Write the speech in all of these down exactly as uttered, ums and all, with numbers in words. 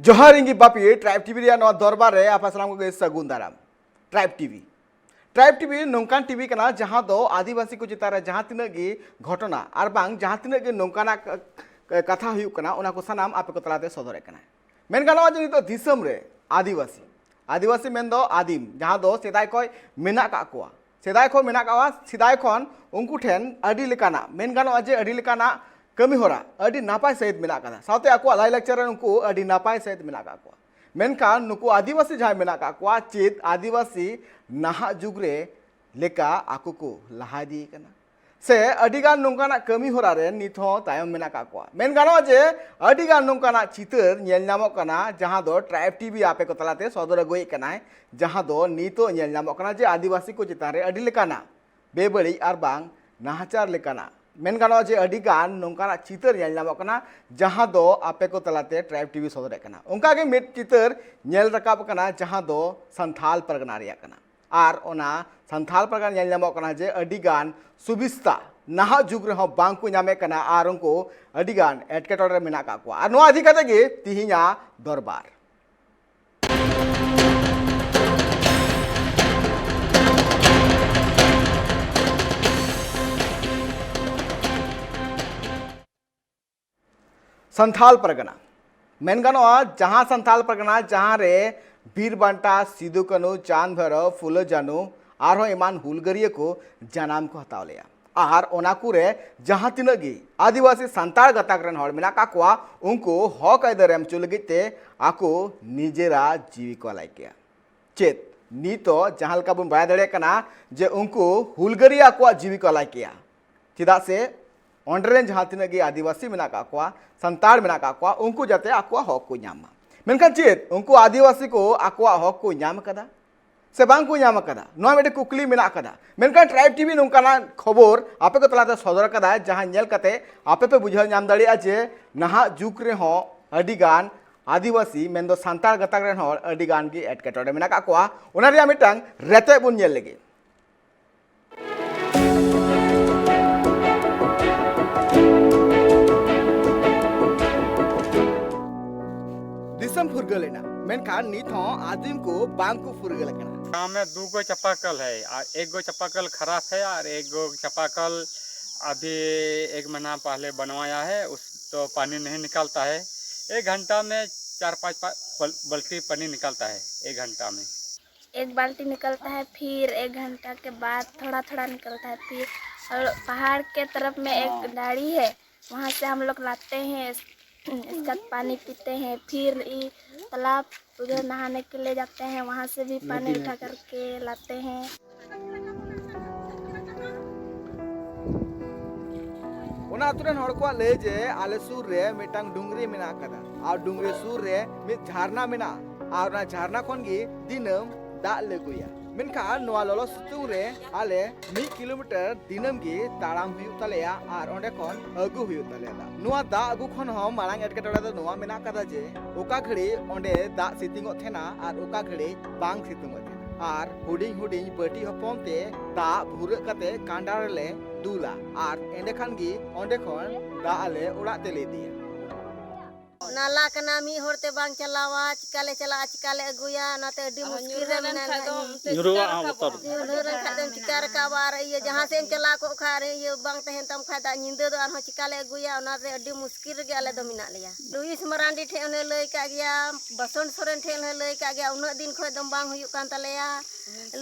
ᱡᱚᱦᱟᱨ, ᱤᱧ ᱜᱮ ᱵᱟᱯᱤ᱾ ᱴᱨᱟᱭᱤᱵᱽ ᱴᱤᱵᱷᱤ ᱨᱮᱭᱟᱜ ᱱᱚᱣᱟ ᱫᱚᱨᱵᱟᱨ ᱨᱮ ᱟᱯᱮ ᱥᱟᱱᱟᱢ ᱠᱚᱜᱮ ᱥᱟᱹᱜᱩᱱ ᱫᱟᱨᱟᱢ᱾ ᱴᱨᱟᱭᱤᱵᱽ ᱴᱤᱵᱷᱤ, ᱴᱨᱟᱭᱤᱵᱽ ᱴᱤᱵᱷᱤ ᱱᱚᱝᱠᱟᱱ ᱴᱤᱵᱷᱤ ᱠᱟᱱᱟ ᱡᱟᱦᱟᱸ ᱫᱚ ᱟᱹᱫᱤᱵᱟᱹᱥᱤ ᱠᱚ ᱪᱮᱛᱟᱱ ᱨᱮ ᱡᱟᱦᱟᱸ ᱛᱤᱱᱟᱹᱜ ᱜᱮ ᱜᱷᱚᱴᱚᱱᱟ ᱟᱨ ᱵᱟᱝ ᱡᱟᱦᱟᱸ ᱛᱤᱱᱟᱹᱜ ᱜᱮ ᱱᱚᱝᱠᱟᱱᱟᱜ ᱠᱟᱛᱷᱟ ᱦᱩᱭᱩᱜ ᱠᱟᱱᱟ, ᱚᱱᱟ ᱠᱚ ᱥᱟᱱᱟᱢ ᱟᱯᱮ ᱠᱚ ᱛᱟᱞᱟᱛᱮ ᱥᱚᱫᱚᱨᱮᱫ ᱠᱟᱱᱟ᱾ ᱢᱮᱱ ᱜᱟᱱᱚᱜᱼᱟ ᱡᱮ ᱱᱤᱛᱚᱜ ᱫᱤᱥᱚᱢ ᱨᱮ ᱟᱹᱫᱤᱵᱟᱹᱥᱤ, ᱟᱹᱫᱤᱵᱟᱹᱥᱤ ᱢᱮᱱᱫᱚ ᱟᱹᱫᱤᱢ, ᱡᱟᱦᱟᱸ ᱫᱚ ᱥᱮᱫᱟᱭ ᱠᱷᱚᱱ ᱢᱮᱱᱟᱜ ᱟᱠᱟᱫ ᱠᱚᱣᱟ, ᱥᱮᱫᱟᱭ ᱠᱷᱚᱱ ᱢᱮᱱᱟᱜ ᱟᱠᱟᱫ ᱠᱚᱣᱟ, ᱥᱮᱫᱟᱭ ᱠᱷᱚᱱ ᱩᱱᱠᱩ ᱴᱷᱮᱱ ᱟᱹᱰᱤ ᱞᱮᱠᱟᱱᱟᱜ, ᱢᱮᱱ ᱜᱟᱱᱚᱜᱼᱟ ᱡᱮ ᱟᱹᱰᱤ ᱞᱮᱠᱟᱱᱟᱜ ᱠᱟᱹᱢᱤ ᱦᱚᱨᱟ ᱟᱹᱰᱤ ᱱᱟᱯᱟᱭ ᱥᱟᱹᱦᱤᱡ ᱢᱮᱱᱟᱜ ᱟᱠᱟᱫᱟ, ᱥᱟᱶᱛᱮ ᱟᱠᱚᱣᱟᱜ ᱞᱟᱭᱼᱞᱟᱠᱪᱟᱨ ᱨᱮ ᱩᱱᱠᱩ ᱟᱹᱰᱤ ᱱᱟᱯᱟᱭ ᱥᱟᱹᱦᱤᱡ ᱢᱮᱱᱟᱜ ᱟᱠᱟᱫ ᱠᱚᱣᱟ᱾ ᱢᱮᱱᱠᱷᱟᱱ ᱱᱩᱠᱩ ᱟᱹᱫᱤᱵᱟᱹᱥᱤ ᱡᱟᱦᱟᱸᱭ ᱢᱮᱱᱟᱜ ᱟᱠᱟᱫ ᱠᱚᱣᱟ, ᱪᱮᱫ ᱟᱹᱫᱤᱵᱟᱹᱥᱤ ᱱᱟᱦᱟᱜ ᱡᱩᱜᱽ ᱨᱮ ᱞᱮᱠᱟ ᱟᱠᱚ ᱠᱚ ᱞᱟᱦᱟ ᱤᱫᱤᱭᱮ ᱠᱟᱱᱟ? ᱥᱮ ᱟᱹᱰᱤᱜᱟᱱ ᱱᱚᱝᱠᱟᱱᱟᱜ ᱠᱟᱹᱢᱤ ᱦᱚᱨᱟ ᱨᱮ ᱱᱤᱛ ᱦᱚᱸ ᱛᱟᱭᱚᱢ ᱢᱮᱱᱟᱜ ᱟᱠᱟᱫ ᱠᱚᱣᱟ? ᱢᱮᱱ ᱜᱟᱱᱚᱜᱼᱟ ᱡᱮ ᱟᱹᱰᱤᱜᱟᱱ ᱱᱚᱝᱠᱟᱱᱟᱜ ᱪᱤᱛᱟᱹᱨ ᱧᱮᱞ ᱧᱟᱢᱚᱜ ᱠᱟᱱᱟ, ᱡᱟᱦᱟᱸ ᱫᱚ ᱴᱨᱟᱭᱤᱵᱽ ᱴᱤᱵᱷᱤ ᱟᱯᱮ ᱠᱚ ᱛᱟᱞᱟᱛᱮ ᱥᱚᱫᱚᱨ ᱟᱹᱜᱩᱭᱮᱫ ᱠᱟᱱᱟᱭ, ᱡᱟᱦᱟᱸ ᱫᱚ ᱱᱤᱛᱚᱜ ᱧᱮᱞ ᱧᱟᱢᱚᱜ ᱠᱟᱱᱟ ᱡᱮ ᱟᱹᱫᱤᱵᱟᱹᱥᱤ ᱠᱚ ᱪᱮᱛᱟᱱ ᱨᱮ ᱟᱹᱰᱤ ᱞᱮᱠᱟᱱᱟᱜ ᱵᱮᱵᱟᱹᱲᱤᱡ ᱟᱨ ᱵᱟᱝ ᱱᱟᱦᱟᱪᱟᱨ ᱞᱮᱠᱟᱱᱟᱜ, ᱢᱮᱱ ᱜᱟᱱᱚᱜᱼᱟ ᱡᱮ ᱟᱹᱰᱤᱜᱟᱱ ᱱᱚᱝᱠᱟᱱᱟᱜ ᱪᱤᱛᱟᱹᱨ ᱧᱮᱞ ᱧᱟᱢᱚᱜ ᱠᱟᱱᱟ, ᱡᱟᱦᱟᱸ ᱫᱚ ᱟᱯᱮ ᱠᱚ ᱛᱟᱞᱟᱛᱮ ᱴᱨᱟᱭᱤᱵᱽ ᱴᱤᱵᱷᱤ ᱥᱚᱫᱚᱨᱮᱫ ᱠᱟᱱᱟ᱾ ᱚᱱᱠᱟᱜᱮ ᱢᱤᱫ ᱪᱤᱛᱟᱹᱨ ᱧᱮᱞ ᱨᱟᱠᱟᱵ ᱠᱟᱱᱟ, ᱡᱟᱦᱟᱸ ᱫᱚ ᱥᱟᱱᱛᱷᱟᱞ ᱯᱟᱨᱜᱟᱱᱟ ᱨᱮᱭᱟᱜ ᱠᱟᱱᱟ᱾ ᱟᱨ ᱚᱱᱟ ᱥᱟᱱᱛᱷᱟᱞ ᱯᱟᱨᱜᱟᱱᱟ ᱧᱮᱞ ᱧᱟᱢᱚᱜ ᱠᱟᱱᱟ ᱡᱮ ᱟᱹᱰᱤᱜᱟᱱ ᱥᱩᱵᱤᱥᱛᱟ ᱱᱟᱦᱟᱜ ᱡᱩᱜᱽ ᱨᱮᱦᱚᱸ ᱵᱟᱝ ᱠᱚ ᱧᱟᱢᱮᱫ ᱠᱟᱱᱟ ᱟᱨ ᱩᱱᱠᱩ ᱟᱹᱰᱤᱜᱟᱱ ᱮᱴᱠᱮᱴᱚᱬᱮ ᱨᱮ ᱢᱮᱱᱟᱜ ᱟᱠᱟᱫ ᱠᱚᱣᱟ᱾ ᱟᱨ ᱱᱚᱣᱟ ᱤᱫᱤ ᱠᱟᱛᱮ ᱜᱮ ᱛᱤᱦᱤᱧᱟᱜ ᱫᱚᱨᱵᱟᱨ᱾ ᱥᱟᱱᱛᱷᱟᱞ ᱯᱟᱨᱜᱟᱱᱟ, ᱢᱮᱱ ᱜᱟᱱᱚᱜᱼᱟ ᱡᱟᱦᱟᱸ ᱥᱟᱱᱛᱷᱟᱞ ᱯᱟᱨᱜᱟᱱᱟ ᱡᱟᱦᱟᱸ ᱨᱮ ᱵᱤᱨ ᱵᱟᱱᱴᱟ, ᱥᱤᱫᱩ ᱠᱟᱹᱱᱩ, ᱪᱟᱸᱫᱽ ᱵᱷᱟᱭᱨᱚ, ᱯᱷᱩᱞᱳ ᱡᱷᱟᱱᱩ ᱟᱨᱦᱚᱸ ᱮᱢᱟᱱ ᱦᱩᱞᱜᱟᱹᱨᱤᱭᱟᱹ ᱠᱚ ᱡᱟᱱᱟᱢ ᱠᱚ ᱦᱟᱛᱟᱣ ᱞᱮᱜᱼᱟ᱾ ᱟᱨ ᱚᱱᱟ ᱠᱚᱨᱮ ᱡᱟᱦᱟᱸ ᱛᱤᱱᱟᱹᱜ ᱜᱮ ᱟᱹᱫᱤᱵᱟᱹᱥᱤ ᱥᱟᱱᱛᱟᱲ ᱜᱟᱛᱟᱠ ᱨᱮᱱ ᱦᱚᱲ ᱢᱮᱱᱟᱜ ᱟᱠᱟᱫ ᱠᱚᱣᱟ, ᱩᱱᱠᱩ ᱦᱚᱠ ᱟᱹᱭᱫᱟᱹᱨ ᱮᱢ ᱦᱚᱪᱚ ᱞᱟᱹᱜᱤᱫ ᱛᱮ ᱟᱠᱚ ᱱᱤᱡᱮᱨᱟᱜ ᱡᱤᱣᱤ ᱠᱚ ᱟᱞᱟᱭ ᱠᱮᱜᱼᱟ᱾ ᱪᱮᱫ ᱱᱤᱛᱚᱜ ᱡᱟᱦᱟᱸ ᱞᱮᱠᱟ ᱵᱚᱱ ᱵᱟᱲᱟᱭ ᱫᱟᱲᱮᱭᱟᱜ ᱠᱟᱱᱟ ᱡᱮ ᱩᱱᱠᱩ ᱦᱩᱞᱜᱟᱹᱨᱤᱭᱟᱹ ᱟᱠᱚᱣᱟᱜ ᱡᱤᱣᱤ ᱠᱚ ᱟᱞᱟᱭ ᱠᱮᱜᱼᱟ, ᱪᱮᱫᱟᱜ ᱥᱮ ᱚᱸᱰᱮ ᱨᱮᱱ ᱡᱟᱦᱟᱸ ᱛᱤᱱᱟᱹᱜ ᱜᱮ ᱟᱹᱫᱤᱵᱟᱹᱥᱤ ᱢᱮᱱᱟᱜ ᱟᱠᱟᱫ ᱠᱚᱣᱟ, ᱥᱟᱱᱛᱟᱲ ᱢᱮᱱᱟᱜ ᱟᱠᱟᱫ ᱠᱚᱣᱟ, ᱩᱱᱠᱩ ᱡᱟᱛᱮ ᱟᱠᱚᱣᱟᱜ ᱦᱚᱠ ᱠᱚ ᱧᱟᱢ ᱢᱟ᱾ ᱢᱮᱱᱠᱷᱟᱱ ᱪᱮᱫ ᱩᱱᱠᱩ ᱟᱹᱫᱤᱵᱟᱹᱥᱤ ᱠᱚ ᱟᱠᱚᱣᱟᱜ ᱦᱚᱠ ᱠᱚ ᱧᱟᱢ ᱟᱠᱟᱫᱟ ᱥᱮ ᱵᱟᱝ ᱠᱚ ᱧᱟᱢ ᱟᱠᱟᱫᱟ? ᱱᱚᱣᱟ ᱢᱤᱫᱴᱮᱱ ᱠᱩᱠᱞᱤ ᱢᱮᱱᱟᱜ ᱟᱠᱟᱫᱟ᱾ ᱢᱮᱱᱠᱷᱟᱱ ᱴᱨᱟᱭᱤᱵᱽ ᱴᱤᱵᱷᱤ ᱱᱚᱝᱠᱟᱱᱟᱜ ᱠᱷᱚᱵᱚᱨ ᱟᱯᱮ ᱠᱚ ᱛᱟᱞᱟᱛᱮ ᱥᱚᱫᱚᱨ ᱟᱠᱟᱫᱟ, ᱡᱟᱦᱟᱸ ᱧᱮᱞ ᱠᱟᱛᱮ ᱟᱯᱮ ᱯᱮ ᱵᱩᱡᱷᱟᱹᱣ ᱧᱟᱢ ᱫᱟᱲᱮᱭᱟᱜᱼᱟ ᱡᱮ ᱱᱟᱦᱟᱜ ᱡᱩᱜᱽ ᱨᱮᱦᱚᱸ ᱟᱹᱰᱤᱜᱟᱱ ᱟᱹᱫᱤᱵᱟᱹᱥᱤ, ᱢᱮᱱᱫᱚ ᱥᱟᱱᱛᱟᱲ ᱜᱟᱛᱟᱠ ᱨᱮᱱ ᱦᱚᱲ ᱟᱹᱰᱤᱜᱟᱱ ᱜᱮ ᱮᱴᱠᱮᱴᱚᱬᱮ ᱢᱮᱱᱟᱜ ᱟᱠᱟᱫ ᱠᱚᱣᱟ᱾ ᱚᱱᱟ ᱨᱮᱭᱟᱜ ᱢᱤᱫᱴᱟᱝ ᱨᱮᱛᱮᱫ ᱵᱚᱱ ᱧᱮᱞ ᱞᱮᱜᱮ᱾ ᱫᱤᱥ ᱯᱷᱩᱨᱜᱟᱹᱞ ᱮᱱᱟ, ᱢᱮᱱᱠᱷᱟᱱ ᱱᱤᱛ ᱦᱚᱸ ᱟᱹᱫᱤᱢ ᱠᱚ ᱵᱟᱝ ᱠᱚ ᱯᱷᱩᱨᱜᱟᱹᱞ ᱟᱠᱟᱱᱟ᱾ गांव में दो गो चापाकल है और एक गो चापाकल खराब है और एक गो चापाकल अभी एक महीना पहले बनवाया है, उस तो पानी नहीं निकलता है। एक घंटा में चार पाँच पा- बल- बल्टी पानी निकलता है एक घंटा में। एक बाल्टी निकलता है, फिर एक घंटा के बाद थोड़ा थोड़ा निकलता है। फिर और पहाड़ के तरफ में एक डाड़ी है, वहाँ से हम लोग लाते हैं इस- इसका पानी पीते हैं। फिर ये तालाब उधर नहाने के लिए जाते हैं, वहाँ से भी पानी उठा करके लाते हैं। ᱚᱱᱟ ᱟᱛᱳ ᱨᱮᱱ ᱦᱚᱲ ᱠᱚᱣᱟᱜ ᱞᱟᱹᱭ ᱡᱮ ᱟᱞᱮ ᱥᱩᱨ ᱨᱮ ᱢᱤᱫᱴᱟᱝ ᱰᱩᱝᱨᱤ ᱢᱮᱱᱟᱜ ᱟᱠᱟᱫᱟ ᱟᱨ ᱰᱩᱝᱨᱤ ᱥᱩᱨ ᱨᱮ ᱢᱤᱫ ᱡᱷᱟᱨᱱᱟ ᱢᱮᱱᱟᱜᱼᱟ ᱟᱨ ᱚᱱᱟ ᱡᱷᱟᱨᱱᱟ ᱠᱷᱚᱱ ᱜᱮ ᱫᱤᱱᱟᱹᱢ ᱫᱟᱜ ᱞᱮ ᱟᱹᱜᱩᱭᱟ᱾ ᱢᱮᱱᱠᱷᱟᱱ ᱱᱚᱣᱟ ᱞᱚᱞᱚ ᱥᱤᱛᱩᱝ ᱨᱮ ᱟᱞᱮ ᱢᱤᱫ ᱠᱤᱞᱳᱢᱤᱴᱟᱨ ᱫᱤᱱᱟᱹᱢ ᱜᱮ ᱛᱟᱲᱟᱢ ᱦᱩᱭᱩᱜ ᱛᱟᱞᱮᱭᱟ ᱟᱨ ᱚᱸᱰᱮ ᱠᱷᱚᱱ ᱟᱹᱜᱩ ᱦᱩᱭᱩᱜ ᱛᱟᱞᱮᱭᱟ ᱫᱟᱜ᱾ ᱱᱚᱣᱟ ᱫᱟᱜ ᱟᱹᱜᱩ ᱠᱷᱚᱱ ᱦᱚᱸ ᱢᱟᱨᱟᱝ ᱮᱴᱠᱮᱴᱚᱬᱮ ᱫᱚ ᱱᱚᱣᱟ ᱢᱮᱱᱟᱜ ᱟᱠᱟᱫᱟ ᱡᱮ ᱚᱠᱟ ᱜᱷᱟᱹᱲᱤᱡ ᱚᱸᱰᱮ ᱫᱟᱜ ᱥᱤᱛᱤᱝᱚᱜ ᱛᱟᱦᱮᱱᱟ ᱟᱨ ᱚᱠᱟ ᱜᱷᱟᱹᱲᱤᱡ ᱵᱟᱝ ᱥᱤᱛᱤᱝᱚᱜ ᱛᱟᱦᱮᱱᱟ᱾ ᱟᱨ ᱦᱩᱰᱤᱧ ᱦᱩᱰᱤᱧ ᱵᱟᱹᱴᱤ ᱦᱚᱯᱚᱱ ᱛᱮ ᱫᱟᱜ ᱵᱷᱩᱨᱟᱹᱜ ᱠᱟᱛᱮ ᱠᱟᱸᱰᱟ ᱨᱮᱞᱮ ᱫᱩᱞᱟ ᱟᱨ ᱮᱸᱰᱮᱠᱷᱟᱱ ᱜᱮ ᱚᱸᱰᱮ ᱠᱷᱚᱱ ᱫᱟᱜ ᱟᱞᱮ ᱚᱲᱟᱜ ᱛᱮᱞᱮ ᱤᱫᱤᱭᱟ᱾ ᱱᱟᱞᱟ ᱠᱟᱱᱟ, ᱢᱤᱫ ᱦᱚᱲ ᱛᱮ ᱵᱟᱝ ᱪᱟᱞᱟᱣᱟ, ᱪᱤᱠᱟ ᱞᱮ ᱪᱟᱞᱟᱜᱼᱟ, ᱪᱤᱠᱟ ᱞᱮ ᱟᱹᱜᱩᱭᱟ, ᱚᱱᱟᱛᱮ ᱟᱹᱰᱤ ᱟᱨᱦᱚᱸ ᱢᱩᱥᱠᱤᱞ ᱧᱩᱨᱦᱟᱹ ᱨᱮ ᱞᱮᱱᱠᱷᱟᱡ ᱢᱮᱱᱟᱜ ᱫᱚ ᱞᱮ᱾ ᱚᱱᱛᱮ ᱧᱩᱨᱦᱟᱹᱣᱟᱜ ᱪᱤᱠᱟ ᱦᱚᱸ ᱨᱟᱠᱟᱵᱟ? ᱵᱚᱛᱚᱨ᱾ ᱧᱩᱨᱦᱟᱹ ᱞᱮᱱᱠᱷᱟᱡ ᱫᱚᱢ ᱪᱤᱠᱟ ᱨᱟᱠᱟᱵᱟ? ᱟᱨ ᱤᱭᱟᱹ ᱡᱟᱦᱟᱸ ᱥᱮᱫ ᱮᱢ ᱪᱟᱞᱟᱣ ᱠᱚᱜ ᱠᱷᱟᱡ, ᱟᱨ ᱤᱭᱟᱹ ᱵᱟᱝ ᱛᱟᱦᱮᱱ ᱛᱟᱢ ᱠᱷᱟᱡ, ᱫᱟᱜ ᱧᱤᱫᱟᱹ ᱫᱚ ᱟᱨᱦᱚᱸ ᱪᱤᱠᱟ ᱞᱮ ᱟᱹᱜᱩᱭᱟ, ᱚᱱᱟᱛᱮ ᱟᱹᱰᱤ ᱢᱩᱥᱠᱤᱞ ᱨᱮᱜᱮ ᱟᱞᱮ ᱫᱚ ᱢᱮᱱᱟᱜ ᱞᱮᱭᱟ᱾ ᱞᱩᱭᱤᱥ ᱢᱟᱨᱟᱱᱰᱤ ᱴᱷᱮᱡ ᱦᱚᱸᱞᱮ ᱞᱟᱹᱭ ᱠᱟᱜ ᱜᱮᱭᱟ, ᱵᱟᱥᱚᱱᱛ ᱥᱚᱨᱮᱱ ᱴᱷᱮᱡ ᱦᱚᱸᱞᱮ ᱞᱟᱹᱭ ᱠᱟᱜ ᱜᱮᱭᱟ, ᱩᱱᱟᱹᱜ ᱫᱤᱱ ᱠᱷᱚᱡ ᱫᱚ ᱵᱟᱝ ᱦᱩᱭᱩᱜ ᱠᱟᱱ ᱛᱟᱞᱮᱭᱟ᱾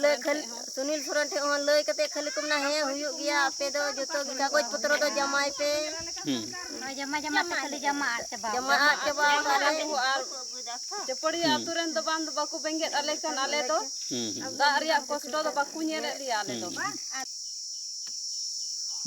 ᱞᱟᱹᱭ ᱠᱷᱟᱹᱞᱤ, ᱥᱩᱱᱤᱞ ᱥᱚᱨᱮᱱ ᱴᱷᱮᱡ ᱦᱚᱸ ᱞᱟᱹᱭ ᱠᱟᱛᱮ ᱠᱷᱟᱹᱞᱤ ᱠᱚ ᱢᱮᱱᱟ, "ᱦᱮᱸ, ᱦᱩᱭᱩᱜ ᱜᱮᱭᱟ, ᱟᱯᱮ ᱫᱚ ᱡᱚᱛᱚ ᱜᱮ ᱠᱟᱜᱚᱡᱽ ᱯᱚᱛᱨᱚ ᱫᱚ ᱡᱟᱢᱟᱭ ᱯᱮ᱾" ᱦᱩᱸ᱾ ᱦᱳᱭ, ᱡᱟᱢᱟ, ᱡᱟᱢᱟ ᱛᱮ ᱠᱷᱟᱹᱞᱤ ᱡᱟᱢᱟ ᱟᱫ ᱪᱟᱵᱟ ᱡᱟᱢᱟ ᱟᱫ ᱪᱟᱵᱟ ᱟᱠᱟᱫ ᱞᱮ᱾ ᱟᱨ ᱪᱟᱹᱯᱟᱹᱲᱤᱭᱟᱹ ᱦᱩᱸ᱾ ᱟᱹᱛᱩ ᱨᱮᱱ ᱫᱚ ᱵᱟᱝ ᱫᱚ ᱵᱟᱠᱚ ᱵᱮᱸᱜᱮᱫ ᱟᱞᱮ ᱠᱟᱱ, ᱟᱞᱮ ᱫᱚ ᱦᱩᱸ, ᱦᱩᱸ᱾ ᱫᱟᱜ ᱨᱮᱭᱟᱜ ᱠᱚᱥᱴᱚ ᱫᱚ ᱵᱟᱠᱚ ᱧᱮᱞᱮᱫ ᱞᱮᱭᱟ ᱟᱞᱮ ᱫᱚ᱾ ᱦᱩᱸ᱾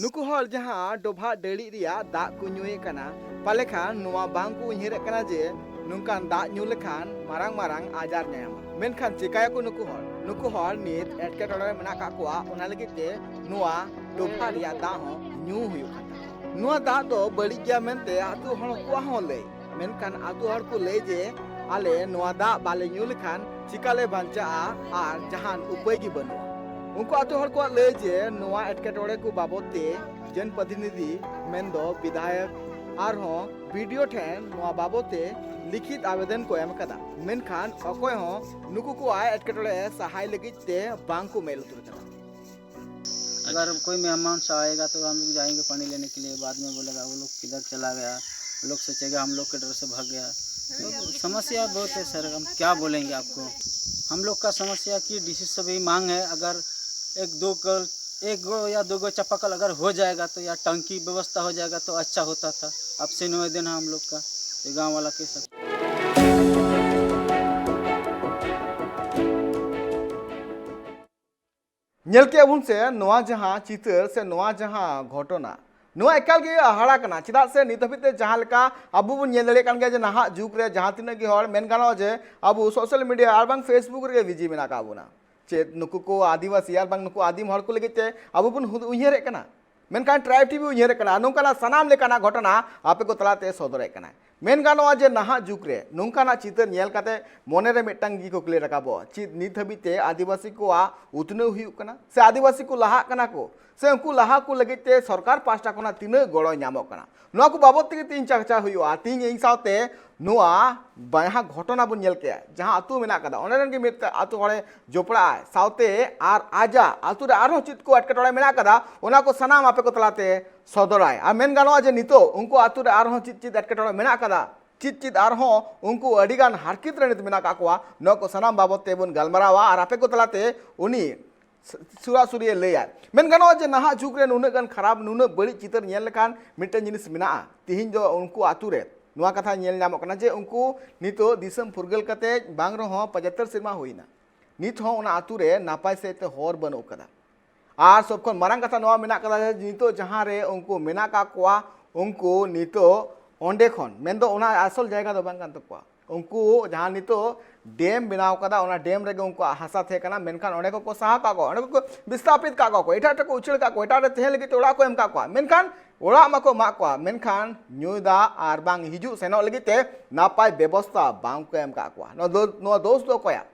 ᱱᱩᱠᱩ ᱦᱚᱲ ᱡᱟᱦᱟᱸ ᱰᱚᱵᱷᱟᱜ ᱰᱟᱹᱲᱤᱡ ᱨᱮᱭᱟᱜ ᱫᱟᱜ ᱠᱚ ᱧᱩᱭᱮᱫ ᱠᱟᱱᱟ, ᱯᱟᱞᱮ ᱠᱷᱟᱱ ᱱᱚᱣᱟ ᱵᱟᱝ ᱠᱚ ᱩᱭᱦᱟᱹᱨᱮᱫ ᱠᱟᱱᱟ ᱡᱮ ᱱᱚᱝᱠᱟᱱ ᱫᱟᱜ ᱧᱩ ᱞᱮᱠᱷᱟᱱ ᱢᱟᱨᱟᱝ ᱢᱟᱨᱟᱝ ᱟᱡᱟᱨ ᱧᱟᱧᱟᱢᱟ᱾ ᱢᱮᱱᱠᱷᱟᱱ ᱪᱮᱠᱟᱭᱟᱠᱚ ᱱᱩᱠᱩ ᱦᱚᱲ? ᱱᱩᱠᱩ ᱦᱚᱲ ᱱᱤᱛ ᱮᱴᱠᱮᱴᱚᱬᱮ ᱨᱮ ᱢᱮᱱᱟᱜ ᱠᱟᱜ ᱠᱚᱣᱟ, ᱚᱱᱟ ᱞᱟᱹᱜᱤᱫ ᱛᱮ ᱱᱚᱣᱟ ᱰᱚᱵᱷᱟᱜ ᱨᱮᱭᱟᱜ ᱫᱟᱜ ᱦᱚᱸ ᱧᱩ ᱦᱩᱭᱩᱜ ᱠᱟᱱ ᱛᱟᱠᱚᱣᱟ᱾ ᱱᱚᱣᱟ ᱫᱟᱜ ᱫᱚ ᱵᱟᱹᱲᱤᱡ ᱜᱮᱭᱟ ᱢᱮᱱᱛᱮ ᱟᱹᱛᱩ ᱦᱚᱲ ᱠᱚᱣᱟᱜ ᱦᱚᱸ ᱞᱟᱹᱭ, ᱢᱮᱱᱠᱷᱟᱱ ᱟᱹᱛᱩ ᱦᱚᱲ ᱠᱚ ᱞᱟᱹᱭ ᱡᱮ ᱟᱞᱮ ᱱᱚᱣᱟ ᱫᱟᱜ ᱵᱟᱞᱮ ᱧᱩ ᱞᱮᱠᱷᱟᱱ ᱪᱤᱠᱟᱞᱮ ᱵᱟᱧᱪᱟᱜᱼᱟ ᱟᱨ ᱡᱟᱦᱟᱱ ᱩᱯᱟᱹᱭ ᱜᱮ ᱵᱟᱹᱱᱩᱜᱼᱟ᱾ ᱩᱱᱠᱩ ᱟᱹᱛᱩ ᱦᱚᱲ ᱠᱚᱣᱟᱜ ᱞᱟᱹᱭ ᱡᱮ ᱱᱚᱣᱟ ᱮᱴᱠᱮᱴᱚᱬᱮ ᱠᱚ ᱵᱟᱵᱚᱫ ᱛᱮ ᱡᱚᱱᱯᱨᱚᱛᱤᱱᱤᱫᱷᱤ ᱢᱮᱱᱫᱚ ᱵᱤᱫᱷᱟᱭᱚᱠ ᱟᱨᱦᱚᱸ ᱵᱤ ᱰᱤ ᱳ ᱴᱷᱮᱱ ᱱᱚᱣᱟ ᱵᱟᱵᱚᱫ ᱛᱮ ᱞᱤᱠᱷᱤᱛ ᱟᱵᱮᱫᱚᱱ ᱠᱚ ᱮᱢ ᱟᱠᱟᱫᱟ, ᱢᱮᱱᱠᱷᱟᱱ ᱚᱠᱚᱭ ᱦᱚᱸ ᱱᱩᱠᱩ ᱠᱚᱣᱟᱜ ᱮᱴᱠᱮᱴᱚᱬᱮ ᱥᱟᱦᱟᱭ ᱞᱟᱹᱜᱤᱫ ᱛᱮ ᱵᱟᱝ ᱠᱚ ᱢᱮᱫ ᱞᱩᱛᱩᱨ ᱟᱠᱟᱫᱟ᱾ अगर कोई मेहमान से आएगा तो हम लोग जाएंगे पानी लेने के लिए, बाद में बोलेगा वो लोग किधर चला गया, वो लोग सोचेगा हम लोग के डर से भाग गया। तो समस्या बहुत है सर, हम क्या बोलेंगे आपको। हम लोग का समस्या कि डीसी से भी मांग है, अगर एक दो कल, एक गो या दो गो चापाकल अगर हो जाएगा तो, या टंकी व्यवस्था हो जाएगा तो अच्छा होता था। अब से नौ दिन है हम लोग का, ये गाँव वाला के सब। ᱧᱮᱞ ᱠᱮᱜᱼᱟ ᱵᱚᱱ ᱥᱮ ᱱᱚᱣᱟ ᱡᱟᱦᱟᱸ ᱪᱤᱛᱟᱹᱨ ᱥᱮ ᱱᱚᱣᱟ ᱡᱟᱦᱟᱸ ᱜᱷᱚᱴᱚᱱᱟ, ᱱᱚᱣᱟ ᱮᱠᱟᱞ ᱜᱮ ᱦᱟᱦᱟᱲᱟ ᱠᱟᱱᱟ᱾ ᱪᱮᱫᱟᱜ ᱥᱮ ᱱᱤᱛ ᱦᱟᱹᱵᱤᱡ ᱛᱮ ᱡᱟᱦᱟᱸ ᱞᱮᱠᱟ ᱟᱵᱚ ᱵᱚᱱ ᱧᱮᱞ ᱫᱟᱲᱮᱭᱟᱜ ᱠᱟᱱ ᱜᱮᱭᱟ ᱡᱮ ᱱᱟᱦᱟᱜ ᱡᱩᱜᱽ ᱨᱮ ᱡᱟᱦᱟᱸ ᱛᱤᱱᱟᱹᱜ ᱜᱮ ᱦᱚᱲ ᱢᱮᱱ ᱜᱟᱱᱚᱜᱼᱟ ᱡᱮ ᱟᱵᱚ ᱥᱳᱥᱟᱞ ᱢᱤᱰᱤᱭᱟ ᱟᱨ ᱵᱟᱝ ᱯᱷᱮᱥᱵᱩᱠ ᱨᱮᱜᱮ ᱵᱤᱡᱤ ᱢᱮᱱᱟᱜ ᱟᱠᱟᱫ ᱵᱚᱱᱟ᱾ ᱪᱮᱫ ᱱᱩᱠᱩ ᱠᱚ ᱟᱹᱫᱤᱵᱟᱹᱥᱤ ᱟᱨ ᱵᱟᱝ ᱱᱩᱠᱩ ᱟᱹᱫᱤᱢ ᱦᱚᱲ ᱠᱚ ᱞᱟᱹᱜᱤᱫ ᱛᱮ ᱟᱵᱚ ᱵᱚᱱ ᱦᱩᱫ-, ᱩᱭᱦᱟᱹᱨᱮᱫ ᱠᱟᱱᱟ? ᱢᱮᱱᱠᱷᱟᱱ ᱴᱨᱟᱭᱤᱵᱽ ᱴᱤᱵᱷᱤ ᱩᱭᱦᱟᱹᱨᱮᱫ ᱠᱟᱱᱟ, ᱱᱚᱝᱠᱟᱱᱟᱜ ᱥᱟᱱᱟᱢ ᱞᱮᱠᱟᱱᱟᱜ ᱜᱷᱚᱴᱚᱱᱟ ᱟᱯᱮ ᱠᱚ ᱛᱟᱞᱟᱛᱮ ᱥᱚᱫᱚᱨᱮᱫ ᱠᱟᱱᱟ᱾ ᱢᱮᱱ ᱜᱟᱱᱚᱜᱼᱟ ᱡᱮ ᱱᱟᱦᱟᱜ ᱡᱩᱜᱽ ᱨᱮ ᱱᱚᱝᱠᱟᱱᱟᱜ ᱪᱤᱛᱟᱹᱨ ᱧᱮᱞ ᱠᱟᱛᱮ ᱢᱚᱱᱮᱨᱮ ᱢᱤᱫᱴᱟᱝ ᱜᱮ ᱠᱩᱠᱞᱤ ᱨᱟᱠᱟᱵᱚᱜᱼᱟ, ᱪᱮᱫ ᱱᱤᱛ ᱦᱟᱹᱵᱤᱡ ᱛᱮ ᱟᱹᱫᱤᱵᱟᱹᱥᱤ ᱠᱚᱣᱟᱜ ᱩᱛᱱᱟᱹᱣ ᱦᱩᱭᱩᱜ ᱠᱟᱱᱟ ᱥᱮ ᱟᱹᱫᱤᱵᱟᱹᱥᱤ ᱠᱚ ᱞᱟᱦᱟᱜ ᱠᱟᱱᱟ ᱠᱚ ᱥᱮ ᱩᱱᱠᱩ ᱞᱟᱦᱟ ᱠᱚ ᱞᱟᱹᱜᱤᱫ ᱛᱮ ᱥᱚᱨᱠᱟᱨ ᱯᱟᱦᱴᱟ ᱠᱷᱚᱱᱟᱜ ᱛᱤᱱᱟᱹᱜ ᱜᱚᱲᱚ ᱧᱟᱢᱚᱜ ᱠᱟᱱᱟ, ᱱᱚᱣᱟ ᱠᱚ ᱵᱟᱵᱚᱫ ᱛᱮᱜᱮ ᱛᱮᱦᱮᱧ ᱪᱟᱨᱪᱟ ᱦᱩᱭᱩᱜᱼᱟ᱾ ᱛᱮᱦᱮᱧ ᱤᱧ ᱥᱟᱶᱛᱮ ᱱᱚᱣᱟ ᱡᱟᱦᱟᱸ ᱜᱷᱚᱴᱚᱱᱟ ᱵᱚᱱ ᱧᱮᱞ ᱠᱮᱜᱼᱟ, ᱡᱟᱦᱟᱸ ᱟᱹᱛᱩ ᱢᱮᱱᱟᱜ ᱠᱟᱫᱟ, ᱚᱸᱰᱮ ᱨᱮᱱ ᱜᱮ ᱢᱤᱫ ᱟᱹᱛᱩ ᱦᱚᱲᱮ ᱡᱚᱯᱲᱟᱜᱼᱟᱭ, ᱥᱟᱶᱛᱮ ᱟᱨ ᱟᱡᱟᱜ ᱟᱹᱛᱩ ᱨᱮ ᱟᱨᱦᱚᱸ ᱪᱮᱫ ᱠᱚ ᱮᱴᱠᱮᱴᱚᱬᱮ ᱢᱮᱱᱟᱜ ᱠᱟᱫᱟ, ᱚᱱᱟ ᱠᱚ ᱥᱟᱱᱟᱢ ᱟᱯᱮ ᱠᱚ ᱛᱟᱞᱟᱛᱮ ᱥᱚᱫᱚᱨᱟᱭ᱾ ᱟᱨ ᱢᱮᱱ ᱜᱟᱱᱚᱜᱼᱟ ᱡᱮ ᱱᱤᱛᱚᱜ ᱩᱱᱠᱩ ᱟᱹᱛᱩ ᱨᱮ ᱟᱨᱦᱚᱸ ᱪᱮᱫ ᱪᱮᱫ ᱮᱴᱠᱮᱴᱚᱬᱮ ᱢᱮᱱᱟᱜ ᱠᱟᱫᱟ, ᱪᱮᱫ ᱪᱮᱫ ᱟᱨᱦᱚᱸ ᱩᱱᱠᱩ ᱟᱹᱰᱤᱜᱟᱱ ᱦᱟᱨᱠᱮᱛ ᱨᱮ ᱱᱤᱛ ᱢᱮᱱᱟᱜ ᱠᱟᱜ ᱠᱚᱣᱟ, ᱱᱚᱣᱟ ᱠᱚ ᱥᱟᱱᱟᱢ ᱵᱟᱵᱚᱫ ᱛᱮᱵᱚᱱ ᱜᱟᱞᱢᱟᱨᱟᱣᱟ ᱟᱨ ᱟᱯᱮ ᱠᱚ ᱛᱟᱞᱟᱛᱮ ᱩᱱᱤ ᱥᱩᱨᱟᱥᱩᱨᱤᱭᱮ ᱞᱟᱹᱭᱟ᱾ ᱢᱮᱱ ᱜᱟᱱᱚᱜᱼᱟ ᱡᱮ ᱱᱟᱦᱟᱜ ᱡᱩᱜᱽ ᱨᱮ ᱱᱩᱱᱟᱹᱜ ᱜᱟᱱ ᱠᱷᱟᱨᱟᱯ, ᱱᱩᱱᱟᱹᱜ ᱵᱟᱹᱲᱤᱡ ᱪᱤᱛᱟᱹᱨ ᱧᱮᱞ ᱞᱮᱠᱟᱱ ᱢᱤᱫᱴᱮᱱ ᱡᱤᱱᱤᱥ ᱢᱮᱱᱟᱜᱼᱟ᱾ ᱛᱤᱦᱤᱧ ᱫᱚ ᱩᱱᱠᱩ ᱟᱹᱛᱩ ᱨᱮ ᱱᱚᱣᱟ ᱠᱟᱛᱷᱟ ᱧᱮᱞ ᱧᱟᱢᱚᱜ ᱠᱟᱱᱟ ᱡᱮ ᱩᱱᱠᱩ ᱱᱤᱛᱚᱜ ᱫᱤᱥᱚᱢ ᱯᱷᱩᱨᱜᱟᱹᱞ ᱠᱟᱛᱮ ᱵᱟᱝ ᱨᱮᱦᱚᱸ ᱯᱚᱸᱪᱟᱛᱛᱳᱨ ᱥᱮᱨᱢᱟ ᱦᱩᱭᱱᱟ, ᱱᱤᱛ ᱦᱚᱸ ᱚᱱᱟ ᱟᱹᱛᱩ ᱨᱮ ᱱᱟᱯᱟᱭ ᱥᱮᱫ ᱛᱮ ᱦᱚᱨ ᱵᱟᱹᱱᱩᱜ ᱠᱟᱫᱟ᱾ ᱟᱨ ᱥᱚᱵ ᱠᱷᱚᱱ ᱢᱟᱨᱟᱝ ᱠᱟᱛᱷᱟ ᱱᱚᱣᱟ ᱢᱮᱱᱟᱜ ᱠᱟᱫᱟ ᱡᱮ ᱱᱤᱛᱚᱜ ᱡᱟᱦᱟᱸ ᱨᱮ ᱩᱱᱠᱩ ᱢᱮᱱᱟᱜ ᱠᱟᱜ ᱠᱚᱣᱟ, ᱩᱱᱠᱩ ᱱᱤᱛᱚᱜ ᱚᱸᱰᱮ ᱠᱷᱚᱱ, ᱢᱮᱱᱫᱚ ᱚᱱᱟ ᱟᱥᱚᱞ ᱡᱟᱭᱜᱟ ᱫᱚ ᱵᱟᱝ ᱠᱟᱱ ᱛᱟᱠᱚᱣᱟ, ᱩᱱᱠᱩ ᱡᱟᱦᱟᱸ ᱱᱤᱛᱚᱜ ᱰᱮᱢ ᱵᱮᱱᱟᱣ ᱠᱟᱫᱟ, ᱚᱱᱟ ᱰᱮᱢ ᱨᱮᱜᱮ ᱩᱱᱠᱩᱣᱟᱜ ᱦᱟᱥᱟ ᱛᱟᱦᱮᱸ ᱠᱟᱱᱟ, ᱢᱮᱱᱠᱷᱟᱱ ᱚᱸᱰᱮ ᱠᱚᱠᱚ ᱥᱟᱦᱟ ᱠᱟᱜ ᱠᱚᱣᱟ, ᱚᱸᱰᱮ ᱠᱚᱠᱚ ᱵᱤᱥᱛᱟᱯᱤᱛ ᱠᱟᱜ ᱠᱚᱣᱟ, ᱮᱴᱟᱜ ᱴᱷᱮᱱ ᱠᱚ ᱩᱪᱟᱹᱲ ᱠᱟᱜ ᱠᱚᱣᱟ, ᱮᱴᱟᱜ ᱨᱮ ᱛᱟᱦᱮᱸ ᱞᱟᱹᱜᱤᱫ ᱛᱮ ᱚᱲᱟᱜ ᱠᱚ ᱮᱢ ᱠᱟᱜ ᱠᱚᱣᱟ, ᱢᱮᱱᱠᱷᱟᱱ ᱚᱲᱟᱜ ᱢᱟᱠᱚ ᱮᱢᱟᱜ ᱠᱚᱣᱟ, ᱢᱮᱱᱠᱷᱟᱱ ᱧᱩ ᱫᱟᱜ ᱟᱨ ᱵᱟᱝ ᱦᱤᱡᱩᱜ ᱥᱮᱱᱚᱜ ᱞᱟᱹᱜᱤᱫ ᱛᱮ ᱱᱟᱯᱟᱭ ᱵᱮᱵᱚᱥᱛᱷᱟ ᱵᱟᱝ ᱠᱚ ᱮᱢ ᱠᱟᱜ ᱠᱚᱣᱟ᱾ ᱱᱚᱣᱟ ᱫᱚ, ᱱᱚᱣᱟ ᱫᱳᱥ ᱫᱚ ᱚᱠᱚᱭᱟᱜ?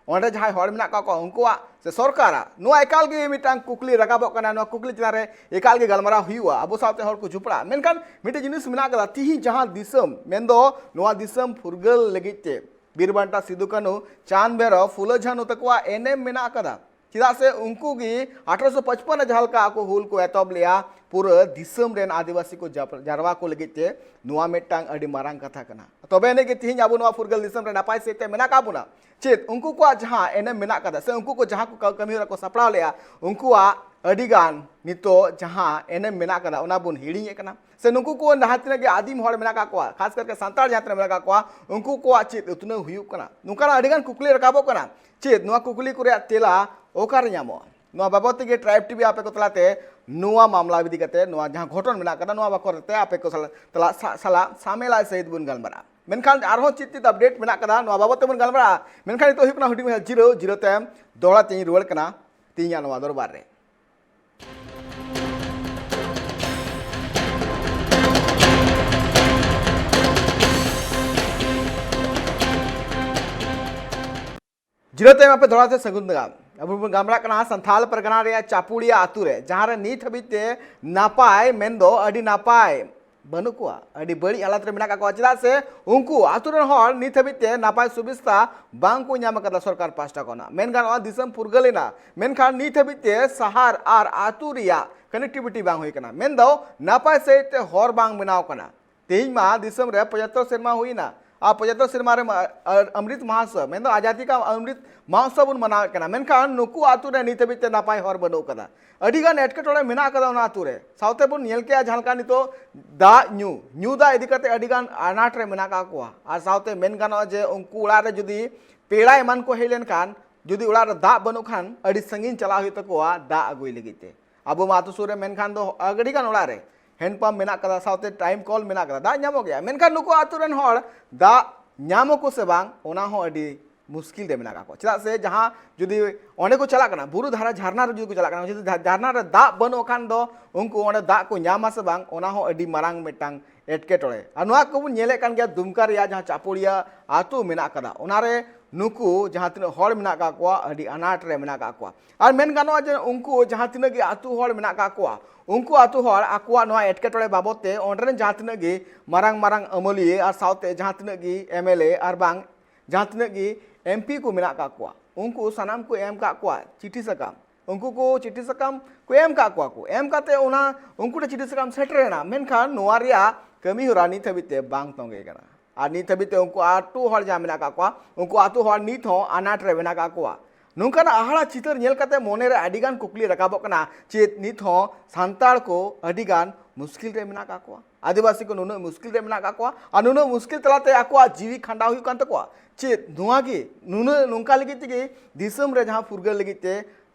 ᱚᱸᱰᱮ ᱡᱟᱦᱟᱸᱭ ᱦᱚᱲ ᱢᱮᱱᱟᱜ ᱠᱟᱜ ᱠᱚᱣᱟ, ᱩᱱᱠᱩᱣᱟᱜ ᱥᱮ ᱥᱚᱨᱠᱟᱨᱟᱜ ᱱᱚᱣᱟ ᱮᱠᱟᱞ ᱜᱮ ᱢᱤᱫᱴᱟᱝ ᱠᱩᱠᱞᱤ ᱨᱟᱠᱟᱵᱚᱜ ᱠᱟᱱᱟ᱾ ᱱᱚᱣᱟ ᱠᱩᱠᱞᱤ ᱪᱮᱛᱟᱱ ᱨᱮ ᱮᱠᱟᱞ ᱜᱮ ᱜᱟᱞᱢᱟᱨᱟᱣ ᱦᱩᱭᱩᱜᱼᱟ᱾ ᱟᱵᱚ ᱥᱟᱶᱛᱮ ᱦᱚᱲ ᱠᱚ ᱡᱚᱯᱲᱟᱜᱼᱟ᱾ ᱢᱮᱱᱠᱷᱟᱱ ᱢᱤᱫᱴᱮᱡ ᱡᱤᱱᱤᱥ ᱢᱮᱱᱟᱜ ᱠᱟᱫᱟ, ᱛᱤᱦᱤᱧ ᱡᱟᱦᱟᱸ ᱫᱤᱥᱚᱢ, ᱢᱮᱱᱫᱚ ᱱᱚᱣᱟ ᱫᱤᱥᱚᱢ ᱯᱷᱩᱨᱜᱟᱹᱞ ᱞᱟᱹᱜᱤᱫ ᱛᱮ ᱵᱤᱨ ᱵᱟᱱᱴᱟ ᱥᱤᱫᱩ ᱠᱟᱹᱱᱦᱩ, ᱪᱟᱸᱫᱽ ᱵᱷᱮᱨᱚ, ᱯᱷᱩᱞᱳ ᱡᱷᱟᱱᱩ ᱛᱟᱠᱚᱣᱟᱜ ᱮᱱᱮᱢ ᱢᱮᱱᱟᱜ ᱠᱟᱫᱟ᱾ ᱪᱮᱫᱟᱜ ᱥᱮ ᱩᱱᱠᱩ ᱜᱮ ᱟᱴᱷᱨᱚᱥᱚ ᱯᱟᱸᱪᱯᱚᱱ ᱨᱮ ᱡᱟᱦᱟᱸ ᱞᱮᱠᱟ ᱟᱠᱚ ᱦᱩᱞ ᱠᱚ ᱮᱛᱚᱦᱚᱵ ᱞᱮᱜᱼᱟ, ᱯᱩᱨᱟᱹ ᱫᱤᱥᱚᱢ ᱨᱮᱱ ᱟᱹᱫᱤᱵᱟᱹᱥᱤ ᱠᱚ ᱡᱟᱯ-, ᱡᱟᱨᱣᱟ ᱠᱚ ᱞᱟᱹᱜᱤᱫ ᱛᱮ, ᱱᱚᱣᱟ ᱢᱤᱫᱴᱟᱝ ᱟᱹᱰᱤ ᱢᱟᱨᱟᱝ ᱠᱟᱛᱷᱟ ᱠᱟᱱᱟ᱾ ᱛᱚᱵᱮ ᱮᱱᱮᱡ ᱜᱮ ᱛᱤᱦᱤᱧ ᱟᱵᱚ ᱱᱚᱣᱟ ᱯᱷᱩᱨᱜᱟᱹᱞ ᱫᱤᱥᱚᱢ ᱨᱮ ᱱᱟᱯᱟᱭ ᱥᱟᱹᱦᱤᱡ ᱛᱮ ᱢᱮᱱᱟᱜ ᱟᱠᱟᱫ ᱵᱚᱱᱟ᱾ ᱪᱮᱫ ᱩᱱᱠᱩ ᱠᱚᱣᱟᱜ ᱡᱟᱦᱟᱸ ᱮᱱᱮᱢ ᱢᱮᱱᱟᱜ ᱠᱟᱫᱟ, ᱥᱮ ᱩᱱᱠᱩ ᱠᱚ ᱡᱟᱦᱟᱸ ᱠᱚ ᱠᱟ-, ᱠᱟᱹᱢᱤ ᱦᱚᱨᱟ ᱠᱚ ᱥᱟᱯᱲᱟᱣ ᱞᱮᱜᱼᱟ, ᱩᱱᱠᱩᱣᱟᱜ ᱟᱹᱰᱤᱜᱟᱱ ᱱᱤᱛᱚᱜ ᱡᱟᱦᱟᱸ ᱮᱱᱮᱢ ᱢᱮᱱᱟᱜ ᱠᱟᱫᱟ, ᱚᱱᱟ ᱵᱚᱱ ᱦᱤᱲᱤᱧᱮᱫ ᱠᱟᱱᱟ? ᱥᱮ ᱱᱩᱠᱩ ᱠᱚ ᱡᱟᱦᱟᱸ ᱛᱤᱱᱟᱹᱜ ᱜᱮ ᱟᱹᱫᱤᱢ ᱦᱚᱲ ᱢᱮᱱᱟᱜ ᱠᱟᱜ ᱠᱚᱣᱟ, ᱠᱷᱟᱥ ᱠᱟᱨᱛᱮ ᱥᱟᱱᱛᱟᱲ ᱡᱟᱦᱟᱸ ᱛᱤᱱᱟᱹᱜ ᱢᱮᱱᱟᱜ ᱠᱟᱜ ᱠᱚᱣᱟ, ᱩᱱᱠᱩ ᱠᱚᱣᱟᱜ ᱪᱮᱫ ᱩᱛᱱᱟᱹᱣ ᱦᱩᱭᱩᱜ ᱠᱟᱱᱟ? ᱱᱚᱝᱠᱟᱱᱟᱜ ᱟᱹᱰᱤᱜᱟᱱ ᱠᱩᱠᱞᱤ ᱨᱟᱠᱟᱵᱚᱜ ᱠᱟᱱᱟ᱾ ᱪᱮᱫ ᱱᱚᱣᱟ ᱠᱩᱠᱞᱤ ᱠᱚ ᱨᱮᱭᱟᱜ ᱛᱮᱞᱟ ᱚᱠᱟᱨᱮ ᱧᱟᱢᱚᱜᱼᱟ? ᱱᱚᱣᱟ ᱵᱟᱵᱚᱫ ᱛᱮᱜᱮ ᱴᱨᱟᱭᱤᱵᱽ ᱴᱤᱵᱷᱤ ᱟᱯᱮ ᱠᱚ ᱛᱟᱞᱟᱛᱮ ᱱᱚᱣᱟ ᱢᱟᱢᱞᱟ ᱤᱫᱤ ᱠᱟᱛᱮ, ᱱᱚᱣᱟ ᱡᱟᱦᱟᱸ ᱜᱷᱚᱴᱚᱱ ᱢᱮᱱᱟᱜ ᱠᱟᱫᱟ, ᱱᱚᱣᱟ ᱵᱟᱠᱷᱚᱞ ᱛᱮ ᱟᱯᱮ ᱠᱚ ᱥᱟᱞᱟᱜ, ᱥᱟᱞᱟᱜ, ᱥᱟ-, ᱥᱟᱞᱟᱜ ᱥᱟᱢᱮᱞᱟᱭ ᱥᱟᱹᱦᱤᱡ ᱵᱚᱱ ᱜᱟᱞᱢᱟᱨᱟᱜᱼᱟ᱾ ᱢᱮᱱᱠᱷᱟᱱ ᱟᱨᱦᱚᱸ ᱪᱮᱫ ᱪᱮᱫ ᱟᱯᱰᱮᱴ ᱢᱮᱱᱟᱜ ᱠᱟᱫᱟ, ᱱᱚᱣᱟ ᱵᱟᱵᱚᱫ ᱛᱮᱵᱚᱱ ᱜᱟᱞᱢᱟᱨᱟᱜᱼᱟ᱾ ᱢᱮᱱᱠᱷᱟᱱ ᱱᱤᱛᱚᱜ ᱦᱩᱭᱩᱜ ᱠᱟᱱᱟ ᱦᱩᱰᱤᱧ ᱢᱟᱪᱷᱟ ᱡᱤᱨᱟᱹᱣ, ᱡᱤᱨᱟᱹᱣ ᱛᱟᱭᱚᱢ ᱫᱚᱦᱲᱟ ᱛᱮᱧ ᱨᱩᱣᱟᱹᱲ ᱠᱟᱱᱟ ᱛᱮᱦᱮᱧᱟᱜ ᱱᱚᱣᱟ ᱫᱚᱨᱵᱟᱨ ᱨᱮ᱾ ᱡᱤᱨᱟᱹᱣ ᱛᱟᱭᱚᱢ ᱟᱯᱮ ᱫᱚᱦᱲᱟ ᱛᱮ ᱥᱟᱹᱜᱩᱱ ᱫᱟᱨᱟᱢ᱾ ᱟᱵᱚ ᱵᱚᱱ ᱜᱟᱞᱢᱟᱨᱟᱜ ᱠᱟᱱᱟ ᱥᱟᱱᱛᱷᱟᱞ ᱯᱟᱨᱜᱟᱱᱟ ᱨᱮᱭᱟᱜ ᱪᱟᱯᱩᱲᱤᱭᱟ ᱟᱛᱳ ᱨᱮ, ᱡᱟᱦᱟᱸ ᱨᱮ ᱱᱤᱛ ᱦᱟᱹᱵᱤᱡ ᱛᱮ ᱱᱟᱯᱟᱭ, ᱢᱮᱱᱫᱚ ᱟᱹᱰᱤ ᱱᱟᱯᱟᱭ ᱵᱟᱹᱱᱩᱜ ᱠᱚᱣᱟ, ᱟᱹᱰᱤ ᱵᱟᱹᱲᱤᱡ ᱦᱟᱞᱟᱛ ᱨᱮ ᱢᱮᱱᱟᱜ ᱠᱟᱜ ᱠᱚᱣᱟ᱾ ᱪᱮᱫᱟᱜ ᱥᱮ ᱩᱱᱠᱩ ᱟᱛᱳ ᱨᱮᱱ ᱦᱚᱲ ᱱᱤᱛ ᱦᱟᱹᱵᱤᱡ ᱛᱮ ᱱᱟᱯᱟᱭ ᱥᱩᱵᱤᱥᱛᱟ ᱵᱟᱝ ᱠᱚ ᱧᱟᱢ ᱟᱠᱟᱫᱟ ᱥᱚᱨᱠᱟᱨ ᱯᱟᱦᱴᱟ ᱠᱷᱚᱱᱟᱜ᱾ ᱢᱮᱱ ᱜᱟᱱᱚᱜᱼᱟ, ᱫᱤᱥᱚᱢ ᱯᱷᱩᱨᱜᱟᱹᱞ ᱮᱱᱟ, ᱢᱮᱱᱠᱷᱟᱱ ᱱᱤᱛ ᱦᱟᱹᱵᱤᱡ ᱛᱮ ᱥᱟᱦᱟᱨ ᱟᱨ ᱟᱛᱳ ᱨᱮᱭᱟᱜ ᱠᱟᱱᱮᱠᱴᱤᱵᱷᱤᱴᱤ ᱵᱟᱝ ᱦᱩᱭ ᱠᱟᱱᱟ, ᱢᱮᱱᱫᱚ ᱱᱟᱯᱟᱭ ᱥᱟᱹᱦᱤᱡ ᱛᱮ ᱦᱚᱨ ᱵᱟᱝ ᱵᱮᱱᱟᱣ ᱠᱟᱱᱟ᱾ ᱛᱮᱦᱮᱧ ᱢᱟ ᱫᱤᱥᱚᱢ ᱨᱮ ᱯᱚᱸᱪᱟᱛᱛᱳᱨ ᱥᱮᱨᱢᱟ ᱦᱩᱭᱱᱟ, ᱟᱨ ᱯᱚᱸᱪᱟᱛᱛᱳᱨ ᱥᱮᱨᱢᱟ ᱨᱮ ᱢᱟ-, ᱟᱨ ᱚᱢᱨᱤᱛ ᱢᱚᱦᱳᱛᱥᱚᱵ, ᱢᱮᱱᱫᱚ ᱟᱡᱟᱫᱤ ᱠᱟ ᱚᱢᱨᱤᱛ ᱢᱚᱦᱳᱛᱥᱚᱵ ᱵᱚᱱ ᱢᱟᱱᱟᱣᱮᱫ ᱠᱟᱱᱟ, ᱢᱮᱱᱠᱷᱟᱱ ᱱᱩᱠᱩ ᱟᱛᱳ ᱨᱮ ᱱᱤᱛ ᱦᱟᱹᱵᱤᱡ ᱛᱮ ᱱᱟᱯᱟᱭ ᱦᱚᱨ ᱵᱟᱹᱱᱩᱜ ᱠᱟᱫᱟ᱾ ᱟᱹᱰᱤᱜᱟᱱ ᱮᱴᱠᱮᱴᱚᱬᱮ ᱢᱮᱱᱟᱜ ᱠᱟᱫᱟ ᱚᱱᱟ ᱟᱛᱳ ᱨᱮ᱾ ᱥᱟᱶᱛᱮ ᱵᱚᱱ ᱧᱮᱞ ᱠᱮᱜᱼᱟ ᱡᱟᱦᱟᱸ ᱞᱮᱠᱟ ᱱᱤᱛᱚᱜ ᱫᱟᱜ ᱧᱩ, ᱧᱩ ᱫᱟᱜ ᱤᱫᱤ ᱠᱟᱛᱮ ᱟᱹᱰᱤᱜᱟᱱ ᱟᱱᱟᱴ ᱨᱮ ᱢᱮᱱᱟᱜ ᱠᱟᱜ ᱠᱚᱣᱟ᱾ ᱟᱨ ᱥᱟᱶᱛᱮ ᱢᱮᱱ ᱜᱟᱱᱚᱜᱼᱟ ᱡᱮ ᱩᱱᱠᱩ ᱚᱲᱟᱜ ᱨᱮ ᱡᱩᱫᱤ ᱯᱮᱲᱟ ᱮᱢᱟᱱ ᱠᱚ ᱦᱮᱡ ᱞᱮᱱᱠᱷᱟᱱ, ᱡᱩᱫᱤ ᱚᱲᱟᱜ ᱨᱮ ᱫᱟᱜ ᱵᱟᱹᱱᱩᱜ ᱠᱷᱟᱱ, ᱟᱹᱰᱤ ᱥᱟᱺᱜᱤᱧ ᱪᱟᱞᱟᱜ ᱦᱩᱭᱩᱜ ᱛᱟᱠᱚᱣᱟ ᱫᱟᱜ ᱟᱹᱜᱩᱭ ᱞᱟᱹᱜᱤᱫ ᱛᱮ᱾ ᱟᱵᱚ ᱢᱟ ᱟᱹᱛᱩ ᱥᱩᱨ ᱨᱮ ᱢᱮᱱᱠᱷᱟᱱ ᱫᱚ ᱟᱹᱰᱤᱜᱟᱱ ᱚᱲᱟᱜ ᱨᱮ ᱦᱮᱱᱰ ᱯᱟᱢᱯ ᱢᱮᱱᱟᱜ ᱠᱟᱫᱟ, ᱥᱟᱶᱛᱮ ᱴᱟᱭᱤᱢ ᱠᱚᱞ ᱢᱮᱱᱟᱜ ᱠᱟᱫᱟ, ᱫᱟᱜ ᱧᱟᱢᱚᱜ ᱜᱮᱭᱟ᱾ ᱢᱮᱱᱠᱷᱟᱱ ᱱᱩᱠᱩ ᱟᱹᱛᱩ ᱨᱮᱱ ᱦᱚᱲ ᱫᱟᱜ ᱧᱟᱢ ᱟᱠᱚ ᱥᱮ ᱵᱟᱝ, ᱚᱱᱟ ᱦᱚᱸ ᱟᱹᱰᱤ ᱢᱩᱥᱠᱤᱞ ᱨᱮ ᱢᱮᱱᱟᱜ ᱟᱠᱟᱫ ᱠᱚᱣᱟ᱾ ᱪᱮᱫᱟᱜ ᱥᱮ ᱡᱟᱦᱟᱸ ᱡᱩᱫᱤ ᱚᱸᱰᱮ ᱠᱚ ᱪᱟᱞᱟᱜ ᱠᱟᱱᱟ, ᱵᱩᱨᱩ ᱫᱷᱟᱨᱟ ᱡᱷᱟᱨᱱᱟ ᱨᱮ ᱡᱩᱫᱤ ᱠᱚ ᱪᱟᱞᱟᱜ ᱠᱟᱱᱟ, ᱡᱩᱫᱤ ᱡᱷᱟ- ᱡᱷᱟᱨᱱᱟ ᱨᱮ ᱫᱟᱜ ᱵᱟᱹᱱᱩᱜ ᱠᱷᱟᱱ ᱫᱚ ᱩᱱᱠᱩ ᱚᱸᱰᱮ ᱫᱟᱜ ᱠᱚ ᱧᱟᱢᱟ ᱥᱮ ᱵᱟᱝ, ᱚᱱᱟ ᱦᱚᱸ ᱟᱹᱰᱤ ᱢᱟᱨᱟᱝ ᱢᱤᱫᱴᱟᱝ ᱮᱴᱠᱮᱴᱚᱬᱮ᱾ ᱟᱨ ᱱᱚᱣᱟ ᱠᱚᱵᱚᱱ ᱧᱮᱞᱮᱫ ᱠᱟᱱ ᱜᱮᱭᱟ, ᱫᱩᱢᱠᱟ ᱨᱮᱭᱟᱜ ᱡᱟᱦᱟᱸ ᱪᱟᱯᱩᱲᱤᱭᱟ ᱟᱹᱛᱩ ᱢᱮᱱᱟᱜ ᱟᱠᱟᱫᱟ, ᱚᱱᱟᱨᱮ ᱱᱩᱠᱩ ᱡᱟᱦᱟᱸ ᱛᱤᱱᱟᱹᱜ ᱦᱚᱲ ᱢᱮᱱᱟᱜ ᱟᱠᱟᱫ ᱠᱚᱣᱟ, ᱟᱹᱰᱤ ᱟᱱᱟᱴ ᱨᱮ ᱢᱮᱱᱟᱜ ᱟᱠᱟᱫ ᱠᱚᱣᱟ᱾ ᱟᱨ ᱢᱮᱱ ᱜᱟᱱᱚᱜᱼᱟ ᱡᱮ ᱩᱱᱠᱩ ᱡᱟᱦᱟᱸ ᱛᱤᱱᱟᱹᱜ ᱜᱮ ᱟᱹᱛᱩ ᱦᱚᱲ ᱢᱮᱱᱟᱜ ᱟᱠᱟᱫ ᱠᱚᱣᱟ, ᱩᱱᱠᱩ ᱟᱹᱛᱩ ᱦᱚᱲ ᱟᱠᱚᱣᱟᱜ ᱱᱚᱣᱟ ᱮᱴᱠᱮᱴᱚᱬᱮ ᱵᱟᱵᱚᱫ ᱛᱮ ᱚᱸᱰᱮ ᱨᱮᱱ ᱡᱟᱦᱟᱸ ᱛᱤᱱᱟᱹᱜ ᱜᱮ ᱢᱟᱨᱟᱝ ᱢᱟᱨᱟᱝ ᱟᱹᱢᱟᱹᱞᱤᱭᱟᱹ ᱟᱨ ᱥᱟᱶᱛᱮ ᱡᱟᱦᱟᱸ ᱛᱤᱱᱟᱹᱜ ᱜᱮ ᱮᱢ ᱮᱞ ᱮ ᱟᱨ ᱵᱟᱝ ᱡᱟᱦᱟᱸ ᱛᱤᱱᱟᱹᱜ ᱜᱮ ᱮᱢ ᱯᱤ ᱠᱚ ᱢᱮᱱᱟᱜ ᱟᱠᱟᱫ ᱠᱚᱣᱟ, ᱩᱱᱠᱩ ᱥᱟᱱᱟᱢ ᱠᱚ ᱮᱢ ᱟᱠᱟᱫ ᱠᱚᱣᱟ ᱪᱤᱴᱷᱤ ᱥᱟᱠᱟᱢ᱾ ᱩᱱᱠᱩ ᱠᱚ ᱪᱤᱴᱷᱤ ᱥᱟᱠᱟᱢ ᱠᱚ ᱮᱢ ᱟᱠᱟᱫ ᱠᱚᱣᱟ ᱠᱚ᱾ ᱮᱢ ᱠᱟᱛᱮ ᱚᱱᱟ ᱩᱱᱠᱩ ᱴᱷᱮᱱ ᱪᱤᱴᱷᱤ ᱥᱟᱠᱟᱢ ᱥᱮᱴᱮᱨᱮᱱᱟ, ᱢᱮᱱᱠᱷᱟᱱ ᱱᱚᱣᱟ ᱨᱮᱭᱟᱜ ᱠᱟᱹᱢᱤ ᱦᱚᱨᱟ ᱱᱤᱛ ᱦᱟᱹᱵᱤᱡ ᱛᱮ ᱵᱟᱝ ᱛᱚᱸᱜᱮ ᱠᱟᱱᱟ᱾ ᱟᱨ ᱱᱤᱛ ᱦᱟᱹᱵᱤᱡ ᱛᱮ ᱩᱱᱠᱩ ᱟᱹᱛᱩ ᱦᱚᱲ ᱡᱟᱦᱟᱸ ᱢᱮᱱᱟᱜ ᱟᱠᱟᱫ ᱠᱚᱣᱟ, ᱩᱱᱠᱩ ᱟᱹᱛᱩ ᱦᱚᱲ ᱱᱤᱛ ᱦᱚᱸ ᱟᱱᱟᱴ ᱨᱮ ᱢᱮᱱᱟᱜ ᱟᱠᱟᱫ ᱠᱚᱣᱟ᱾ ᱱᱚᱝᱠᱟᱱᱟᱜ ᱦᱟᱦᱟᱲᱟ ᱪᱤᱛᱟᱹᱨ ᱧᱮᱞ ᱠᱟᱛᱮ ᱢᱚᱱᱮ ᱨᱮ ᱟᱹᱰᱤ ᱜᱟᱱ ᱠᱩᱠᱞᱤ ᱨᱟᱠᱟᱵᱚᱜ ᱠᱟᱱᱟ, ᱪᱮᱫ ᱱᱤᱛ ᱦᱚᱸ ᱥᱟᱱᱛᱟᱲ ᱠᱚ ᱟᱹᱰᱤ ᱜᱟᱱ ᱢᱩᱥᱠᱤᱞ ᱨᱮ ᱢᱮᱱᱟᱜ ᱟᱠᱟᱫ ᱠᱚᱣᱟ? ᱟᱹᱫᱤᱵᱟᱹᱥᱤ ᱠᱚ ᱱᱩᱱᱟᱹᱜ ᱢᱩᱥᱠᱤᱞ ᱨᱮ ᱢᱮᱱᱟᱜ ᱟᱠᱟᱫ ᱠᱚᱣᱟ ᱟᱨ ᱱᱩᱱᱟᱹᱜ ᱢᱩᱥᱠᱤᱞ ᱛᱟᱞᱟᱛᱮ ᱟᱠᱚᱣᱟᱜ ᱡᱤᱣᱤ ᱠᱷᱟᱸᱰᱟᱣ ᱦᱩᱭᱩᱜ ᱠᱟᱱ ᱛᱟᱠᱚᱣᱟ᱾ ᱪᱮᱫ ᱱᱚᱣᱟ ᱜᱮ ᱱᱩᱱᱟᱹᱜ ᱱᱚᱝᱠᱟ ᱞᱟᱹᱜᱤᱫ ᱛᱮᱜᱮ ᱫᱤᱥᱚᱢ ᱨᱮ ᱡᱟᱦᱟᱸ ᱯᱷᱩᱨᱜᱟᱹᱞ ᱞᱟᱹᱜᱤᱫ ᱛᱮ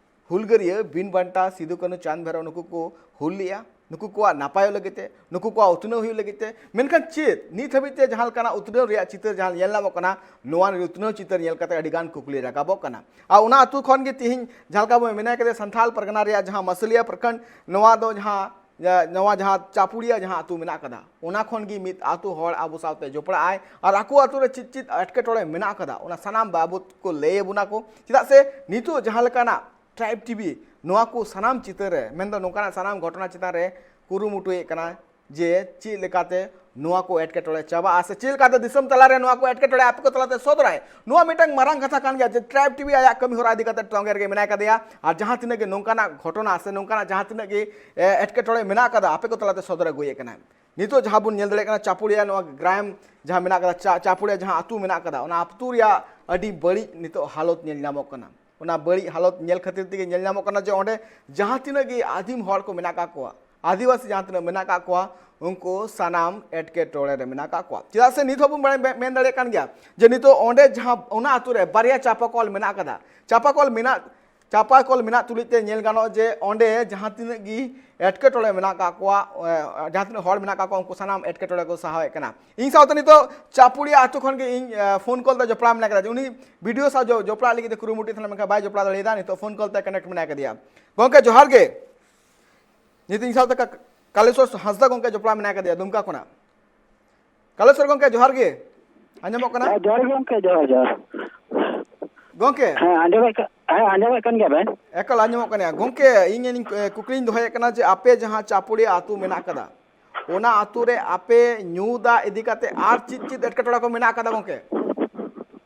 ᱦᱩᱞᱜᱟᱹᱨᱤᱭᱟᱹ ᱵᱤᱱ ᱵᱟᱱᱴᱟ ᱥᱤᱫᱩ ᱠᱟᱹᱱᱦᱩ ᱪᱟᱸᱫᱽ ᱵᱷᱟᱭᱨᱳ ᱱᱩᱠᱩ ᱠᱚ ᱦᱩᱞ ᱞᱮᱜᱼᱟ, ᱱᱩᱠᱩ ᱠᱚᱣᱟᱜ ᱱᱟᱯᱟᱭᱚᱜ ᱞᱟᱹᱜᱤᱫ ᱛᱮ, ᱱᱩᱠᱩ ᱠᱚᱣᱟᱜ ᱩᱛᱱᱟᱹᱣ ᱦᱩᱭᱩᱜ ᱞᱟᱹᱜᱤᱫ ᱛᱮ᱾ ᱢᱮᱱᱠᱷᱟᱱ ᱪᱮᱫ ᱱᱤᱛ ᱦᱟᱹᱵᱤᱡ ᱛᱮ ᱡᱟᱦᱟᱸ ᱞᱮᱠᱟᱱᱟᱜ ᱩᱛᱱᱟᱹᱣ ᱨᱮᱭᱟᱜ ᱪᱤᱛᱟᱹᱨ ᱡᱟᱦᱟᱸ ᱧᱮᱞ ᱧᱟᱢᱚᱜ ᱠᱟᱱᱟ, ᱱᱚᱣᱟ ᱩᱛᱱᱟᱹᱣ ᱪᱤᱛᱟᱹᱨ ᱧᱮᱞ ᱠᱟᱛᱮ ᱟᱹᱰᱤ ᱜᱟᱱ ᱠᱩᱠᱞᱤ ᱨᱟᱠᱟᱵᱚᱜ ᱠᱟᱱᱟ᱾ ᱟᱨ ᱚᱱᱟ ᱟᱹᱛᱩ ᱠᱷᱚᱱ ᱜᱮ ᱛᱤᱦᱤᱧ ᱡᱟᱦᱟᱸ ᱞᱮᱠᱟ ᱵᱚᱱ ᱢᱮᱱᱟ ᱠᱮᱫᱟ, ᱥᱟᱱᱛᱷᱟᱞ ᱯᱟᱨᱜᱟᱱᱟ ᱨᱮᱭᱟᱜ ᱡᱟᱦᱟᱸ ᱢᱟᱥᱟᱹᱞᱤᱭᱟ ᱯᱨᱚᱠᱷᱚᱸᱰ, ᱱᱚᱣᱟ ᱫᱚ ᱡᱟᱦᱟᱸ ᱱᱚᱣᱟ ᱡᱟᱦᱟᱸ ᱪᱟᱯᱩᱲᱤᱭᱟ ᱡᱟᱦᱟᱸ ᱟᱹᱛᱩ ᱢᱮᱱᱟᱜ ᱟᱠᱟᱫᱟ, ᱚᱱᱟ ᱠᱷᱚᱱ ᱜᱮ ᱢᱤᱫ ᱟᱹᱛᱩ ᱦᱚᱲ ᱟᱵᱚ ᱥᱟᱶᱛᱮ ᱡᱚᱯᱲᱟᱜ ᱟᱭ ᱟᱨ ᱟᱠᱚ ᱟᱹᱛᱩ ᱨᱮ ᱪᱮᱫ ᱪᱮᱫ ᱮᱴᱠᱮᱴᱚᱬᱮ ᱢᱮᱱᱟᱜ ᱟᱠᱟᱫᱟ, ᱚᱱᱟ ᱥᱟᱱᱟᱢ ᱵᱟᱵᱚᱫ ᱠᱚ ᱞᱟᱹᱭ ᱟᱵᱚᱱᱟ ᱠᱚ᱾ ᱪᱮᱫᱟᱜ ᱥᱮ ᱱᱤᱛᱚᱜ ᱡᱟᱦᱟᱸ ᱞᱮᱠᱟᱱᱟᱜ ᱴᱨᱟᱭᱤᱵᱽ ᱴᱤᱵᱷᱤ ᱱᱚᱣᱟ ᱠᱚ ᱥᱟᱱᱟᱢ ᱪᱤᱛᱟᱹᱨ ᱨᱮ, ᱢᱮᱱᱫᱚ ᱱᱚᱝᱠᱟᱱᱟᱜ ᱥᱟᱱᱟᱢ ᱜᱷᱚᱴᱚᱱᱟ ᱪᱮᱛᱟᱱ ᱨᱮ ᱠᱩᱨᱩᱢᱩᱴᱩᱭᱮᱫ ᱠᱟᱱᱟ ᱡᱮ ᱪᱮᱫ ᱞᱮᱠᱟᱛᱮ ᱱᱚᱣᱟ ᱠᱚ ᱮᱴᱠᱮᱴᱚᱬᱮ ᱪᱟᱵᱟᱜᱼᱟ ᱥᱮ ᱪᱮᱫ ᱞᱮᱠᱟᱛᱮ ᱫᱤᱥᱚᱢ ᱛᱟᱞᱟᱨᱮ ᱱᱚᱣᱟ ᱠᱚ ᱮᱴᱠᱮᱴᱚᱬᱮ ᱟᱯᱮ ᱠᱚ ᱛᱟᱞᱟᱛᱮ ᱥᱚᱫᱚᱨᱟᱭ᱾ ᱱᱚᱣᱟ ᱢᱤᱫᱴᱟᱝ ᱢᱟᱨᱟᱝ ᱠᱟᱛᱷᱟ ᱠᱟᱱ ᱜᱮᱭᱟ ᱡᱮ ᱴᱨᱟᱭᱤᱵᱽ ᱴᱤᱵᱷᱤ ᱟᱭᱟᱜ ᱠᱟᱹᱢᱤ ᱦᱚᱨᱟ ᱤᱫᱤ ᱠᱟᱛᱮ ᱛᱚᱸᱜᱮ ᱨᱮᱜᱮ ᱢᱮᱱᱟᱭ ᱠᱟᱫᱮᱭᱟ᱾ ᱟᱨ ᱡᱟᱦᱟᱸ ᱛᱤᱱᱟᱹᱜ ᱜᱮ ᱱᱚᱝᱠᱟᱱᱟᱜ ᱜᱷᱚᱴᱚᱱᱟ ᱥᱮ ᱱᱚᱝᱠᱟᱱᱟᱜ ᱡᱟᱦᱟᱸ ᱛᱤᱱᱟᱹᱜ ᱜᱮ, ᱮ, ᱮᱴᱠᱮᱴᱚᱬᱮ ᱢᱮᱱᱟᱜ ᱠᱟᱫᱟ, ᱟᱯᱮ ᱠᱚ ᱛᱟᱞᱟᱛᱮ ᱥᱚᱫᱚᱨ ᱟᱹᱜᱩᱭᱮᱫ ᱠᱟᱱᱟ᱾ ᱱᱤᱛᱚᱜ ᱡᱟᱦᱟᱸ ᱵᱚᱱ ᱧᱮᱞ ᱫᱟᱲᱮᱭᱟᱜ ᱠᱟᱱᱟ, ᱪᱟᱯᱩᱲᱤᱭᱟ ᱱᱚᱣᱟ ᱜᱨᱟᱢ ᱡᱟᱦᱟᱸ ᱢᱮᱱᱟᱜ ᱠᱟᱫᱟ, ᱪᱟ-, ᱪᱟᱯᱩᱲᱤᱭᱟ ᱡᱟᱦᱟᱸ ᱟᱹᱛᱩ ᱢᱮᱱᱟᱜ ᱠᱟᱫᱟ, ᱚᱱᱟ ᱟᱹᱛᱩ ᱨᱮᱭᱟᱜ ᱟᱹᱰᱤ ᱵᱟᱹᱲᱤᱡ ᱱᱤᱛᱚᱜ ᱦᱟᱞᱚᱛ ᱧᱮᱞ ᱧᱟᱢᱚᱜ ᱠᱟᱱᱟ᱾ ᱚᱱᱟ ᱵᱟᱹᱲᱤᱡ ᱦᱟᱞᱚᱛ ᱧᱮᱞ ᱠᱷᱟᱹᱛᱤᱨ ᱛᱮᱜᱮ ᱧᱮᱞ ᱧᱟᱢᱚᱜ ᱠᱟᱱᱟ ᱡᱮ ᱚᱸᱰᱮ ᱡᱟᱦᱟᱸ ᱛᱤᱱᱟᱹᱜ ᱜᱮ ᱟᱹᱫᱤᱢ ᱦᱚᱲ ᱠᱚ ᱢᱮᱱᱟᱜ ᱟᱠᱟᱫ ᱠᱚᱣᱟ, ᱟᱹᱫᱤᱵᱟᱹᱥᱤ ᱡᱟᱦᱟᱸ ᱛᱤᱱᱟᱹᱜ ᱢᱮᱱᱟᱜ ᱟᱠᱟᱫ ᱠᱚᱣᱟ, ᱩᱱᱠᱩ ᱥᱟᱱᱟᱢ ᱮᱴᱠᱮᱴᱚᱬᱮ ᱨᱮ ᱢᱮᱱᱟᱜ ᱟᱠᱟᱫ ᱠᱚᱣᱟ᱾ ᱪᱮᱫᱟᱜ ᱥᱮ ᱱᱤᱛ ᱦᱚᱸᱵᱚᱱ ᱵᱟᱲᱟᱭ, ᱢᱮ-, ᱢᱮᱱ ᱫᱟᱲᱮᱭᱟᱜ ᱠᱟᱱ ᱜᱮᱭᱟ ᱡᱮ ᱱᱤᱛᱚᱜ ᱚᱸᱰᱮ ᱡᱟᱦᱟᱸ ᱚᱱᱟ ᱟᱹᱛᱩ ᱨᱮ ᱵᱟᱨᱭᱟ ᱪᱟᱯᱟ ᱠᱚᱞ ᱢᱮᱱᱟᱜ ᱟᱠᱟᱫᱟ, ᱪᱟᱯᱟ ᱠᱚᱞ ᱢᱮᱱᱟᱜ ᱪᱟᱯᱟ ᱠᱚᱞ ᱢᱮᱱᱟᱜ ᱛᱩᱞᱩᱡ ᱛᱮ ᱧᱮᱞ ᱜᱟᱱᱚᱜ ᱡᱮ ᱚᱸᱰᱮ ᱡᱟᱦᱟᱸ ᱛᱤᱱᱟᱹᱜ ᱜᱮ ᱮᱴᱠᱮᱴᱚᱬᱮ ᱢᱮᱱᱟᱜ ᱠᱟᱜ ᱠᱚᱣᱟ, ᱮ, ᱡᱟᱦᱟᱸ ᱛᱤᱱᱟᱹᱜ ᱦᱚᱲ ᱢᱮᱱᱟᱜ ᱠᱟᱜ ᱠᱚᱣᱟ, ᱩᱱᱠᱩ ᱥᱟᱱᱟᱢ ᱮᱴᱠᱮᱴᱚᱬᱮ ᱠᱚ ᱥᱟᱦᱟᱣᱮᱫ ᱠᱟᱱᱟ᱾ ᱤᱧ ᱥᱟᱶᱛᱮ ᱱᱤᱛᱚᱜ ᱪᱟᱯᱩᱲᱤᱭᱟ ᱟᱹᱛᱩ ᱠᱷᱚᱱ ᱜᱮ ᱤᱧ, ᱮ, ᱯᱷᱳᱱ ᱠᱚᱞ ᱛᱮ ᱡᱚᱯᱲᱟᱣ ᱢᱮᱱᱟᱭ ᱠᱟᱫᱮᱭᱟ᱾ ᱩᱱᱤ ᱵᱷᱤᱰᱤᱭᱳ ᱥᱟᱶ ᱡᱚ-, ᱡᱚᱯᱲᱟᱜ ᱞᱟᱹᱜᱤᱫ ᱛᱮ ᱠᱩᱨᱩᱢᱩᱴᱩᱭ ᱛᱟᱦᱮᱱᱟ, ᱢᱮᱱᱠᱷᱟᱱ ᱵᱟᱭ ᱡᱚᱯᱲᱟᱣ ᱫᱟᱲᱮᱭᱟᱫᱟ᱾ ᱱᱤᱛᱚᱜ ᱯᱷᱳᱱ ᱠᱚᱞ ᱛᱮ ᱠᱟᱱᱮᱠᱴ ᱢᱮᱱᱟᱭ ᱠᱟᱫᱮᱭᱟ᱾ ᱜᱚᱢᱠᱮ, ᱡᱚᱦᱟᱨ ᱜᱮ᱾ ᱱᱤᱛᱚᱜ ᱤᱧ ᱥᱟᱶᱛᱮ ᱠᱟ-, ᱠᱟᱞᱮᱥᱚᱨ ᱦᱟᱸᱥᱫᱟ ᱜᱚᱢᱠᱮ ᱡᱚᱯᱲᱟᱣ ᱢᱮᱱᱟᱭ ᱠᱟᱫᱮᱭᱟ ᱫᱩᱢᱠᱟ ᱠᱷᱚᱱᱟᱜ᱾ ᱠᱟᱞᱮᱥᱚᱨ ᱜᱚᱢᱠᱮ, ᱡᱚᱦᱟᱨ ᱜᱮ᱾ ᱟᱸᱡᱚᱢᱚᱜ ᱠᱟᱱᱟ? ᱦᱮᱸ, ᱡᱚᱦᱟᱨ ᱜᱮ ᱜᱚᱢᱠᱮ, ᱡᱚᱦᱟᱨ, ᱡᱚᱦᱟᱨ᱾ ᱜᱚᱢᱠᱮ᱾ ᱦᱮᱸ, ᱟᱸᱡᱚᱢᱮᱫ ᱠᱟ-, ᱦᱮᱸ, ᱟᱸᱡᱚᱢᱮᱫ ᱠᱟᱱ ᱜᱮᱭᱟ ᱵᱮᱱ? ᱮᱠᱟᱞ ᱟᱸᱡᱚᱢᱚᱜ ᱠᱟᱱ ᱜᱮᱭᱟ᱾ ᱜᱚᱢᱠᱮ, ᱤᱧ, ᱤᱧ, ᱮ, ᱠᱩᱠᱞᱤᱧ ᱫᱚᱦᱚᱭᱮᱫ ᱠᱟᱱᱟ ᱡᱮ ᱟᱯᱮ ᱡᱟᱦᱟᱸ ᱪᱟᱯᱩᱲᱤᱭᱟ ᱟᱹᱛᱩ ᱢᱮᱱᱟᱜ ᱠᱟᱫᱟ, ᱚᱱᱟ ᱟᱹᱛᱩ ᱨᱮ ᱟᱯᱮ ᱧᱩ ᱫᱟᱜ ᱤᱫᱤ ᱠᱟᱛᱮ ᱟᱨ ᱪᱮᱫ ᱪᱮᱫ ᱮᱴᱠᱮᱴᱚᱬᱮ ᱠᱚ ᱢᱮᱱᱟᱜ ᱠᱟᱫᱟ ᱜᱚᱢᱠᱮ?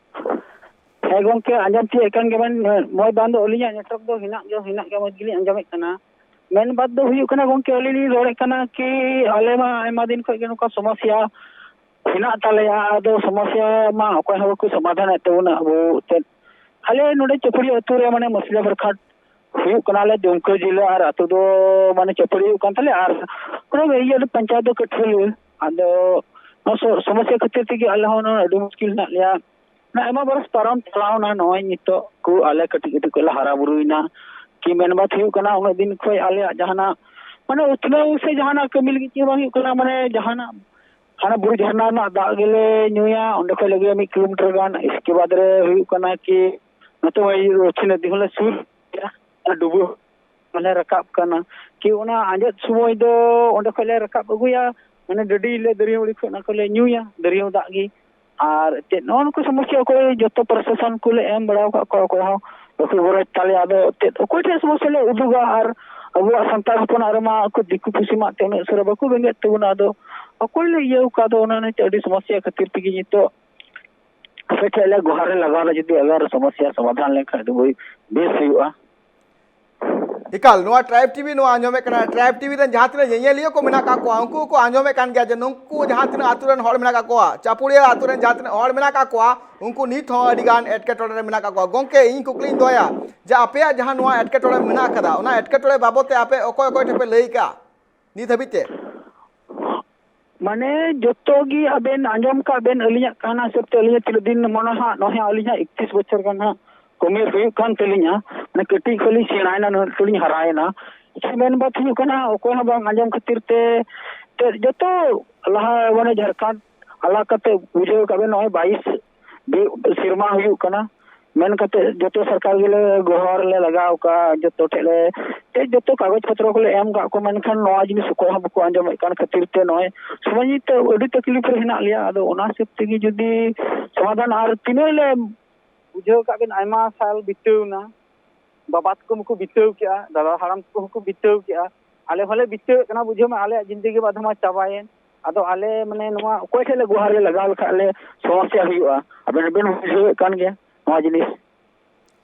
ᱦᱮᱸ ᱜᱚᱢᱠᱮ, ᱟᱸᱡᱚᱢ ᱛᱤᱭᱳᱜ ᱠᱟᱱ ᱜᱮᱭᱟ ᱵᱮᱱ᱾ ᱢᱚᱡᱽ ᱵᱟᱝ ᱫᱚ ᱟᱹᱞᱤᱧᱟᱜ ᱱᱮᱴᱣᱟᱨᱠ ᱫᱚ ᱦᱮᱱᱟᱜ ᱜᱮᱭᱟ, ᱦᱮᱱᱟᱜ ᱜᱮᱭᱟ, ᱢᱚᱡᱽ ᱜᱮᱞᱤᱧ ᱟᱸᱡᱚᱢᱮᱫ ᱠᱟᱱᱟ᱾ ᱢᱮᱱ ᱵᱟᱛ ᱫᱚ ᱦᱩᱭᱩᱜ ᱠᱟᱱᱟ ᱜᱚᱢᱠᱮ, ᱟᱹᱞᱤᱧ ᱞᱤᱧ ᱨᱚᱲᱮᱫ ᱠᱟᱱᱟ ᱠᱤ ᱟᱞᱮ ᱢᱟ ᱟᱭᱢᱟ ᱫᱤᱱ ᱠᱷᱚᱱ ᱜᱮ ᱱᱚᱝᱠᱟ ᱥᱚᱢᱚᱥᱥᱟ ᱦᱮᱱᱟᱜ ᱛᱟᱞᱮᱭᱟ᱾ ᱟᱫᱚ ᱥᱚᱢᱚᱥᱥᱟ ᱢᱟ ᱚᱠᱚᱭ ᱦᱚᱸ ᱵᱟᱠᱚ ᱥᱚᱢᱟᱫᱷᱟᱱᱮᱫ ᱛᱟᱵᱚᱱᱟ᱾ ᱟᱵᱚ ᱮᱱᱛᱮᱫ ᱟᱞᱮ ᱱᱚᱰᱮ ᱪᱟᱹᱯᱲᱤ ᱟᱹᱛᱩ ᱨᱮ ᱢᱟᱱᱮ ᱢᱟᱹᱥᱞᱟᱹ ᱯᱨᱚᱠᱷᱟᱸᱰ ᱦᱩᱭᱩᱜ ᱠᱟᱱᱟᱞᱮ ᱫᱩᱢᱠᱟᱹ ᱡᱮᱞᱟ, ᱟᱨ ᱟᱹᱛᱩ ᱫᱚ ᱢᱟᱱᱮ ᱪᱟᱹᱯᱲᱤ ᱦᱩᱭᱩᱜ ᱠᱟᱱ ᱛᱟᱞᱮᱭᱟ, ᱟᱨ ᱚᱱᱟ ᱤᱭᱟᱹ ᱯᱚᱧᱪᱟᱭᱮᱛ ᱫᱚ ᱠᱟᱹᱴᱷᱟᱹᱞᱟᱹ᱾ ᱟᱫᱚ ᱱᱚᱣᱟ ᱥᱚ-, ᱥᱚᱢᱚᱥᱥᱟ ᱠᱷᱟᱹᱛᱤᱨ ᱛᱮᱜᱮ ᱟᱞᱮ ᱦᱚᱸ ᱱᱚᱣᱟ ᱟᱹᱰᱤ ᱢᱩᱥᱠᱤᱞ ᱦᱮᱱᱟᱜ ᱞᱮᱭᱟ᱾ ᱱᱚᱣᱟ ᱟᱭᱢᱟ ᱵᱚᱨᱚᱥ ᱯᱟᱨᱚᱢ ᱪᱟᱞᱟᱣᱱᱟ, ᱱᱚᱜᱼᱚᱭ ᱱᱤᱛᱚᱜ ᱠᱚ ᱟᱞᱮ ᱠᱟᱹᱴᱤᱡ ᱠᱟᱹᱴᱤᱡ ᱠᱷᱚᱱ ᱞᱮ ᱦᱟᱨᱟ ᱵᱩᱨᱩᱭᱮᱱᱟ᱾ ᱠᱤ ᱢᱮᱱ ᱵᱟᱛ ᱦᱩᱭᱩᱜ ᱠᱟᱱᱟ, ᱩᱱᱟᱹᱜ ᱫᱤᱱ ᱠᱷᱚᱱ ᱟᱞᱮᱭᱟᱜ ᱡᱟᱦᱟᱱᱟᱜ ᱢᱟᱱᱮ ᱩᱛᱱᱟᱹᱣ ᱥᱮ ᱡᱟᱦᱟᱱᱟᱜ ᱠᱟᱹᱢᱤ ᱞᱟᱹᱜᱤᱫ ᱪᱮᱫ ᱦᱚᱸ ᱵᱟᱝ ᱦᱩᱭᱩᱜ ᱠᱟᱱᱟ, ᱢᱟᱱᱮ ᱡᱟᱦᱟᱱᱟᱜ ᱦᱟᱱᱟ ᱵᱩᱨᱩ ᱡᱷᱟᱨᱱᱟ ᱨᱮᱱᱟᱜ ᱫᱟᱜ ᱜᱮᱞᱮ ᱧᱩᱭᱟ, ᱚᱸᱰᱮ ᱠᱷᱚᱱ ᱞᱮ ᱟᱹᱜᱩᱭᱟ ᱢᱤᱫ ᱠᱤᱞᱳᱢᱤᱴᱟᱨ ᱜᱟᱱ᱾ ᱤᱥᱠᱮ ᱵᱟᱫᱽ ᱨᱮ ᱦᱩᱭᱩᱜ ᱠᱟᱱᱟ ᱠᱤ ᱱᱚᱛᱮ ᱢᱟ ᱤᱭᱟᱹ ᱨᱚᱪᱷᱤ ᱱᱚᱫᱤ ᱦᱚᱸᱞᱮ ᱥᱩᱨ ᱜᱮᱭᱟ, ᱟᱨ ᱰᱩᱵᱟᱹ ᱢᱟᱱᱮ ᱨᱟᱠᱟᱵ ᱠᱟᱱᱟ ᱠᱤ ᱚᱱᱟ ᱟᱸᱡᱮᱫ ᱥᱚᱢᱚᱭ ᱫᱚ ᱚᱸᱰᱮ ᱠᱷᱚᱱ ᱞᱮ ᱨᱟᱠᱟᱵ ᱟᱹᱜᱩᱭᱟ, ᱢᱟᱱᱮ ᱰᱟᱹᱰᱤ ᱞᱮ ᱫᱟᱹᱨᱭᱟᱹ ᱢᱩᱲᱤ ᱠᱷᱚᱱ ᱚᱱᱟ ᱠᱚᱞᱮ ᱧᱩᱭᱟ, ᱫᱟᱹᱨᱭᱟᱹ ᱫᱟᱜ ᱜᱮ᱾ ᱟᱨ ᱪᱮᱫ ᱱᱚᱜᱼᱚ ᱱᱩᱠᱩ ᱥᱚᱢᱚᱥᱥᱟ ᱚᱠᱚᱭ ᱡᱚᱛᱚ ᱯᱨᱚᱥᱟᱥᱚᱱ ᱠᱚᱞᱮ ᱮᱢ ᱵᱟᱲᱟ ᱟᱠᱟᱫ ᱠᱚᱣᱟ, ᱚᱠᱚᱭ ᱦᱚᱸ ᱵᱟᱠᱚ ᱜᱚᱲᱚᱭ ᱛᱟᱞᱮᱭᱟ᱾ ᱟᱫᱚ ᱪᱮᱫ ᱚᱠᱚᱭ ᱴᱷᱮᱱ ᱥᱚᱢᱚᱥᱥᱟ ᱞᱮ ᱩᱫᱩᱜᱟ? ᱟᱨ ᱟᱵᱚᱣᱟᱜ ᱥᱟᱱᱛᱟᱲ ᱦᱚᱯᱚᱱᱟᱜ ᱨᱮᱢᱟ ᱩᱱᱠᱩ ᱫᱤᱠᱩ ᱯᱩᱥᱤ ᱢᱟ ᱮᱱᱛᱮ ᱩᱱᱟᱹᱜ ᱩᱥᱟᱹᱨᱟ ᱵᱟᱠᱚ ᱵᱮᱸᱜᱮᱫ ᱛᱟᱵᱚᱱᱟ᱾ ᱟᱫᱚ ᱚᱠᱚᱭ ᱞᱮ ᱤᱭᱟᱹ ᱟᱠᱟᱫ? ᱟᱫᱚ ᱚᱱᱟ ᱱᱤᱭᱮ ᱟᱹᱰᱤ ᱥᱚᱢᱚᱥᱥᱟ ᱠᱷᱟᱹᱛᱤᱨ ᱛᱮᱜᱮ ᱱᱤᱛᱚᱜ ᱟᱯᱮ ᱴᱷᱮᱱ ᱞᱮ ᱜᱚᱦᱟᱨ ᱞᱮ ᱞᱟᱜᱟᱣ ᱮᱫᱟ, ᱡᱩᱫᱤ ᱟᱜᱟᱨ ᱥᱚᱢᱚᱥᱥᱟ ᱥᱚᱢᱟᱫᱷᱟᱱ ᱞᱮᱱᱠᱷᱟᱱ ᱟᱹᱰᱤ ᱵᱮᱥ ᱦᱩᱭᱩᱜᱼᱟ᱾ ᱮᱠᱟᱞ, ᱱᱚᱣᱟ ᱴᱨᱟᱭᱤᱵᱽ ᱴᱤᱵᱷᱤ ᱱᱚᱣᱟ ᱟᱸᱡᱚᱢᱮᱫ ᱠᱟᱱᱟ, ᱴᱨᱟᱭᱤᱵᱽ ᱴᱤᱵᱷᱤ ᱨᱮᱱ ᱡᱟᱦᱟᱸ ᱛᱤᱱᱟᱹᱜ ᱧᱮᱧᱮᱞᱤᱭᱟᱹ ᱠᱚ ᱢᱮᱱᱟᱜ ᱠᱟᱜ ᱠᱚᱣᱟ, ᱩᱱᱠᱩ ᱠᱚ ᱟᱸᱡᱚᱢᱮᱫ ᱠᱟᱱ ᱜᱮᱭᱟ ᱡᱮ ᱱᱩᱠᱩ ᱡᱟᱦᱟᱸ ᱛᱤᱱᱟᱹᱜ ᱟᱛᱳ ᱨᱮᱱ ᱦᱚᱲ ᱢᱮᱱᱟᱜ ᱠᱟᱜ ᱠᱚᱣᱟ, ᱪᱟᱯᱩᱲᱤᱭᱟᱹ ᱟᱛᱳ ᱨᱮᱱ ᱡᱟᱦᱟᱸ ᱛᱤᱱᱟᱹᱜ ᱦᱚᱲ ᱢᱮᱱᱟᱜ ᱠᱟᱜ ᱠᱚᱣᱟ, ᱩᱱᱠᱩ ᱱᱤᱛ ᱦᱚᱸ ᱟᱹᱰᱤ ᱜᱟᱱ ᱮᱴᱠᱮᱴᱚᱬᱮ ᱨᱮ ᱢᱮᱱᱟᱜ ᱠᱟᱜ ᱠᱚᱣᱟ᱾ ᱜᱚᱢᱠᱮ, ᱤᱧ ᱠᱩᱠᱞᱤᱧ ᱫᱚᱦᱚᱭᱟ ᱡᱮ ᱟᱯᱮᱭᱟᱜ ᱡᱟᱦᱟᱸ ᱱᱚᱣᱟ ᱮᱴᱠᱮᱴᱚᱬᱮ ᱢᱮᱱᱟᱜ ᱠᱟᱫᱟ, ᱚᱱᱟ ᱮᱴᱠᱮᱴᱚᱬᱮ ᱵᱟᱵᱚᱫ ᱛᱮ ᱟᱯᱮ ᱚᱠᱚᱭ ᱚᱠᱚᱭ ᱴᱷᱮᱱ ᱯᱮ ᱞᱟᱹᱭ ᱠᱟᱜᱼᱟ ᱱᱤᱛ ᱦᱟᱹᱵᱤᱡ ᱛᱮ? ᱢᱟᱱᱮ ᱡᱚᱛᱚ ᱜᱮ ᱟᱵᱮᱱ ᱟᱸᱡᱚᱢ ᱠᱟᱜ ᱵᱮᱱ, ᱟᱹᱞᱤᱧᱟᱜ ᱠᱟᱦᱱᱟ ᱦᱤᱥᱟᱹᱵ ᱛᱮ ᱟᱹᱞᱤᱧᱟᱜ ᱛᱤᱱᱟᱹᱜ ᱫᱤᱱ ᱢᱚᱱᱮ ᱦᱟᱸᱜ, ᱱᱚᱜᱼᱚᱭ ᱦᱟᱸᱜ ᱟᱹᱞᱤᱧ ᱦᱟᱸᱜ ᱮᱠᱛᱨᱤᱥ ᱵᱚᱪᱷᱚᱨ ᱜᱟᱱ ᱦᱟᱸᱜ ᱩᱢᱮᱨ ᱦᱩᱭᱩᱜ ᱠᱟᱱ ᱛᱟᱹᱞᱤᱧᱟ, ᱢᱟᱱᱮ ᱠᱟᱹᱴᱤᱡ ᱠᱷᱚᱱ ᱞᱤᱧ ᱥᱮᱬᱟᱭᱮᱱᱟ, ᱱᱩᱱᱟᱹᱜ ᱞᱤᱧ ᱦᱟᱨᱟᱭᱮᱱᱟ᱾ ᱥᱮ ᱢᱮᱱ ᱵᱟᱛ ᱦᱩᱭᱩᱜ ᱠᱟᱱᱟ, ᱚᱠᱚᱭ ᱦᱚᱸ ᱵᱟᱝ ᱟᱸᱡᱚᱢ ᱠᱷᱟᱹᱛᱤᱨ ᱛᱮ, ᱛᱮ ᱡᱚᱛᱚ ᱞᱟᱦᱟ ᱢᱟᱱᱮ ᱡᱷᱟᱲᱠᱷᱚᱸᱰ ᱟᱞᱟᱜᱽ ᱠᱟᱛᱮ ᱵᱩᱡᱷᱟᱹᱣ ᱠᱟᱜ ᱵᱮᱱ, ᱱᱚᱜᱼᱚᱭ ᱵᱟᱭᱤᱥ ᱵᱤ-, ᱥᱮᱨᱢᱟ ᱦᱩᱭᱩᱜ ᱠᱟᱱᱟ᱾ ᱢᱮᱱ ᱠᱟᱛᱮ ᱡᱚᱛᱚ ᱥᱚᱨᱠᱟᱨ ᱜᱮᱞᱮ ᱜᱚᱦᱚᱨ ᱞᱮ ᱞᱟᱜᱟᱣ ᱠᱟᱜᱼᱟ, ᱡᱚᱛᱚ ᱴᱷᱮᱡ ᱞᱮ, ᱛᱮ ᱡᱚᱛᱚ ᱠᱟᱜᱚᱡᱽ ᱯᱚᱛᱨᱚ ᱠᱚᱞᱮ ᱮᱢ ᱠᱟᱜ ᱠᱚ, ᱢᱮᱱᱠᱷᱟᱱ ᱱᱚᱣᱟ ᱡᱤᱱᱤᱥ ᱚᱠᱚᱭ ᱦᱚᱸ ᱵᱟᱠᱚ ᱟᱸᱡᱚᱢᱮᱫ ᱠᱟᱱ ᱠᱷᱟᱹᱛᱤᱨ ᱛᱮ ᱱᱚᱜᱼᱚᱭ ᱥᱚᱢᱟᱡᱽ ᱱᱤᱛ ᱟᱹᱰᱤ ᱛᱟᱠᱞᱤᱯ ᱨᱮ ᱦᱮᱱᱟᱜ ᱞᱮᱭᱟ᱾ ᱟᱫᱚ ᱚᱱᱟ ᱦᱤᱥᱟᱹᱵ ᱛᱮᱜᱮ ᱡᱩᱫᱤ ᱥᱚᱢᱟᱫᱷᱟᱱ ᱟᱨ ᱛᱤᱱᱟᱹᱜ ᱞᱮ ᱵᱩᱡᱷᱟᱹᱣ ᱠᱟᱜ ᱵᱮᱱ, ᱟᱭᱢᱟ ᱥᱟᱞ ᱵᱤᱛᱟᱹᱣ ᱮᱱᱟ, ᱵᱟᱵᱟ ᱛᱟᱠᱚ ᱢᱟᱠᱚ ᱵᱤᱛᱟᱹᱣ ᱠᱮᱜᱼᱟ, ᱫᱟᱫᱟ ᱦᱟᱲᱟᱢ ᱛᱟᱠᱚ ᱦᱚᱸᱠᱚ ᱵᱤᱛᱟᱹᱣ ᱠᱮᱜᱼᱟ, ᱟᱞᱮ ᱦᱚᱸᱞᱮ ᱵᱤᱛᱟᱹᱣᱮᱫ ᱠᱟᱱᱟ, ᱵᱩᱡᱷᱟᱹᱣ ᱢᱮ, ᱟᱞᱮᱭᱟᱜ ᱡᱤᱱᱫᱮᱜᱤ ᱢᱟ ᱟᱫᱷᱟ ᱢᱟ ᱪᱟᱵᱟᱭᱮᱱ᱾ ᱟᱫᱚ ᱟᱞᱮ ᱢᱟᱱᱮ ᱱᱚᱣᱟ ᱚᱠᱚᱭ ᱴᱷᱮᱡ ᱞᱮ ᱜᱚᱦᱟᱨ ᱞᱮ ᱞᱟᱜᱟᱣ ᱞᱮᱠᱷᱟᱡ ᱞᱮ ᱥᱚᱢᱚᱥᱥᱟ ᱦᱩᱭᱩᱜᱼᱟ, ᱟᱵᱮᱱ ᱦᱚᱸᱵᱮᱱ ᱵᱩᱡᱷᱟᱹᱣᱮᱫ ᱠᱟᱱ ᱜᱮᱭᱟ ᱱᱚᱣᱟ ᱡᱤᱱᱤᱥ᱾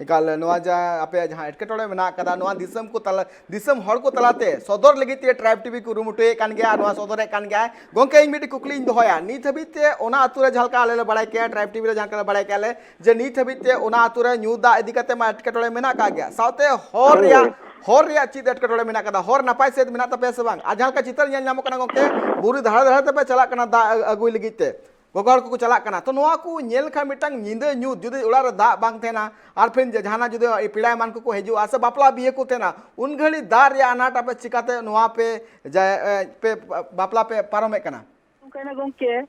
ᱮᱠᱟᱞ, ᱱᱚᱣᱟ ᱡᱟᱦᱟᱸ ᱟᱯᱮᱭᱟᱜ ᱡᱟᱦᱟᱸ ᱮᱴᱠᱮᱴᱚᱬᱮ ᱢᱮᱱᱟᱜ ᱟᱠᱟᱫᱟ, ᱱᱚᱣᱟ ᱫᱤᱥᱚᱢ ᱠᱚ ᱛᱟᱞᱟ, ᱫᱤᱥᱚᱢ ᱦᱚᱲ ᱠᱚ ᱛᱟᱞᱟᱛᱮ ᱥᱚᱫᱚᱨ ᱞᱟᱹᱜᱤᱫ ᱛᱮ ᱴᱨᱟᱭᱤᱵᱽ ᱴᱤᱵᱷᱤ ᱠᱩᱨᱩᱢᱩᱴᱩᱭᱮᱫ ᱠᱟᱱ ᱜᱮᱭᱟ, ᱱᱚᱣᱟ ᱥᱚᱫᱚᱨᱮᱫ ᱠᱟᱱ ᱜᱮᱭᱟ᱾ ᱜᱚᱝᱠᱮ, ᱤᱧ ᱢᱤᱫᱴᱤᱡ ᱠᱩᱠᱞᱤᱧ ᱫᱚᱦᱚᱭᱟ, ᱱᱤᱛ ᱦᱟᱹᱵᱤᱡ ᱛᱮ ᱚᱱᱟ ᱟᱹᱛᱩ ᱨᱮ ᱡᱟᱦᱟᱸ ᱞᱮᱠᱟ ᱟᱞᱮ ᱞᱮ ᱵᱟᱲᱟᱭ ᱠᱮᱭᱟ, ᱴᱨᱟᱭᱤᱵᱽ ᱴᱤᱵᱷᱤ ᱨᱮ ᱡᱟᱦᱟᱸ ᱞᱮᱠᱟ ᱞᱮ ᱵᱟᱲᱟᱭ ᱠᱮᱭᱟ ᱞᱮ, ᱡᱮ ᱱᱤᱛ ᱦᱟᱹᱵᱤᱡ ᱛᱮ ᱚᱱᱟ ᱟᱹᱛᱩ ᱨᱮ ᱧᱩ ᱫᱟᱜ ᱤᱫᱤ ᱠᱟᱛᱮ ᱢᱟ ᱮᱴᱠᱮᱴᱚᱬᱮ ᱢᱮᱱᱟᱜ ᱟᱠᱟᱫ ᱜᱮᱭᱟ, ᱥᱟᱶᱛᱮ ᱦᱚᱨ ᱨᱮᱭᱟᱜ, ᱦᱚᱨ ᱨᱮᱭᱟᱜ ᱪᱮᱫ ᱮᱴᱠᱮᱴᱚᱬᱮ ᱢᱮᱱᱟᱜ ᱟᱠᱟᱫᱟ? ᱦᱚᱨ ᱱᱟᱯᱟᱭ ᱥᱮᱫ ᱢᱮᱱᱟᱜ ᱛᱟᱯᱮᱭᱟ ᱥᱮ ᱵᱟᱝ? ᱟᱨ ᱡᱟᱦᱟᱸ ᱞᱮᱠᱟ ᱪᱤᱛᱟᱹᱨ ᱧᱮᱞ ᱧᱟᱢᱚᱜ ᱠᱟᱱᱟ ᱜᱚᱝᱠᱮ, ᱵᱩᱨᱩ ᱫᱷᱟᱨᱮ ᱫᱷᱟᱨᱮ ᱛᱮᱯᱮ ᱪᱟᱞᱟᱜ ᱠᱟᱱᱟ ᱫᱟᱜ ᱟᱹ-, ᱟᱹᱜᱩᱭ ᱞᱟᱹᱜᱤᱫ ᱛᱮ᱾ ᱜᱚᱜᱚ ᱦᱚᱲ ᱠᱚᱠᱚ ᱪᱟᱞᱟᱜ ᱠᱟᱱᱟ᱾ ᱛᱚ, ᱱᱚᱣᱟ ᱠᱚ ᱧᱮᱞ ᱞᱮᱠᱷᱟᱱ ᱢᱤᱫᱴᱟᱝ ᱧᱤᱫᱟᱹ ᱧᱩᱛ, ᱡᱩᱫᱤ ᱚᱲᱟᱜ ᱨᱮ ᱫᱟᱜ ᱵᱟᱝ ᱛᱟᱦᱮᱱᱟ, ᱟᱨ ᱯᱷᱤᱨ ᱡᱟᱦᱟᱱᱟᱜ ᱡᱩᱫᱤ ᱯᱮᱲᱟ ᱮᱢᱟᱱ ᱠᱚᱠᱚ ᱦᱤᱡᱩᱜᱼᱟ ᱥᱮ ᱵᱟᱯᱞᱟ ᱵᱤᱦᱟᱹ ᱠᱚ ᱛᱟᱦᱮᱱᱟ, ᱩᱱ ᱜᱷᱟᱹᱲᱤᱡ ᱫᱟᱜ ᱨᱮᱭᱟᱜ ᱟᱱᱟᱴ ᱟᱯᱮ ᱪᱤᱠᱟᱛᱮ ᱱᱚᱣᱟ ᱯᱮ ᱡᱟ-, ᱮ, ᱯᱮ ᱵᱟᱯᱞᱟ ᱯᱮ ᱯᱟᱨᱚᱢᱮᱫ ᱠᱟᱱᱟ? ᱚᱱᱠᱟᱭᱱᱟ ᱜᱚᱝᱠᱮ,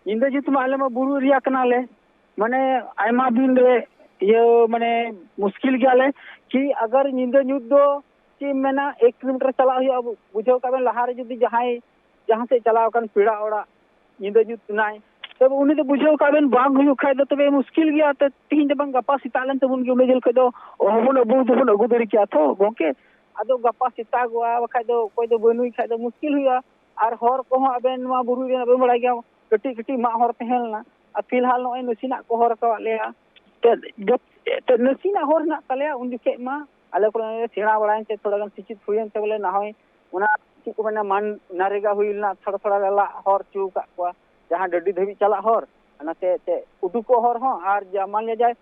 ᱧᱤᱫᱟᱹ ᱧᱩᱛ ᱢᱟ ᱟᱞᱮ ᱢᱟ ᱵᱩᱨᱩ ᱮᱨᱤᱭᱟ ᱠᱟᱱᱟᱞᱮ, ᱢᱟᱱᱮ ᱟᱭᱢᱟ ᱫᱤᱱ ᱨᱮ ᱤᱭᱟᱹ ᱢᱟᱱᱮ ᱢᱩᱥᱠᱤᱞ ᱜᱮᱭᱟᱞᱮ ᱠᱤ ᱟᱜᱟᱨ ᱧᱤᱫᱟᱹ ᱧᱩᱛ ᱫᱚ ᱪᱮᱫ ᱮᱢ ᱢᱮᱱᱟ, ᱮᱠ ᱠᱤᱞᱳᱢᱤᱴᱟᱨ ᱪᱟᱞᱟᱜ ᱦᱩᱭᱩᱜᱼᱟ᱾ ᱵᱩᱡᱷᱟᱹᱣ ᱠᱟᱜ ᱵᱮᱱ, ᱞᱟᱦᱟᱨᱮ ᱡᱩᱫᱤ ᱡᱟᱦᱟᱸᱭ ᱡᱟᱦᱟᱸ ᱥᱮᱫ ᱪᱟᱞᱟᱣ ᱟᱠᱟᱱ ᱯᱮᱲᱟ ᱚᱲᱟᱜ, ᱧᱤᱫᱟᱹ ᱧᱩᱛ ᱮᱱᱟᱭ, ᱛᱚᱵᱮ ᱩᱱᱤ ᱫᱚ ᱵᱩᱡᱷᱟᱹᱣ ᱠᱟᱜ ᱵᱮᱱ ᱵᱟᱝ ᱦᱩᱭᱩᱜ ᱠᱷᱟᱡ ᱫᱚ ᱛᱚᱵᱮ ᱢᱩᱥᱠᱤᱞ ᱜᱮᱭᱟ᱾ ᱛᱮ ᱛᱤᱦᱤᱧ ᱫᱚ ᱵᱟᱝ ᱜᱟᱯᱟ ᱥᱮᱛᱟᱜ ᱞᱮᱱ ᱛᱟᱵᱚᱱ ᱜᱮ, ᱩᱱᱟᱹᱜ ᱡᱷᱟᱹᱞ ᱠᱷᱚᱡ ᱫᱚ ᱚᱦᱚᱵᱚᱱ ᱟᱹᱜᱩ ᱫᱚᱵᱚᱱ ᱟᱹᱜᱩ ᱫᱟᱲᱮ ᱠᱮᱭᱟ ᱛᱚ ᱜᱚᱝᱠᱮ᱾ ᱟᱫᱚ ᱜᱟᱯᱟ ᱥᱮᱛᱟᱜᱚᱜᱼᱟ, ᱵᱟᱠᱷᱟᱡ ᱫᱚ ᱚᱠᱚᱭ ᱫᱚ ᱵᱟᱹᱱᱩᱭ ᱠᱷᱟᱡ ᱫᱚ ᱢᱩᱥᱠᱤᱞ ᱦᱩᱭᱩᱜᱼᱟ᱾ ᱟᱨ ᱦᱚᱨ ᱠᱚᱦᱚᱸ ᱟᱵᱮᱱ ᱱᱚᱣᱟ ᱵᱩᱨᱩ ᱨᱮ ᱟᱵᱮᱱ ᱵᱟᱲᱟᱭ ᱜᱮᱭᱟ, ᱠᱟᱹᱴᱤᱡ ᱠᱟᱹᱴᱤᱡ ᱢᱟᱜ ᱦᱚᱨ ᱛᱟᱦᱮᱸ ᱞᱮᱱᱟ, ᱟᱨ ᱯᱷᱤᱞᱦᱟᱞ ᱱᱚᱜᱼᱚᱭ ᱱᱟᱥᱮᱱᱟᱜ ᱠᱚ ᱦᱚᱨ ᱟᱠᱟᱣᱟᱫ ᱞᱮᱭᱟ᱾ ᱛᱮ ᱡᱚᱛ-, ᱛᱮ ᱱᱟᱥᱮᱱᱟᱜ ᱦᱚᱨ ᱦᱮᱱᱟᱜ ᱛᱟᱞᱮᱭᱟ, ᱩᱱ ᱡᱚᱠᱷᱮᱡ ᱢᱟ ᱟᱞᱮ ᱠᱚᱨᱮ ᱥᱮᱬᱟ ᱵᱟᱲᱟᱭᱮᱱ ᱛᱮ ᱛᱷᱚᱲᱟ ᱜᱟᱱ ᱥᱤᱪᱪᱷᱤᱛ ᱦᱩᱭᱮᱱ ᱛᱮ ᱵᱚᱞᱮ ᱱᱟᱦᱚᱭ ᱚᱱᱟ ᱪᱮᱫ ᱠᱚ ᱢᱮᱱᱟ ᱢᱟᱱ ᱱᱟᱨᱮᱜᱟ ᱦᱩᱭ ᱞᱮᱱᱟ, ᱛᱷᱚᱲᱟ ᱛᱷᱚᱲᱟ ᱞᱮ ᱞᱟᱜ ᱦᱚᱨ ᱦᱚᱪᱚ ᱟᱠᱟᱫ ᱠᱚᱣᱟ, ᱡᱟᱦᱟᱸ ᱰᱟᱹᱰᱤ ᱫᱷᱟᱹᱵᱤᱡ ᱪᱟᱞᱟᱜ ᱦᱚᱨ, ᱚᱱᱟᱛᱮ ᱛᱮ ᱩᱰᱩᱠᱚᱜ ᱦᱚᱨ ᱦᱚᱸ, ᱟᱨ ᱡᱟ ᱢᱟᱱ ᱞᱤᱭᱟ ᱡᱟᱭ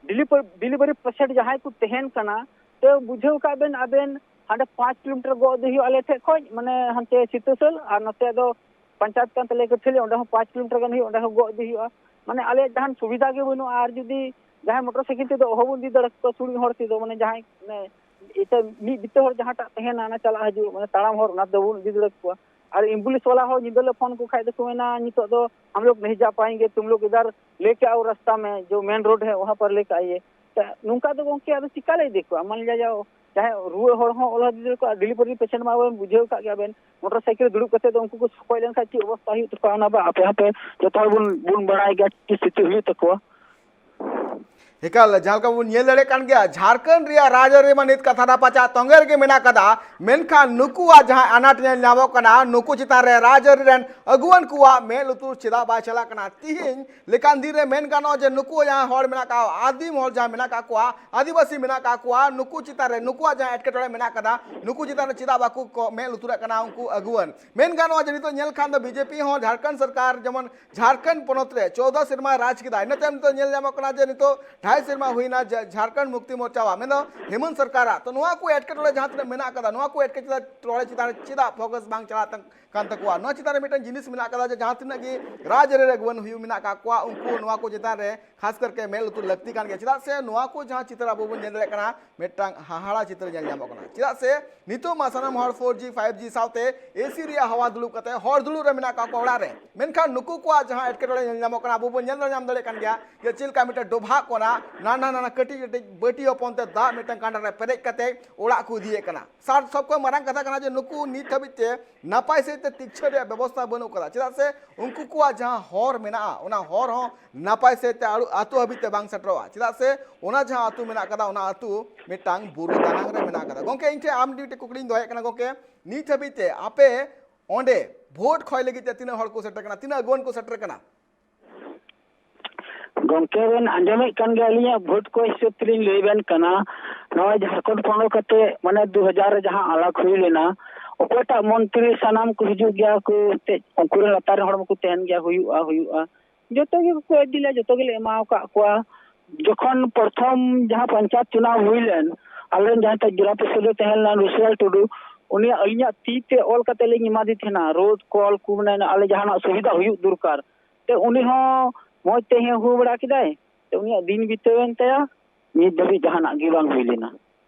ᱰᱮᱞᱤ-, ᱰᱮᱞᱤᱵᱷᱟᱨᱤ ᱯᱮᱥᱮᱱᱴ ᱡᱟᱦᱟᱸᱭ ᱠᱚ ᱛᱟᱦᱮᱱ ᱠᱟᱱᱟ, ᱛᱚ ᱵᱩᱡᱷᱟᱹᱣ ᱠᱟᱜ ᱵᱮᱱ ᱟᱵᱮᱱ ᱦᱟᱸᱰᱮ ᱯᱟᱸᱪ ᱠᱤᱞᱳᱢᱤᱴᱟᱨ ᱜᱚᱜ ᱤᱫᱤ ᱦᱩᱭᱩᱜᱼᱟ ᱟᱞᱮ ᱴᱷᱮᱡ ᱠᱷᱚᱡ, ᱢᱟᱱᱮ ᱦᱟᱱᱛᱮ ᱥᱤᱛᱟᱹᱥᱟᱹᱞ, ᱟᱨ ᱱᱚᱛᱮ ᱫᱚ ᱯᱚᱧᱪᱟᱭᱮᱛ ᱠᱟᱱ ᱛᱟᱞᱮᱭᱟ ᱠᱟᱹᱴᱷᱟᱹᱞᱤ, ᱚᱸᱰᱮ ᱦᱚᱸ ᱯᱟᱸᱪ ᱠᱤᱞᱳᱢᱤᱴᱟᱨ ᱜᱟᱱ ᱦᱩᱭᱩᱜᱼᱟ, ᱚᱸᱰᱮ ᱦᱚᱸ ᱜᱚᱜ ᱤᱫᱤ ᱦᱩᱭᱩᱜᱼᱟ᱾ ᱢᱟᱱᱮ ᱟᱞᱮᱭᱟᱜ ᱡᱟᱦᱟᱱ ᱥᱩᱵᱤᱫᱷᱟ ᱜᱮ ᱵᱟᱹᱱᱩᱜᱼᱟ᱾ ᱟᱨ ᱡᱩᱫᱤ ᱡᱟᱦᱟᱸᱭ ᱢᱚᱴᱚᱨ ᱥᱟᱭᱠᱮᱞ ᱛᱮᱫᱚ ᱚᱦᱚ ᱵᱚᱱ ᱤᱫᱤ ᱫᱟᱲᱮ ᱠᱚᱣᱟ, ᱥᱩᱲᱤ ᱦᱚᱲ ᱛᱮᱫᱚ, ᱢᱟᱱᱮ ᱡᱟᱦᱟᱸᱭ ᱢᱟᱱᱮ ᱮᱴᱟᱜ ᱢᱤᱫ ᱵᱤᱛᱟᱹ ᱦᱚᱲ ᱡᱟᱦᱟᱸᱴᱟᱜ ᱛᱟᱦᱮᱱᱟ, ᱚᱱᱟ ᱪᱟᱞᱟᱜ ᱦᱤᱡᱩᱜ, ᱢᱟᱱᱮ ᱛᱟᱲᱟᱢ ᱦᱚᱨ, ᱚᱱᱟ ᱛᱮᱫᱚ ᱵᱚᱱ ᱤᱫᱤ ᱫᱟᱲᱮ ᱠᱚᱣᱟ᱾ ᱟᱨ ᱮᱢᱵᱩᱞᱮᱱᱥ ᱵᱟᱞᱟ ᱦᱚᱸ ᱧᱤᱫᱟᱹ ᱞᱮ ᱯᱷᱳᱱ ᱠᱚ ᱠᱷᱟᱡ ᱫᱚᱠᱚ ᱢᱮᱱᱟ, "ᱱᱤᱛᱚᱜ ᱫᱚ ᱦᱟᱢ ᱞᱳᱜ ᱱᱟᱦᱤ ᱡᱟ ᱯᱟᱭᱮᱸᱜᱮ, ᱛᱩᱢ ᱞᱳᱜ ᱤᱫᱷᱟᱨ ᱞᱮᱠᱮ ᱟᱣ ᱨᱟᱥᱛᱟ ᱢᱮ, ᱡᱚ ᱢᱮᱱ ᱨᱳᱰ ᱦᱮ ᱣᱟᱦᱟᱸ ᱯᱟᱨ ᱞᱮᱠᱮ ᱟᱭᱮ᱾" ᱛᱚ ᱱᱚᱝᱠᱟ ᱫᱚ ᱜᱚᱝᱠᱮ ᱟᱫᱚ ᱪᱤᱠᱟ ᱞᱮ ᱤᱫᱤ ᱠᱚᱣᱟ? ᱢᱟᱱ ᱞᱤᱭᱟ ᱡᱟᱣ, ᱡᱟᱦᱟᱸᱭ ᱨᱩᱣᱟᱹ ᱦᱚᱲ ᱦᱚᱸ ᱚᱞ ᱤᱫᱤ ᱠᱚᱣᱟ, ᱰᱮᱞᱤᱵᱷᱟᱨᱤ ᱯᱮᱥᱮᱱᱴ ᱢᱟ ᱵᱚᱱ ᱵᱩᱡᱷᱟᱹᱣ ᱠᱟᱜ ᱜᱮᱭᱟ ᱵᱮᱱ, ᱢᱚᱴᱚᱨ ᱥᱟᱭᱠᱮᱞ ᱫᱩᱲᱩᱵ ᱠᱟᱛᱮ ᱫᱚ ᱩᱱᱠᱩ ᱠᱚ ᱥᱚᱠᱚᱡ ᱞᱮᱱᱠᱷᱟᱱ ᱪᱮᱫ ᱚᱵᱚᱥᱛᱟ ᱦᱩᱭᱩᱜ ᱛᱟᱠᱚᱣᱟ, ᱚᱱᱟ ᱵᱟ ᱟᱯᱮ ᱦᱚᱸᱯᱮ ᱡᱚᱛᱚ ᱦᱚᱲ ᱵᱚᱱ, ᱵᱚᱱ ᱵᱟᱲᱟᱭ ᱜᱮᱭᱟ ᱪᱮᱫ ᱥᱛᱷᱤᱛᱤ ᱦᱩᱭᱩᱜ ᱛᱟᱠᱚᱣᱟ᱾ ᱮᱠᱟᱞ, ᱡᱟᱦᱟᱸ ᱞᱮᱠᱟ ᱵᱚᱱ ᱧᱮᱞ ᱫᱟᱲᱮᱭᱟᱜ ᱠᱟᱱ ᱜᱮᱭᱟ, ᱡᱷᱟᱲᱠᱷᱚᱸᱰ ᱨᱮᱭᱟᱜ ᱨᱟᱡᱽᱟᱹᱨᱤ ᱢᱟ ᱱᱤᱛ ᱠᱟᱛᱷᱟ ᱨᱟᱯᱟᱪᱟᱜ ᱛᱚᱸᱜᱮ ᱨᱮᱜᱮ ᱢᱮᱱᱟᱜ ᱠᱟᱫᱟ, ᱢᱮᱱᱠᱷᱟᱱ ᱱᱩᱠᱩᱣᱟᱜ ᱡᱟᱦᱟᱸ ᱟᱱᱟᱴ ᱧᱮᱞ ᱧᱟᱢᱚᱜ ᱠᱟᱱᱟ, ᱱᱩᱠᱩ ᱪᱮᱛᱟᱱ ᱨᱮ ᱨᱟᱡᱽᱟᱹᱨᱤ ᱨᱮᱱ ᱟᱹᱜᱩᱣᱟᱹᱱ ᱠᱚᱣᱟᱜ ᱢᱮᱫ ᱞᱩᱛᱩᱨ ᱪᱮᱫᱟᱜ ᱵᱟᱭ ᱪᱟᱞᱟᱜ ᱠᱟᱱᱟ? ᱛᱤᱦᱤᱧ ᱞᱮᱠᱟᱱ ᱫᱤᱱ ᱨᱮ ᱢᱮᱱ ᱜᱟᱱᱚᱜᱼᱟ ᱡᱮ ᱱᱩᱠᱩ ᱡᱟᱦᱟᱸ ᱦᱚᱲ ᱢᱮᱱᱟᱜ ᱠᱚᱣᱟ, ᱟᱹᱫᱤᱢ ᱦᱚᱲ ᱡᱟᱦᱟᱸ ᱢᱮᱱᱟᱜ ᱠᱟᱜ ᱠᱚᱣᱟ, ᱟᱹᱫᱤᱵᱟᱹᱥᱤ ᱢᱮᱱᱟᱜ ᱠᱟᱜ ᱠᱚᱣᱟ, ᱱᱩᱠᱩ ᱪᱮᱛᱟᱱ ᱨᱮ ᱱᱩᱠᱩᱣᱟᱜ ᱡᱟᱦᱟᱸ ᱮᱴᱠᱮᱴᱚᱬᱮ ᱢᱮᱱᱟᱜ ᱠᱟᱫᱟ, ᱱᱩᱠᱩ ᱪᱮᱛᱟᱱ ᱨᱮ ᱪᱮᱫᱟᱜ ᱵᱟᱠᱚ ᱠᱚ ᱢᱮᱫ ᱞᱩᱛᱩᱨᱟᱜ ᱠᱟᱱᱟ ᱩᱱᱠᱩ ᱟᱹᱜᱩᱣᱟᱹᱱ? ᱢᱮᱱ ᱜᱟᱱᱚᱜᱼᱟ ᱡᱮ ᱱᱤᱛᱚᱜ ᱧᱮᱞ ᱠᱷᱟᱱ ᱫᱚ ᱵᱤᱡᱮᱯᱤ ᱦᱚᱸ ᱡᱷᱟᱲᱠᱷᱚᱸᱰ ᱥᱚᱨᱠᱟᱨ ᱡᱮᱢᱚᱱ ᱡᱷᱟᱲᱠᱷᱚᱸᱰ ᱯᱚᱱᱚᱛ ᱨᱮ ᱪᱳᱣᱫᱟ ᱥᱮᱨᱢᱟᱭ ᱨᱟᱡᱽ ᱠᱮᱫᱟ, ᱤᱱᱟᱹ ᱛᱟᱭᱚᱢ ᱱᱤᱛᱚᱜ ᱧᱮᱞ ᱧᱟᱢᱚᱜ ᱠᱟᱱᱟ ᱡᱮ ᱱᱤᱛᱚᱜ ᱰᱷᱟᱭ ᱥᱮᱨᱢᱟ ᱦᱩᱭᱱᱟ ᱡᱷᱟ-, ᱡᱷᱟᱲᱠᱷᱚᱸᱰ ᱢᱩᱠᱛᱤ ᱢᱳᱨᱪᱟ ᱣᱟᱜ, ᱢᱮᱱᱫᱚ ᱦᱮᱢᱚᱱᱛ ᱥᱚᱨᱠᱟᱨᱟᱜ᱾ ᱛᱚ ᱱᱚᱣᱟ ᱠᱚ ᱮᱴᱠᱮᱴᱚᱬᱮ ᱡᱟᱦᱟᱸ ᱛᱤᱱᱟᱹᱜ ᱢᱮᱱᱟᱜ ᱠᱟᱫᱟ, ᱱᱚᱣᱟ ᱠᱚ ᱮᱴᱠᱮᱴᱚᱬᱮ ᱪᱮᱛᱟᱱ ᱨᱮ ᱪᱮᱫᱟᱜ ᱯᱷᱳᱠᱟᱥ ᱵᱟᱝ ᱪᱟᱞᱟᱜ ᱛᱟᱝ-, ᱠᱟᱱ ᱛᱟᱠᱚᱣᱟ? ᱱᱚᱣᱟ ᱪᱮᱛᱟᱱ ᱨᱮ ᱢᱤᱫᱴᱟᱝ ᱡᱤᱱᱤᱥ ᱢᱮᱱᱟᱜ ᱠᱟᱫᱟ ᱡᱮ ᱡᱟᱦᱟᱸ ᱛᱤᱱᱟᱹᱜ ᱜᱮ ᱨᱟᱡᱽ ᱨᱮ ᱟᱹᱜᱩᱣᱟᱹᱱ ᱦᱩᱭᱩᱜ ᱢᱮᱱᱟᱜ ᱠᱟᱜ ᱠᱚᱣᱟ, ᱩᱱᱠᱩ ᱱᱚᱣᱟ ᱠᱚ ᱪᱮᱛᱟᱱ ᱨᱮ ᱠᱷᱟᱥ ᱠᱟᱨᱠᱮ ᱢᱮᱫ ᱞᱩᱛᱩᱨ ᱞᱟᱹᱠᱛᱤ ᱠᱟᱱ ᱜᱮᱭᱟ᱾ ᱪᱮᱫᱟᱜ ᱥᱮ ᱱᱚᱣᱟ ᱠᱚ ᱡᱟᱦᱟᱸ ᱪᱤᱛᱟᱹᱨ ᱟᱵᱚ ᱵᱚᱱ ᱧᱮᱞ ᱫᱟᱲᱮᱭᱟᱜ ᱠᱟᱱᱟ, ᱢᱤᱫᱴᱟᱝ ᱦᱟᱦᱟᱲᱟ ᱪᱤᱛᱟᱹᱨ ᱧᱮᱞ ᱧᱟᱢᱚᱜ ᱠᱟᱱᱟ᱾ ᱪᱮᱫᱟᱜ ᱥᱮ ᱱᱤᱛᱚᱜ ᱢᱟ ᱥᱟᱱᱟᱢ ᱦᱚᱲ ᱯᱷᱳᱨ ᱡᱤ, ᱯᱷᱟᱭᱤᱵᱷ ᱡᱤ ᱥᱟᱶᱛᱮ ᱮᱥᱤ ᱨᱮᱭᱟᱜ ᱦᱟᱣᱟ ᱫᱩᱲᱩᱵ ᱠᱟᱛᱮ ᱦᱚᱲ ᱫᱩᱲᱩᱵ ᱨᱮ ᱢᱮᱱᱟᱜ ᱠᱟᱜ ᱠᱚᱣᱟ ᱚᱲᱟᱜ ᱨᱮ, ᱢᱮᱱᱠᱷᱟᱱ ᱱᱩᱠᱩ ᱠᱚᱣᱟᱜ ᱡᱟᱦᱟᱸ ᱮᱴᱠᱮᱴᱚᱬᱮ ᱧᱮᱞ ᱧᱟᱢᱚᱜ ᱠᱟᱱᱟ, ᱟᱵᱚ ᱵᱚᱱ ᱧᱮᱞ ᱧᱟᱢ ᱫᱟᱲᱮᱭᱟᱜ ᱠᱟᱱ ᱜᱮᱭᱟ ᱡᱮ ᱪᱮᱫ ᱞᱮᱠᱟ ᱢᱤᱫᱴᱮᱱ ᱰᱚᱵᱷᱟᱜ ᱠᱚ ᱱᱟ-, ᱱᱟᱱᱟ ᱱᱟᱱᱟ ᱠᱟᱹᱴᱤᱡ ᱠᱟᱹᱴᱤᱡ ᱵᱟᱹᱴᱤ ᱦᱚᱯᱚᱱ ᱛᱮ ᱫᱟᱜ ᱢᱤᱫᱴᱟᱝ ᱠᱟᱸᱰᱟ ᱨᱮ ᱯᱮᱨᱮᱡ ᱠᱟᱛᱮ ᱚᱲᱟᱜ ᱠᱚ ᱤᱫᱤᱭᱮᱫ ᱠᱟᱱᱟ᱾ ᱥᱟᱨ ᱥᱚᱵ ᱠᱷᱚᱱ ᱢᱟᱨᱟᱝ ᱠᱟᱛᱷᱟ ᱠᱟᱱᱟ ᱡᱮ ᱱᱩᱠᱩ ᱱᱤᱛ ᱦᱟᱹᱵᱤᱡ ᱛᱮ ᱱᱟᱯᱟᱭ ᱥᱟᱺᱦᱤᱡ ᱛᱮ ᱛᱤᱠᱪᱷᱟᱹ ᱨᱮᱭᱟᱜ ᱵᱮᱵᱚᱥᱛᱷᱟ ᱵᱟᱹᱱᱩᱜ ᱠᱟᱫᱟ᱾ ᱪᱮᱫᱟᱜ ᱥᱮ ᱩᱱᱠᱩ ᱠᱚᱣᱟᱜ ᱡᱟᱦᱟᱸ ᱦᱚᱨ ᱢᱮᱱᱟᱜᱼᱟ, ᱚᱱᱟ ᱦᱚᱨ ᱦᱚᱸ ᱱᱟᱯᱟᱭ ᱥᱟᱺᱦᱤᱡ ᱛᱮ ᱟᱹᱲᱩ-, ᱟᱹᱛᱩ ᱦᱟᱹᱵᱤᱡ ᱛᱮ ᱵᱟᱝ ᱥᱮᱴᱮᱨᱚᱜᱼᱟ᱾ ᱪᱮᱫᱟᱜ ᱥᱮ ᱚᱱᱟ ᱡᱟᱦᱟᱸ ᱟᱹᱛᱩ ᱢᱮᱱᱟᱜ ᱠᱟᱫᱟ, ᱚᱱᱟ ᱟᱹᱛᱩ ᱢᱤᱫᱴᱟᱝ ᱵᱩᱨᱩ ᱫᱟᱱᱟᱝ ᱨᱮ ᱢᱮᱱᱟᱜ ᱠᱟᱫᱟ᱾ ᱜᱚᱝᱠᱮ, ᱤᱧ ᱴᱷᱮᱱ ᱟᱢ ᱢᱤᱫᱴᱮᱱ ᱠᱩᱠᱞᱤᱧ ᱫᱚᱦᱚᱭᱮᱫ ᱠᱟᱱᱟ ᱜᱚᱝᱠᱮ, ᱱᱤᱛ ᱦᱟᱹᱵᱤᱡ ᱛᱮ ᱟᱯᱮ ᱚᱸᱰᱮ ᱵᱷᱳᱴ ᱠᱷᱚᱭ ᱞᱟᱹᱜᱤᱫ ᱛᱮ ᱛᱤᱱᱟᱹᱜ ᱦᱚᱲ ᱠᱚ ᱥᱮᱴᱮᱨ ᱠᱟᱱᱟ, ᱛᱤᱱᱟᱹᱜ ᱟᱹᱜᱩᱣᱟᱹᱱ ᱠᱚ ᱥᱮᱴᱮᱨ ᱠᱟᱱᱟ? ᱜᱚᱝᱠᱮ, ᱵᱮᱱ ᱟᱸᱡᱚᱢᱮᱫ ᱠᱟᱱ ᱜᱮᱭᱟ, ᱟᱹᱞᱤᱧᱟᱜ ᱵᱷᱳᱴ ᱠᱚ ᱦᱤᱥᱟᱹᱵ ᱛᱮᱞᱤᱧ ᱞᱟᱹᱭ ᱵᱮᱱ ᱠᱟᱱᱟ᱾ ᱱᱚᱜᱼᱚᱭ ᱡᱷᱟᱲᱠᱷᱚᱸᱰ ᱯᱚᱱᱚᱛ ᱠᱟᱛᱮ, ᱢᱟᱱᱮ, ᱫᱩ ᱦᱟᱡᱟᱨ ᱨᱮ ᱡᱟᱦᱟᱸ ᱟᱞᱟᱜᱽ ᱦᱩᱭ ᱞᱮᱱᱟ, ᱚᱠᱚᱭᱴᱟᱜ ᱢᱚᱱᱛᱨᱤ ᱥᱟᱱᱟᱢ ᱠᱚ ᱦᱤᱡᱩᱜ ᱜᱮᱭᱟ ᱠᱚ, ᱮᱱᱛᱮᱫ ᱩᱱᱠᱩ ᱨᱮᱱ ᱞᱟᱛᱟᱨ ᱨᱮᱱ ᱦᱚᱲ ᱢᱟᱠᱚ ᱛᱟᱦᱮᱱ ᱜᱮᱭᱟ, ᱦᱩᱭᱩᱜᱼᱟ, ᱦᱩᱭᱩᱜᱼᱟ, ᱡᱚᱛᱚ ᱜᱮᱠᱚ ᱤᱫᱤ ᱞᱮᱫ, ᱡᱚᱛᱚ ᱜᱮᱞᱮ ᱮᱢᱟ ᱟᱠᱟᱫ ᱠᱚᱣᱟ᱾ ᱡᱚᱠᱷᱚᱱ ᱯᱨᱚᱛᱷᱚᱢ ᱡᱟᱦᱟᱸ ᱯᱚᱧᱪᱟᱭᱮᱛ ᱪᱩᱱᱟᱣ ᱦᱩᱭ ᱞᱮᱱ, ᱟᱞᱮ ᱨᱮᱱ ᱡᱟᱦᱟᱸᱭ ᱛᱟᱡ ᱡᱮᱞᱟ ᱯᱚᱨᱤᱥᱚᱫ ᱨᱮ ᱛᱟᱦᱮᱸ ᱞᱮᱱᱟ ᱨᱩᱥᱤᱞᱟᱞ ᱴᱩᱰᱩ, ᱩᱱᱤ ᱟᱹᱞᱤᱧᱟᱜ ᱛᱤ ᱛᱮ ᱚᱞ ᱠᱟᱛᱮ ᱞᱤᱧ ᱮᱢᱟᱫᱮ ᱛᱟᱦᱮᱱᱟ, ᱨᱳᱰ ᱠᱚᱞ ᱠᱚ, ᱢᱟᱱᱮ, ᱟᱞᱮ ᱡᱟᱦᱟᱱᱟᱜ ᱥᱩᱵᱤᱫᱷᱟ ᱦᱩᱭᱩᱜ ᱫᱚᱨᱠᱟᱨ᱾ ᱛᱮ ᱩᱱᱤ ᱦᱚᱸ ᱢᱚᱡᱽ ᱛᱮ ᱦᱮᱸ ᱦᱩ ᱵᱟᱲᱟ ᱠᱮᱫᱟᱭ᱾ ᱩᱱᱤᱭᱟᱜ ᱫᱤᱱ ᱵᱤᱛᱟᱹᱣᱮᱱ ᱛᱟᱭᱟ, ᱱᱤᱛ ᱫᱷᱟᱹᱵᱤᱡ ᱡᱟᱦᱟᱱᱟᱜ ᱜᱮ ᱵᱟᱝ ᱦᱩᱭ ᱞᱮᱱᱟ᱾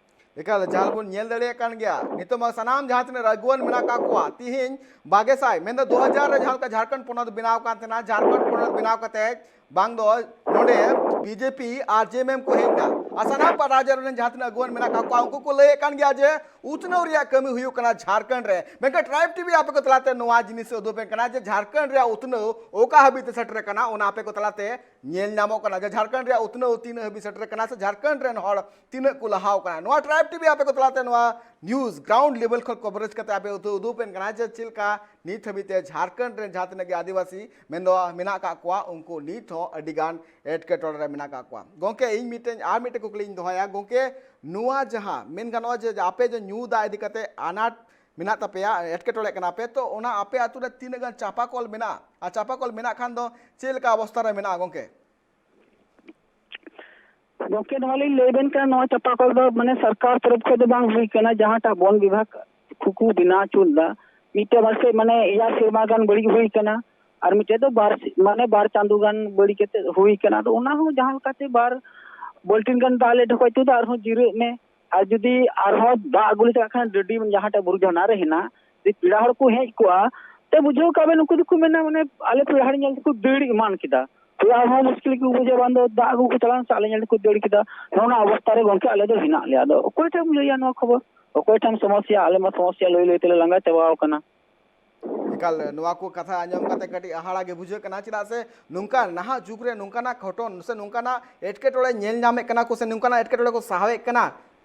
ᱮᱠᱟᱞ, ᱡᱟᱦᱟᱸ ᱵᱚᱱ ᱧᱮᱞ ᱫᱟᱲᱮᱭᱟᱜ ᱠᱟᱱ ᱜᱮᱭᱟ, ᱱᱤᱛᱚᱜ ᱢᱟ ᱥᱟᱱᱟᱢ ᱡᱟᱦᱟᱸ ᱛᱤᱱᱟᱹᱜ ᱟᱹᱜᱩᱣᱟᱹᱱ ᱢᱮᱱᱟᱜ ᱠᱟᱜ ᱠᱚᱣᱟ, ᱛᱤᱦᱤᱧ ᱵᱟᱜᱮ ᱥᱟᱭ, ᱢᱮᱱᱫᱚ ᱫᱩ ᱦᱟᱡᱟᱨ ᱨᱮ ᱡᱟᱦᱟᱸ ᱞᱮᱠᱟ ᱡᱷᱟᱨᱠᱷᱚᱸᱰ ᱯᱚᱱᱚᱛ ᱵᱮᱱᱟᱣ ᱠᱟᱱ ᱛᱟᱦᱮᱱᱟ, ᱡᱷᱟᱨᱠᱷᱚᱸᱰ ᱯᱚᱱᱚᱛ ᱵᱮᱱᱟᱣ ᱠᱟᱛᱮ ᱵᱟᱝ ᱫᱚ ᱱᱚᱰᱮ ᱵᱤᱡᱮᱯᱤ ᱟᱨ ᱡᱮᱮᱢᱮᱢ ᱠᱚ ᱦᱮᱡ ᱮᱱᱟ, ᱟᱨ ᱥᱟᱱᱟᱢ ᱯᱟᱦᱴᱟ ᱨᱮᱱ ᱡᱟᱦᱟᱸ ᱛᱤᱱᱟᱹᱜ ᱟᱹᱜᱩᱣᱟᱹᱱ ᱢᱮᱱᱟᱜ ᱠᱟᱜ ᱠᱚᱣᱟ, ᱩᱱᱠᱩ ᱠᱚ ᱞᱟᱹᱭᱮᱫ ᱠᱟᱱ ᱜᱮᱭᱟ ᱡᱮ ᱩᱛᱱᱟᱹᱣ ᱨᱮᱭᱟᱜ ᱠᱟᱹᱢᱤ ᱦᱩᱭᱩᱜ ᱠᱟᱱᱟ ᱡᱷᱟᱨᱠᱷᱚᱸᱰ ᱨᱮ᱾ ᱢᱮᱱᱠᱷᱟᱱ ᱴᱨᱟᱭᱤᱵᱽ ᱴᱤᱵᱷᱤ ᱟᱯᱮ ᱠᱚ ᱛᱟᱞᱟᱛᱮ ᱱᱚᱣᱟ ᱡᱤᱱᱤᱥ ᱩᱫᱩᱜ ᱟᱯᱮ ᱠᱟᱱᱟ ᱡᱮ ᱡᱷᱟᱨᱠᱷᱚᱸᱰ ᱨᱮᱭᱟᱜ ᱩᱛᱱᱟᱹᱣ ᱚᱠᱟ ᱦᱟᱹᱵᱤᱡ ᱛᱮ ᱥᱮᱴᱮᱨ ᱟᱠᱟᱱᱟ, ᱚᱱᱟ ᱟᱯᱮ ᱠᱚ ᱛᱟᱞᱟᱛᱮ ᱧᱮᱞ ᱧᱟᱢᱚᱜ ᱠᱟᱱᱟ ᱡᱮ ᱡᱷᱟᱨᱠᱷᱚᱸᱰ ᱨᱮᱭᱟᱜ ᱩᱛᱱᱟᱹᱣ ᱛᱤᱱᱟᱹᱜ ᱦᱟᱹᱵᱤᱡ ᱥᱮᱴᱮᱨ ᱟᱠᱟᱱᱟ ᱥᱮ ᱡᱷᱟᱨᱠᱷᱚᱸᱰ ᱨᱮᱱ ᱦᱚᱲ ᱛᱤᱱᱟᱹᱜ ᱠᱚ ᱞᱟᱦᱟᱣ ᱠᱟᱱᱟ᱾ ᱱᱚᱣᱟ ᱴᱨᱟᱭᱤᱵᱽ ᱴᱤᱵᱷᱤ ᱟᱯᱮ ᱠᱚ ᱛᱟᱞᱟᱛᱮ ᱱᱚᱣᱟ ᱱᱤᱭᱩᱡᱽ ᱜᱨᱟᱣᱩᱱᱰ ᱞᱮᱵᱮᱞ ᱠᱷᱚᱱ ᱠᱚᱵᱷᱟᱨᱮᱡᱽ ᱠᱟᱛᱮ ᱟᱯᱮ ᱩᱫᱩᱜ ᱩᱫᱩᱜ ᱯᱮ ᱠᱟᱱᱟ ᱡᱮ ᱪᱮᱫ ᱞᱮᱠᱟ ᱱᱤᱛ ᱦᱟᱹᱵᱤᱡ ᱛᱮ ᱡᱷᱟᱨᱠᱷᱚᱸᱰ ᱨᱮᱱ ᱡᱟᱦᱟᱸ ᱛᱤᱱᱟᱹᱜ ᱜᱮ ᱟᱹᱫᱤᱵᱟᱹᱥᱤ ᱢᱮᱱᱫᱚ ᱢᱮᱱᱟᱜ ᱟᱠᱟᱫ ᱠᱚᱣᱟ, ᱩᱱᱠᱩ ᱱᱤᱛ ᱦᱚᱸ ᱟᱹᱰᱤ ᱜᱟᱱ ᱮᱴᱠᱮᱴᱚᱬᱮ ᱨᱮ ᱢᱮᱱᱟᱜ ᱟᱠᱟᱫ ᱠᱚᱣᱟ᱾ ᱜᱚᱢᱠᱮ, ᱤᱧ ᱢᱤᱫᱴᱮᱱ ᱟᱨ ᱢᱤᱫᱴᱮᱱ ᱠᱩᱠᱞᱤᱧ ᱫᱚᱦᱚᱭᱟ᱾ ᱜᱚᱢᱠᱮ, ᱱᱚᱣᱟ ᱡᱟᱦᱟᱸ ᱢᱮᱱ ᱜᱟᱱᱚᱜᱼᱟ ᱡᱮ ᱟᱯᱮ ᱡᱮ ᱧᱩ ᱫᱟᱜ ᱤᱫᱤ ᱠᱟᱛᱮ ᱟᱱᱟᱴ ᱢᱮᱱᱟᱜ ᱛᱟᱯᱮᱭᱟ, ᱮᱴᱠᱮᱴᱚᱬᱮ ᱠᱟᱱᱟ ᱯᱮ, ᱛᱚ ᱚᱱᱟ ᱟᱯᱮ ᱟᱹᱛᱩ ᱨᱮ ᱛᱤᱱᱟᱹᱜ ᱜᱟᱱ ᱪᱟᱯᱟ ᱠᱚᱞ ᱢᱮᱱᱟᱜᱼᱟ? ᱟᱨ ᱪᱟᱯᱟ ᱠᱚᱞ ᱢᱮᱱᱟᱜ ᱠᱷᱟᱱ ᱫᱚ ᱪᱮᱫ ᱞᱮᱠᱟ ᱚᱵᱚᱥᱛᱟ ᱨᱮ ᱢᱮᱱᱟᱜᱼᱟ ᱜᱚᱢᱠᱮ? ᱜᱚᱢᱠᱮ, ᱱᱚᱣᱟ ᱞᱤᱧ ᱞᱟᱹᱭ ᱟᱵᱮᱱ ᱠᱟᱱᱟ, ᱱᱚᱣᱟ ᱪᱟᱯᱟ ᱠᱚᱞ ᱫᱚ ᱢᱟᱱᱮ ᱥᱚᱨᱠᱟᱨ ᱛᱚᱨᱚᱯ ᱠᱷᱚᱱ ᱫᱚ ᱵᱟᱝ ᱦᱩᱭ ᱠᱟᱱᱟ, ᱡᱟᱦᱟᱸᱴᱟᱜ ᱵᱚᱱ ᱵᱤᱵᱷᱟᱜᱽ ᱠᱚᱠᱚ ᱵᱮᱱᱟᱣ ᱦᱚᱪᱚ ᱞᱮᱫᱟ᱾ ᱢᱤᱫᱴᱮᱱ ᱵᱟᱨ ᱥᱮ ᱢᱟᱱᱮ ᱮᱭᱟᱭ ᱥᱮᱨᱢᱟ ᱜᱟᱱ ᱵᱟᱹᱲᱤᱡ ᱦᱩᱭ ᱠᱟᱱᱟ, ᱟᱨ ᱢᱤᱫᱴᱮᱡ ᱫᱚ ᱵᱟᱨ ᱥᱮ-, ᱢᱟᱱᱮ ᱵᱟᱨ ᱪᱟᱸᱫᱳ ᱜᱟᱱ ᱵᱟᱹᱲᱤᱡ ᱠᱟᱛᱮ ᱦᱩᱭ ᱠᱟᱱᱟ᱾ ᱟᱫᱚ ᱚᱱᱟ ᱦᱚᱸ ᱡᱟᱦᱟᱸ ᱞᱮᱠᱟᱛᱮ ᱵᱟᱨ ᱵᱟᱹᱞᱴᱤᱱ ᱜᱟᱱ ᱫᱟᱜ ᱞᱮ ᱰᱷᱚᱠᱚᱡ ᱦᱚᱪᱚᱭᱮᱫᱟ, ᱟᱨᱦᱚᱸ ᱡᱤᱨᱟᱹᱜ ᱢᱮ᱾ ᱟᱨ ᱡᱩᱫᱤ ᱟᱨᱦᱚᱸ ᱫᱟᱜ ᱟᱹᱜᱩ ᱞᱮ ᱪᱟᱞᱟᱜ ᱠᱷᱟᱱ ᱰᱟᱹᱰᱤ ᱡᱟᱦᱟᱸᱴᱟᱜ ᱵᱩᱨᱩ ᱡᱷᱟᱨᱱᱟ ᱨᱮ ᱦᱮᱱᱟᱜ, ᱡᱩᱫᱤ ᱯᱮᱲᱟ ᱦᱚᱲ ᱠᱚ ᱦᱮᱡ ᱠᱚᱜᱼᱟ, ᱛᱚ ᱵᱩᱡᱷᱟᱹᱣ ᱠᱟᱜ ᱵᱮᱱ ᱩᱱᱠᱩ ᱫᱚᱠᱚ ᱢᱮᱱᱟ ᱢᱟᱱᱮ ᱟᱞᱮ ᱯᱮᱲᱟ ᱦᱚᱲ ᱧᱮᱞ ᱛᱮᱠᱚ ᱫᱟᱹᱲ ᱮᱢᱟᱱ ᱠᱮᱫᱟ᱾ ᱦᱳᱭ, ᱟᱨᱦᱚᱸ ᱢᱩᱥᱠᱤᱞ ᱜᱮᱠᱚ ᱵᱩᱡᱟ, ᱵᱟᱝ ᱫᱚ ᱫᱟᱜ ᱟᱹᱜᱩ ᱠᱚ ᱪᱟᱞᱟᱣ ᱮᱱ ᱥᱮ ᱟᱞᱮ ᱧᱮᱞ ᱛᱮᱠᱚ ᱫᱟᱹᱲ ᱠᱮᱫᱟ᱾ ᱱᱚᱜᱼᱚ ᱱᱚᱣᱟ ᱚᱵᱚᱥᱛᱟ ᱨᱮ ᱜᱚᱢᱠᱮ ᱟᱞᱮ ᱫᱚ ᱦᱮᱱᱟᱜ ᱞᱮᱭᱟ᱾ ᱟᱫᱚ ᱚᱠᱚᱭ ᱴᱷᱮᱱ ᱮᱢ ᱞᱟᱹᱭᱟ ᱱᱚᱣᱟ ᱠᱷᱚᱵᱚᱨ? ᱚᱠᱚᱭ ᱴᱷᱮᱱ ᱥᱚᱢᱚᱥᱭᱟ? ᱟᱞᱮ ᱢᱟ ᱥᱚᱢᱚᱥᱭᱟ ᱞᱟᱹᱭ ᱞᱟᱹᱭ ᱛᱮᱞᱮ ᱞᱟᱸᱜᱟ ᱪᱟᱵᱟᱣ ᱠᱟᱱᱟ᱾ ᱮᱠᱟᱞ, ᱱᱚᱣᱟ ᱠᱚ ᱠᱟᱛᱷᱟ ᱟᱸᱡᱚᱢ ᱠᱟᱛᱮ ᱠᱟᱹᱴᱤᱡ ᱦᱟᱦᱟᱲᱟ ᱜᱮ ᱵᱩᱡᱷᱟᱹᱜ ᱠᱟᱱᱟ, ᱪᱮᱫᱟᱜ ᱥᱮ ᱱᱚᱝᱠᱟ ᱱᱟᱦᱟᱜ ᱡᱩᱜᱽ ᱨᱮ ᱱᱚᱝᱠᱟᱱᱟᱜ ᱜᱷᱚᱴᱚᱱ ᱥᱮ ᱱᱚᱝᱠᱟᱱᱟᱜ ᱮᱴᱠᱮᱴᱚᱬᱮ ᱧᱮᱞ ᱧᱟᱢᱮᱫ ᱠᱟᱱᱟ ᱠᱚ ᱥᱮ ᱱᱚᱝᱠᱟᱱᱟᱜ ᱮᱴᱠᱮᱴᱚᱬᱮ ᱠᱚ ᱥᱟᱦᱟᱣᱮᱫ ᱠᱟᱱᱟ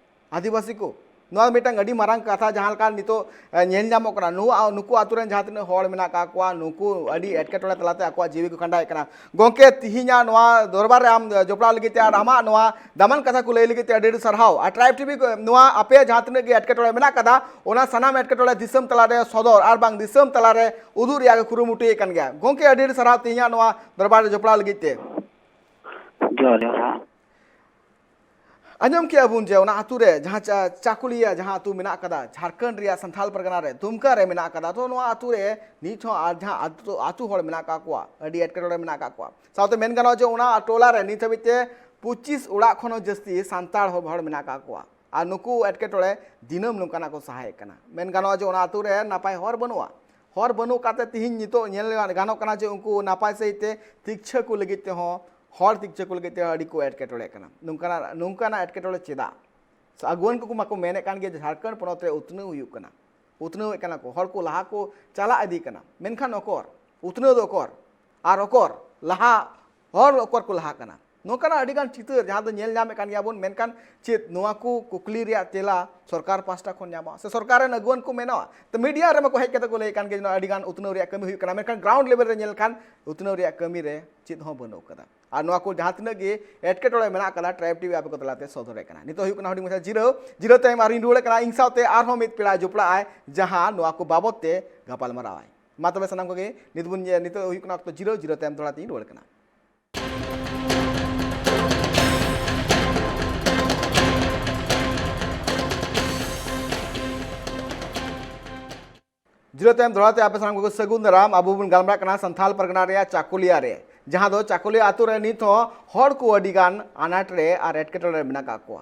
ᱟᱹᱫᱤᱵᱟᱹᱥᱤ ᱠᱚ᱾ ᱱᱚᱣᱟ ᱢᱤᱫᱴᱟᱝ ᱟᱹᱰᱤ ᱢᱟᱨᱟᱝ ᱠᱟᱛᱷᱟ, ᱡᱟᱦᱟᱸ ᱞᱮᱠᱟ ᱱᱤᱛᱚᱜ, ᱮ, ᱧᱮᱞ ᱧᱟᱢᱚᱜ ᱠᱟᱱᱟ, ᱱᱚᱣᱟ, ᱱᱩᱠᱩ ᱟᱛᱳ ᱨᱮᱱ ᱡᱟᱦᱟᱸ ᱛᱤᱱᱟᱹᱜ ᱦᱚᱲ ᱢᱮᱱᱟᱜ ᱟᱠᱟᱫ ᱠᱚᱣᱟ, ᱱᱩᱠᱩ ᱟᱹᱰᱤ ᱮᱴᱠᱮᱴᱚᱬᱮ ᱛᱟᱞᱟᱛᱮ ᱟᱠᱚᱣᱟᱜ ᱡᱤᱣᱤ ᱠᱚ ᱠᱷᱟᱸᱰᱟᱣᱮᱫ ᱠᱟᱱᱟ᱾ ᱜᱚᱢᱠᱮ, ᱛᱤᱦᱤᱧᱟᱜ ᱱᱚᱣᱟ ᱫᱚᱨᱵᱟᱨ ᱨᱮ ᱟᱢ ᱡᱚᱯᱲᱟᱣ ᱞᱟᱹᱜᱤᱫ ᱛᱮ ᱟᱨ ᱟᱢᱟᱜ ᱱᱚᱣᱟ ᱫᱟᱢᱟᱱ ᱠᱟᱛᱷᱟ ᱠᱚ ᱞᱟᱹᱭ ᱞᱟᱹᱜᱤᱫ ᱛᱮ ᱟᱹᱰᱤ ᱟᱹᱰᱤ ᱥᱟᱨᱦᱟᱣ᱾ ᱟᱨ ᱴᱨᱟᱭᱤᱵᱽ ᱴᱤᱵᱷᱤ ᱠᱚ ᱱᱚᱣᱟ ᱟᱯᱮᱭᱟᱜ ᱡᱟᱦᱟᱸ ᱛᱤᱱᱟᱹᱜ ᱜᱮ ᱮᱴᱠᱮᱴᱚᱬᱮ ᱢᱮᱱᱟᱜ ᱠᱟᱫᱟ, ᱚᱱᱟ ᱥᱟᱱᱟᱢ ᱮᱴᱠᱮᱴᱚᱬᱮ ᱫᱤᱥᱚᱢ ᱛᱟᱞᱟᱨᱮ ᱥᱚᱫᱚᱨ ᱟᱨ ᱵᱟᱝ ᱫᱤᱥᱚᱢ ᱛᱟᱞᱟᱨᱮ ᱩᱫᱩᱜ ᱨᱮᱭᱟᱜ ᱜᱮ ᱠᱩᱨᱩᱢᱩᱴᱩᱭᱮᱫ ᱠᱟᱱ ᱜᱮᱭᱟ᱾ ᱜᱚᱢᱠᱮ, ᱟᱹᱰᱤ ᱟᱹᱰᱤ ᱥᱟᱨᱦᱟᱣ ᱛᱮᱦᱮᱧᱟᱜ ᱱᱚᱣᱟ ᱫᱚᱨᱵᱟᱨ ᱨᱮ ᱡᱚᱯᱲᱟᱣ ᱞᱟᱹᱜᱤᱫ ᱛᱮ᱾ ᱡᱚᱦᱟᱨ, ᱡᱚᱦᱟᱨ᱾ ᱟᱸᱡᱚᱢ ᱠᱮᱜᱼᱟ ᱵᱚᱱ ᱡᱮ ᱚᱱᱟ ᱟᱹᱛᱩ ᱨᱮ ᱡᱟᱦᱟᱸ ᱪᱟ-, ᱪᱟᱠᱩᱞᱤᱭᱟ ᱡᱟᱦᱟᱸ ᱟᱹᱛᱩ ᱢᱮᱱᱟᱜ ᱟᱠᱟᱫᱟ, ᱡᱷᱟᱨᱠᱷᱚᱸᱰ ᱨᱮᱭᱟᱜ ᱥᱟᱱᱛᱷᱟᱞ ᱯᱟᱨᱜᱟᱱᱟ ᱨᱮ, ᱫᱩᱢᱠᱟ ᱨᱮ ᱢᱮᱱᱟᱜ ᱟᱠᱟᱫᱟ, ᱛᱚ ᱱᱚᱣᱟ ᱟᱹᱛᱩ ᱨᱮ ᱱᱤᱛ ᱦᱚᱸ ᱟᱨ ᱡᱟᱦᱟᱸ ᱟᱹᱛᱩ, ᱟᱹᱛᱩ ᱦᱚᱲ ᱢᱮᱱᱟᱜ ᱟᱠᱟᱫ ᱠᱚᱣᱟ, ᱟᱹᱰᱤ ᱮᱴᱠᱮᱴᱚᱬᱮ ᱨᱮ ᱢᱮᱱᱟᱜ ᱟᱠᱟᱫ ᱠᱚᱣᱟ᱾ ᱥᱟᱶᱛᱮ ᱢᱮᱱ ᱜᱟᱱᱚᱜᱼᱟ ᱡᱮ ᱚᱱᱟ ᱴᱚᱞᱟ ᱨᱮ ᱱᱤᱛ ᱦᱟᱹᱵᱤᱡ ᱛᱮ ᱯᱚᱸᱪᱤᱥ ᱚᱲᱟᱜ ᱠᱷᱚᱱ ᱦᱚᱸ ᱡᱟᱹᱥᱛᱤ ᱥᱟᱱᱛᱟᱲ ᱦᱚᱲ, ᱦᱚᱲ ᱢᱮᱱᱟᱜ ᱟᱠᱟᱫ ᱠᱚᱣᱟ᱾ ᱟᱨ ᱱᱩᱠᱩ ᱮᱴᱠᱮᱴᱚᱬᱮ ᱫᱤᱱᱟᱹᱢ ᱱᱚᱝᱠᱟᱱᱟᱜ ᱠᱚ ᱥᱟᱦᱟᱭᱮᱫ ᱠᱟᱱᱟ᱾ ᱢᱮᱱ ᱜᱟᱱᱚᱜᱼᱟ ᱡᱮ ᱚᱱᱟ ᱟᱹᱛᱩ ᱨᱮ ᱱᱟᱯᱟᱭ ᱦᱚᱨ ᱵᱟᱹᱱᱩᱜᱼᱟ᱾ ᱦᱚᱨ ᱵᱟᱹᱱᱩᱜ ᱠᱟᱛᱮ ᱛᱤᱦᱤᱧ ᱱᱤᱛᱚᱜ ᱧᱮᱞ ᱜᱟᱱᱚᱜ ᱠᱟᱱᱟ ᱡᱮ ᱩᱱᱠᱩ ᱱᱟᱯᱟᱭ ᱥᱟᱺᱦᱤᱡ ᱛᱮ ᱛᱤᱠᱪᱷᱟᱹ ᱠᱚ ᱞᱟᱹᱜᱤᱫ ᱛᱮᱦᱚᱸ, ᱦᱚᱲ ᱛᱤᱠᱪᱷᱟᱹ ᱠᱚ ᱞᱟᱹᱜᱤᱫ ᱛᱮᱦᱚᱸ ᱟᱹᱰᱤ ᱠᱚ ᱮᱴᱠᱮᱴᱚᱬᱮᱜ ᱠᱟᱱᱟ᱾ ᱱᱚᱝᱠᱟᱱᱟᱜ, ᱱᱚᱝᱠᱟᱱᱟᱜ ᱮᱴᱠᱮᱴᱚᱬᱮ ᱪᱮᱫᱟᱜ? ᱟᱹᱜᱩᱣᱟᱹᱱ ᱠᱚᱠᱚ ᱢᱟᱠᱚ ᱢᱮᱱᱮᱫ ᱠᱟᱱ ᱜᱮ ᱡᱮ ᱡᱷᱟᱲᱠᱷᱚᱸᱰ ᱯᱚᱱᱚᱛ ᱨᱮ ᱩᱛᱱᱟᱹᱣ ᱦᱩᱭᱩᱜ ᱠᱟᱱᱟ, ᱩᱛᱱᱟᱹᱣᱮᱫ ᱠᱟᱱᱟ ᱠᱚ, ᱦᱚᱲ ᱠᱚ ᱞᱟᱦᱟ ᱠᱚ ᱪᱟᱞᱟᱜ ᱤᱫᱤ ᱠᱟᱱᱟ, ᱢᱮᱱᱠᱷᱟᱱ ᱚᱠᱚᱨ? ᱩᱛᱱᱟᱹᱣ ᱫᱚ ᱚᱠᱚᱨ? ᱟᱨ ᱚᱠᱚᱨ ᱞᱟᱦᱟ, ᱦᱚᱲ ᱚᱠᱚᱨ ᱠᱚ ᱞᱟᱦᱟ ᱠᱟᱱᱟ? ᱱᱚᱝᱠᱟᱱᱟᱜ ᱟᱹᱰᱤᱜᱟᱱ ᱪᱤᱛᱟᱹᱨ ᱡᱟᱦᱟᱸ ᱫᱚ ᱧᱮᱞ ᱧᱟᱢᱮᱫ ᱠᱟᱱ ᱜᱮᱭᱟ ᱵᱚᱱ, ᱢᱮᱱᱠᱷᱟᱱ ᱪᱮᱫ ᱱᱚᱣᱟ ᱠᱚ ᱠᱩᱠᱞᱤ ᱨᱮᱭᱟᱜ ᱛᱮᱞᱟ ᱥᱚᱨᱠᱟᱨ ᱯᱟᱥᱴᱟ ᱠᱷᱚᱱ ᱧᱟᱢᱚᱜᱼᱟ ᱥᱮ ᱥᱚᱨᱠᱟᱨ ᱨᱮᱱ ᱟᱹᱜᱩᱣᱟᱹᱱ ᱠᱚ ᱢᱮᱱᱚᱜᱼᱟ? ᱛᱚ ᱢᱤᱰᱤᱭᱟ ᱨᱮᱢᱟ ᱠᱚ ᱦᱮᱡ ᱠᱟᱛᱮ ᱠᱚ ᱞᱟᱹᱭᱮᱫ ᱠᱟᱱ ᱜᱮ ᱡᱮ ᱱᱚᱣᱟ ᱟᱹᱰᱤᱜᱟᱱ ᱩᱛᱱᱟᱹᱣ ᱨᱮᱭᱟᱜ ᱠᱟᱹᱢᱤ ᱦᱩᱭᱩᱜ ᱠᱟᱱᱟ, ᱢᱮᱱᱠᱷᱟᱱ ᱜᱨᱟᱣᱩᱱᱰ ᱞᱮᱵᱮᱞ ᱨᱮ ᱧᱮᱞ ᱞᱮᱠᱷᱟᱱ ᱩᱛᱱᱟᱹᱣ ᱨᱮᱭᱟᱜ ᱠᱟᱹᱢᱤ ᱨᱮ ᱪᱮᱫ ᱦᱚᱸ ᱵᱟᱹᱱᱩᱜ ᱠᱟᱫᱟ᱾ ᱟᱨ ᱱᱚᱣᱟ ᱠᱚ ᱡᱟᱦᱟᱸ ᱛᱤᱱᱟᱹᱜ ᱜᱮ ᱮᱴᱠᱮᱴᱚᱬᱮ ᱢᱮᱱᱟᱜ ᱠᱟᱫᱟ, ᱴᱨᱟᱭᱤᱵᱽ ᱴᱤᱵᱷᱤ ᱟᱯᱮ ᱠᱚ ᱛᱟᱞᱟᱛᱮ ᱥᱚᱫᱚᱨᱮᱫ ᱠᱟᱱᱟ᱾ ᱱᱤᱛᱚᱜ ᱦᱩᱭᱩᱜ ᱠᱟᱱᱟ ᱦᱩᱰᱤᱧ ᱢᱟᱪᱷᱟ ᱡᱤᱨᱟᱹᱣ, ᱡᱤᱨᱟᱹᱣ ᱛᱟᱭᱚᱢ ᱟᱨᱤᱧ ᱨᱩᱣᱟᱹᱲ ᱠᱟᱱᱟ᱾ ᱤᱧ ᱥᱟᱶᱛᱮ ᱟᱨᱦᱚᱸ ᱢᱤᱫ ᱯᱮᱲᱟ ᱡᱚᱯᱲᱟᱜ ᱟᱭ, ᱡᱟᱦᱟᱸ ᱱᱚᱣᱟ ᱠᱚ ᱵᱟᱵᱚᱛ ᱛᱮ ᱜᱟᱯᱟᱞ ᱢᱟᱨᱟᱣ ᱟᱭ᱾ ᱢᱟ ᱛᱚᱵᱮ ᱥᱟᱱᱟᱢ ᱠᱚᱜᱮ ᱱᱤᱛ ᱵᱚᱱ ᱧᱮ-, ᱱᱤᱛᱚᱜ ᱦᱩᱭᱩᱜ ᱠᱟᱱᱟ ᱚᱠᱛᱚ ᱡᱤᱨᱟᱹᱣ, ᱡᱤᱨᱟᱹᱣ ᱛᱟᱭᱚᱢ ᱫᱚᱦᱲᱟ ᱛᱮᱧ ᱨᱩᱣᱟᱹᱲ ᱠᱟᱱᱟ᱾ ᱡᱤᱨᱟᱹᱣ ᱛᱟᱭᱚᱢ ᱫᱚᱦᱲᱟ ᱛᱮ ᱟᱯᱮ ᱥᱟᱱᱟᱢ ᱠᱚᱜᱮ ᱥᱟᱹᱜᱩᱱ ᱫᱟᱨᱟᱢ᱾ ᱟᱵᱚ ᱵᱚᱱ ᱜᱟᱞᱢᱟᱨᱟᱜ ᱠᱟᱱᱟ ᱥᱟᱱᱛᱷᱟᱞ ᱯᱟᱨᱜᱟᱱᱟ ᱨᱮᱭᱟᱜ ᱪᱟᱠᱩᱞᱤᱭᱟ ᱨᱮ, ᱡᱟᱦᱟᱸ ᱫᱚ ᱪᱟᱠᱩᱞᱤᱭᱟ ᱟᱛᱳ ᱨᱮ ᱱᱤᱛ ᱦᱚᱸ ᱦᱚᱲ ᱠᱚ ᱟᱹᱰᱤ ᱜᱟᱱ ᱟᱱᱟᱴ ᱨᱮ ᱟᱨ ᱮᱴᱠᱮᱴᱚᱬᱮ ᱨᱮ ᱢᱮᱱᱟᱜ ᱟᱠᱟᱫ ᱠᱚᱣᱟ᱾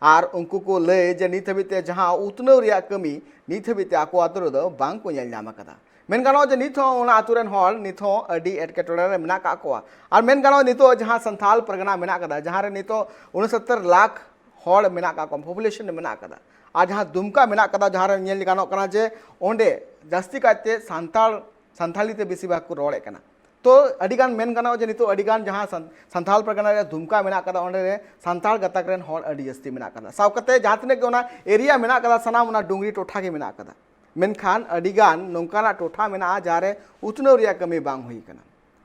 ᱟᱨ ᱩᱱᱠᱩ ᱠᱚ ᱞᱟᱹᱭ ᱡᱮ ᱱᱤᱛ ᱦᱟᱹᱵᱤᱡ ᱛᱮ ᱡᱟᱦᱟᱸ ᱩᱛᱱᱟᱹᱣ ᱨᱮᱭᱟᱜ ᱠᱟᱹᱢᱤ ᱱᱤᱛ ᱦᱟᱹᱵᱤᱡ ᱛᱮ ᱟᱠᱚ ᱟᱛᱳ ᱨᱮᱫᱚ ᱵᱟᱝ ᱠᱚ ᱧᱮᱞ ᱧᱟᱢ ᱟᱠᱟᱫᱟ᱾ ᱢᱮᱱ ᱜᱟᱱᱚᱜᱼᱟ ᱡᱮ ᱱᱤᱛ ᱦᱚᱸ ᱚᱱᱟ ᱟᱛᱳ ᱨᱮᱱ ᱦᱚᱲ ᱱᱤᱛ ᱦᱚᱸ ᱟᱹᱰᱤ ᱮᱴᱠᱮᱴᱚᱬᱮ ᱨᱮ ᱢᱮᱱᱟᱜ ᱟᱠᱟᱫ ᱠᱚᱣᱟ᱾ ᱟᱨ ᱢᱮᱱ ᱜᱟᱱᱚᱜᱼᱟ ᱱᱤᱛᱚᱜ ᱡᱟᱦᱟᱸ ᱥᱟᱱᱛᱷᱟᱞ ᱯᱟᱨᱜᱟᱱᱟ ᱢᱮᱱᱟᱜ ᱟᱠᱟᱫᱟ, ᱡᱟᱦᱟᱸ ᱨᱮ ᱱᱤᱛᱚᱜ ᱩᱱᱚᱥᱚᱛᱛᱚᱨ ᱞᱟᱠᱷ ᱦᱚᱲ ᱢᱮᱱᱟᱜ ᱟᱠᱟᱫ ᱠᱚᱣᱟ, ᱯᱚᱯᱩᱞᱮᱥᱚᱱ ᱨᱮ ᱢᱮᱱᱟᱜ ᱟᱠᱟᱫᱟ, ᱟᱨ ᱡᱟᱦᱟᱸ ᱫᱩᱢᱠᱟ ᱢᱮᱱᱟᱜ ᱟᱠᱟᱫᱟ, ᱡᱟᱦᱟᱸ ᱨᱮ ᱧᱮᱞ ᱜᱟᱱᱚᱜ ᱠᱟᱱᱟ ᱡᱮ ᱚᱸᱰᱮ ᱡᱟᱹᱥᱛᱤ ᱠᱟᱭᱛᱮ ᱥᱟᱱᱛᱟᱲ, ᱥᱟᱱᱛᱷᱟᱞᱤ ᱛᱮ ᱵᱮᱥᱤᱨ ᱵᱷᱟᱜᱽ ᱠᱚ ᱨᱚᱲᱮᱫ ᱠᱟᱱᱟ᱾ ᱛᱚ ᱟᱹᱰᱤᱜᱟᱱ ᱢᱮᱱ ᱜᱟᱱᱚᱜᱼᱟ ᱡᱮ ᱱᱤᱛᱚᱜ ᱟᱹᱰᱤᱜᱟᱱ ᱡᱟᱦᱟᱸ ᱥᱟᱱ-, ᱥᱟᱱᱛᱷᱟᱞ ᱯᱟᱨᱜᱟᱱᱟ ᱨᱮ ᱫᱩᱢᱠᱟ ᱢᱮᱱᱟᱜ ᱟᱠᱟᱫᱟ, ᱚᱸᱰᱮ ᱨᱮ ᱥᱟᱱᱛᱟᱲ ᱜᱟᱛᱟᱠ ᱨᱮᱱ ᱦᱚᱲ ᱟᱹᱰᱤ ᱡᱟᱹᱥᱛᱤ ᱢᱮᱱᱟᱜ ᱟᱠᱟᱫᱟ᱾ ᱥᱟᱶ ᱠᱟᱛᱮ ᱡᱟᱦᱟᱸ ᱛᱤᱱᱟᱹᱜ ᱜᱮ ᱚᱱᱟ ᱮᱨᱤᱭᱟ ᱢᱮᱱᱟᱜ ᱟᱠᱟᱫᱟ, ᱥᱟᱱᱟᱢ ᱚᱱᱟ ᱰᱩᱝᱨᱤ ᱴᱚᱴᱷᱟ ᱜᱮ ᱢᱮᱱᱟᱜ ᱟᱠᱟᱫᱟ᱾ ᱢᱮᱱᱠᱷᱟᱱ ᱟᱹᱰᱤᱜᱟᱱ ᱱᱚᱝᱠᱟᱱᱟᱜ ᱴᱚᱴᱷᱟ ᱢᱮᱱᱟᱜᱼᱟ ᱡᱟᱦᱟᱸ ᱨᱮ ᱩᱛᱱᱟᱹᱣ ᱨᱮᱭᱟᱜ ᱠᱟᱹᱢᱤ ᱵᱟᱝ ᱦᱩᱭ ᱟᱠᱟᱱᱟ᱾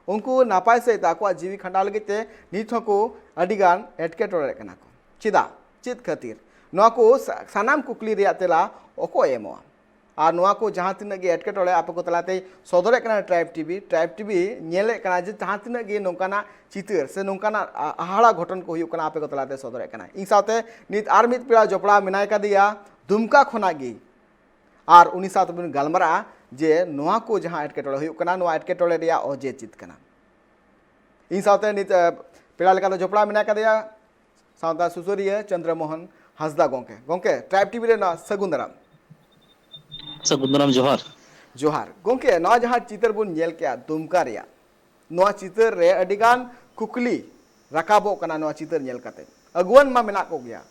ᱩᱱᱠᱩ ᱱᱟᱯᱟᱭ ᱥᱟᱺᱦᱤᱡ ᱛᱮ ᱟᱠᱚᱣᱟᱜ ᱡᱤᱣᱤ ᱠᱷᱟᱸᱰᱟᱣ ᱞᱟᱹᱜᱤᱫ ᱛᱮ ᱱᱤᱛ ᱦᱚᱸᱠᱚ ᱟᱹᱰᱤᱜᱟᱱ ᱮᱴᱠᱮᱴᱚᱬᱮ ᱨᱮ ᱠᱟᱱᱟ ᱠᱚ᱾ ᱪᱮᱫᱟᱜ? ᱪᱮᱫ ᱠᱷᱟᱹᱛᱤᱨ? ᱱᱚᱣᱟ ᱠᱚ ᱥᱟ-, ᱥᱟᱱᱟᱢ ᱠᱩᱠᱞᱤ ᱨᱮᱭᱟᱜ ᱛᱮᱞᱟ ᱚᱠᱚᱭ ᱮᱢᱚᱜᱼᱟ? ᱟᱨ ᱱᱚᱣᱟ ᱠᱚ ᱡᱟᱦᱟᱸ ᱛᱤᱱᱟᱹᱜ ᱜᱮ ᱮᱴᱠᱮᱴᱚᱬᱮ ᱟᱯᱮ ᱠᱚ ᱛᱟᱞᱟᱛᱮ ᱥᱚᱫᱚᱨᱮᱫ ᱠᱟᱱᱟ ᱴᱨᱟᱭᱤᱵᱽ ᱴᱤᱵᱷᱤ, ᱴᱨᱟᱭᱤᱵᱽ ᱴᱤᱵᱷᱤ ᱧᱮᱞᱮᱫ ᱠᱟᱱᱟ ᱡᱮ ᱡᱟᱦᱟᱸ ᱛᱤᱱᱟᱹᱜ ᱜᱮ ᱱᱚᱝᱠᱟᱱᱟᱜ ᱪᱤᱛᱟᱹᱨ ᱥᱮ ᱱᱚᱝᱠᱟᱱᱟᱜ ᱟ-, ᱦᱟᱦᱟᱲᱟ ᱜᱷᱚᱴᱚᱱ ᱠᱚ ᱦᱩᱭᱩᱜ ᱠᱟᱱᱟ ᱟᱯᱮ ᱠᱚ ᱛᱟᱞᱟᱛᱮ ᱥᱚᱫᱚᱨᱮᱫ ᱠᱟᱱᱟ᱾ ᱤᱧ ᱥᱟᱶᱛᱮ ᱱᱤᱛ ᱟᱨ ᱢᱤᱫ ᱯᱮᱲᱟ ᱡᱚᱯᱲᱟᱣ ᱢᱮᱱᱟᱭ ᱠᱟᱫᱮᱭᱟ ᱫᱩᱢᱠᱟ ᱠᱷᱚᱱᱟᱜ ᱜᱮ, ᱟᱨ ᱩᱱᱤ ᱥᱟᱶ ᱛᱮᱵᱚᱱ ᱜᱟᱞᱢᱟᱨᱟᱜᱼᱟ ᱡᱮ ᱱᱚᱣᱟ ᱠᱚ ᱡᱟᱦᱟᱸ ᱮᱴᱠᱮᱴᱚᱬᱮ ᱦᱩᱭᱩᱜ ᱠᱟᱱᱟ, ᱱᱚᱣᱟ ᱮᱴᱠᱮᱴᱚᱬᱮ ᱨᱮᱭᱟᱜ ᱚᱡᱮ ᱪᱮᱫ ᱠᱟᱱᱟ᱾ ᱤᱧ ᱥᱟᱶᱛᱮ ᱱᱤᱛ, ᱮ, ᱯᱮᱲᱟ ᱞᱮᱠᱟᱛᱮ ᱡᱚᱯᱲᱟᱣ ᱢᱮᱱᱟᱭ ᱠᱟᱫᱮᱭᱟ ᱥᱟᱶᱛᱟ ᱥᱩᱥᱟᱹᱨᱤᱭᱟᱹ ᱪᱚᱱᱫᱨᱚ ᱢᱳᱦᱚᱱ ᱦᱟᱸᱥᱫᱟ ᱜᱚᱢᱠᱮ᱾ ᱜᱚᱢᱠᱮ, ᱴᱨᱟᱭᱤᱵᱽ ᱴᱤᱵᱷᱤ ᱨᱮ ᱱᱚᱣᱟ ᱥᱟᱹᱜᱩᱱ ᱫᱟᱨᱟᱢ᱾ ᱥᱟᱹᱜᱩᱱ ᱫᱟᱨᱟᱢ, ᱡᱚᱦᱟᱨ᱾ ᱡᱚᱦᱟᱨ᱾ ᱜᱚᱢᱠᱮ, ᱱᱚᱣᱟ ᱡᱟᱦᱟᱸ ᱪᱤᱛᱟᱹᱨ ᱵᱚᱱ ᱧᱮᱞ ᱠᱮᱜᱼᱟ ᱫᱩᱢᱠᱟ ᱨᱮᱭᱟᱜ, ᱱᱚᱣᱟ ᱪᱤᱛᱟᱹᱨ ᱨᱮ ᱟᱹᱰᱤᱜᱟᱱ ᱠᱩᱠᱞᱤ ᱨᱟᱠᱟᱵᱚᱜ ᱠᱟᱱᱟ ᱱᱚᱣᱟ ᱪᱤᱛᱟᱹᱨ ᱧᱮᱞ ᱠᱟᱛᱮ᱾ ᱟᱹᱜᱩᱣᱟᱹᱱ ᱢᱟ ᱢᱮᱱᱟᱜ ᱠᱚᱜᱮᱭᱟ,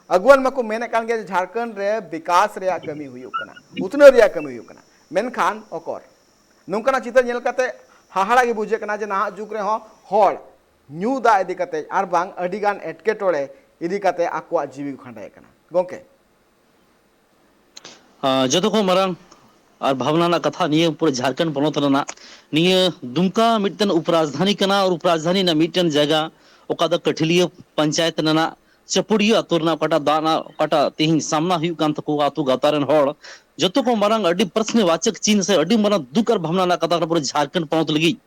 ᱟᱹᱜᱩᱣᱟᱹᱱ ᱢᱟᱠᱚ ᱢᱮᱱᱮᱫ ᱠᱟᱱ ᱜᱮᱭᱟ ᱡᱮ ᱡᱷᱟᱲᱠᱷᱚᱸᱰ ᱨᱮ ᱵᱤᱠᱟᱥ ᱨᱮᱭᱟᱜ ᱠᱟᱹᱢᱤ ᱦᱩᱭᱩᱜ ᱠᱟᱱᱟ, ᱩᱛᱱᱟᱹᱣ ᱨᱮᱭᱟᱜ ᱠᱟᱹᱢᱤ ᱦᱩᱭᱩᱜ ᱠᱟᱱᱟ, ᱢᱮᱱᱠᱷᱟᱱ ᱚᱠᱚᱨ? ᱱᱚᱝᱠᱟᱱᱟᱜ ᱪᱤᱛᱟᱹᱨ ᱧᱮᱞ ᱠᱟᱛᱮ ᱦᱟᱦᱟᱲᱟ ᱜᱮ ᱵᱩᱡᱷᱟᱹᱜ ᱠᱟᱱᱟ ᱡᱮ ᱱᱟᱦᱟᱜ ᱡᱩᱜᱽ ᱨᱮᱦᱚᱸ ᱦᱚᱲ ᱧᱩ ᱫᱟᱜ ᱤᱫᱤ ᱠᱟᱛᱮ ᱟᱨ ᱵᱟᱝ ᱟᱹᱰᱤᱜᱟᱱ ᱮᱴᱠᱮᱴᱚᱬᱮ ᱤᱫᱤ ᱠᱟᱛᱮ ᱟᱠᱚᱣᱟᱜ ᱡᱤᱣᱤ ᱠᱚ ᱠᱷᱟᱸᱰᱟᱣᱮᱫ ᱠᱟᱱᱟ᱾ ᱜᱚᱢᱠᱮ, ᱟᱸ, ᱡᱚᱛᱚ ᱠᱷᱚᱱ ᱢᱟᱨᱟᱝ ᱟᱨ ᱵᱷᱟᱵᱽᱱᱟ ᱨᱮᱱᱟᱜ ᱠᱟᱛᱷᱟ, ᱱᱤᱭᱟᱹ ᱯᱩᱨᱟᱹ ᱡᱷᱟᱲᱠᱷᱚᱸᱰ ᱯᱚᱱᱚᱛ ᱨᱮᱱᱟᱜ ᱱᱤᱭᱟᱹ ᱫᱩᱢᱠᱟ ᱢᱤᱫᱴᱮᱱ ᱩᱯᱨᱟᱡᱽᱫᱷᱟᱱᱤ ᱠᱟᱱᱟ, ᱟᱨ ᱩᱯᱨᱟᱡᱽᱫᱷᱟᱱᱤ ᱨᱮᱱᱟᱜ ᱢᱤᱫᱴᱮᱱ ᱡᱟᱭᱜᱟ, ᱚᱠᱟ ᱫᱚ ᱠᱟᱹᱴᱷᱤᱞᱤᱭᱟᱹ ᱯᱚᱧᱪᱟᱭᱮᱛ ᱨᱮᱱᱟᱜ ᱪᱟᱹᱯᱩᱲᱤᱭᱟᱹ ᱟᱹᱛᱩ ᱨᱮᱱᱟᱜ ᱚᱠᱟᱴᱟᱜ ᱫᱟᱜ ᱨᱮᱱᱟᱜ ᱚᱠᱟᱴᱟᱜ ᱛᱮᱦᱮᱧ ᱥᱟᱢᱱᱟ ᱦᱩᱭᱩᱜ ᱠᱟᱱ ᱛᱟᱠᱚᱣᱟ ᱟᱹᱛᱩ ᱜᱟᱶᱛᱟ ᱨᱮᱱ ᱦᱚᱲ, ᱡᱚᱛᱚ ᱠᱷᱚᱱ ᱢᱟᱨᱟᱝ ᱟᱹᱰᱤ ᱯᱨᱚᱥᱱᱚ ᱵᱟᱪᱚᱠ ᱪᱤᱱ ᱥᱮ ᱟᱹᱰᱤ ᱢᱟᱨᱟᱝ ᱫᱩᱠ ᱟᱨ ᱵᱷᱟᱵᱽᱱᱟ ᱨᱮᱱᱟᱜ ᱠᱟᱛᱷᱟ ᱠᱟᱱᱟ ᱯᱩᱨᱟᱹ ᱡᱷᱟᱲᱠᱷᱚᱸᱰ ᱯᱚᱱᱚᱛ ᱞᱟᱹᱜᱤᱫ᱾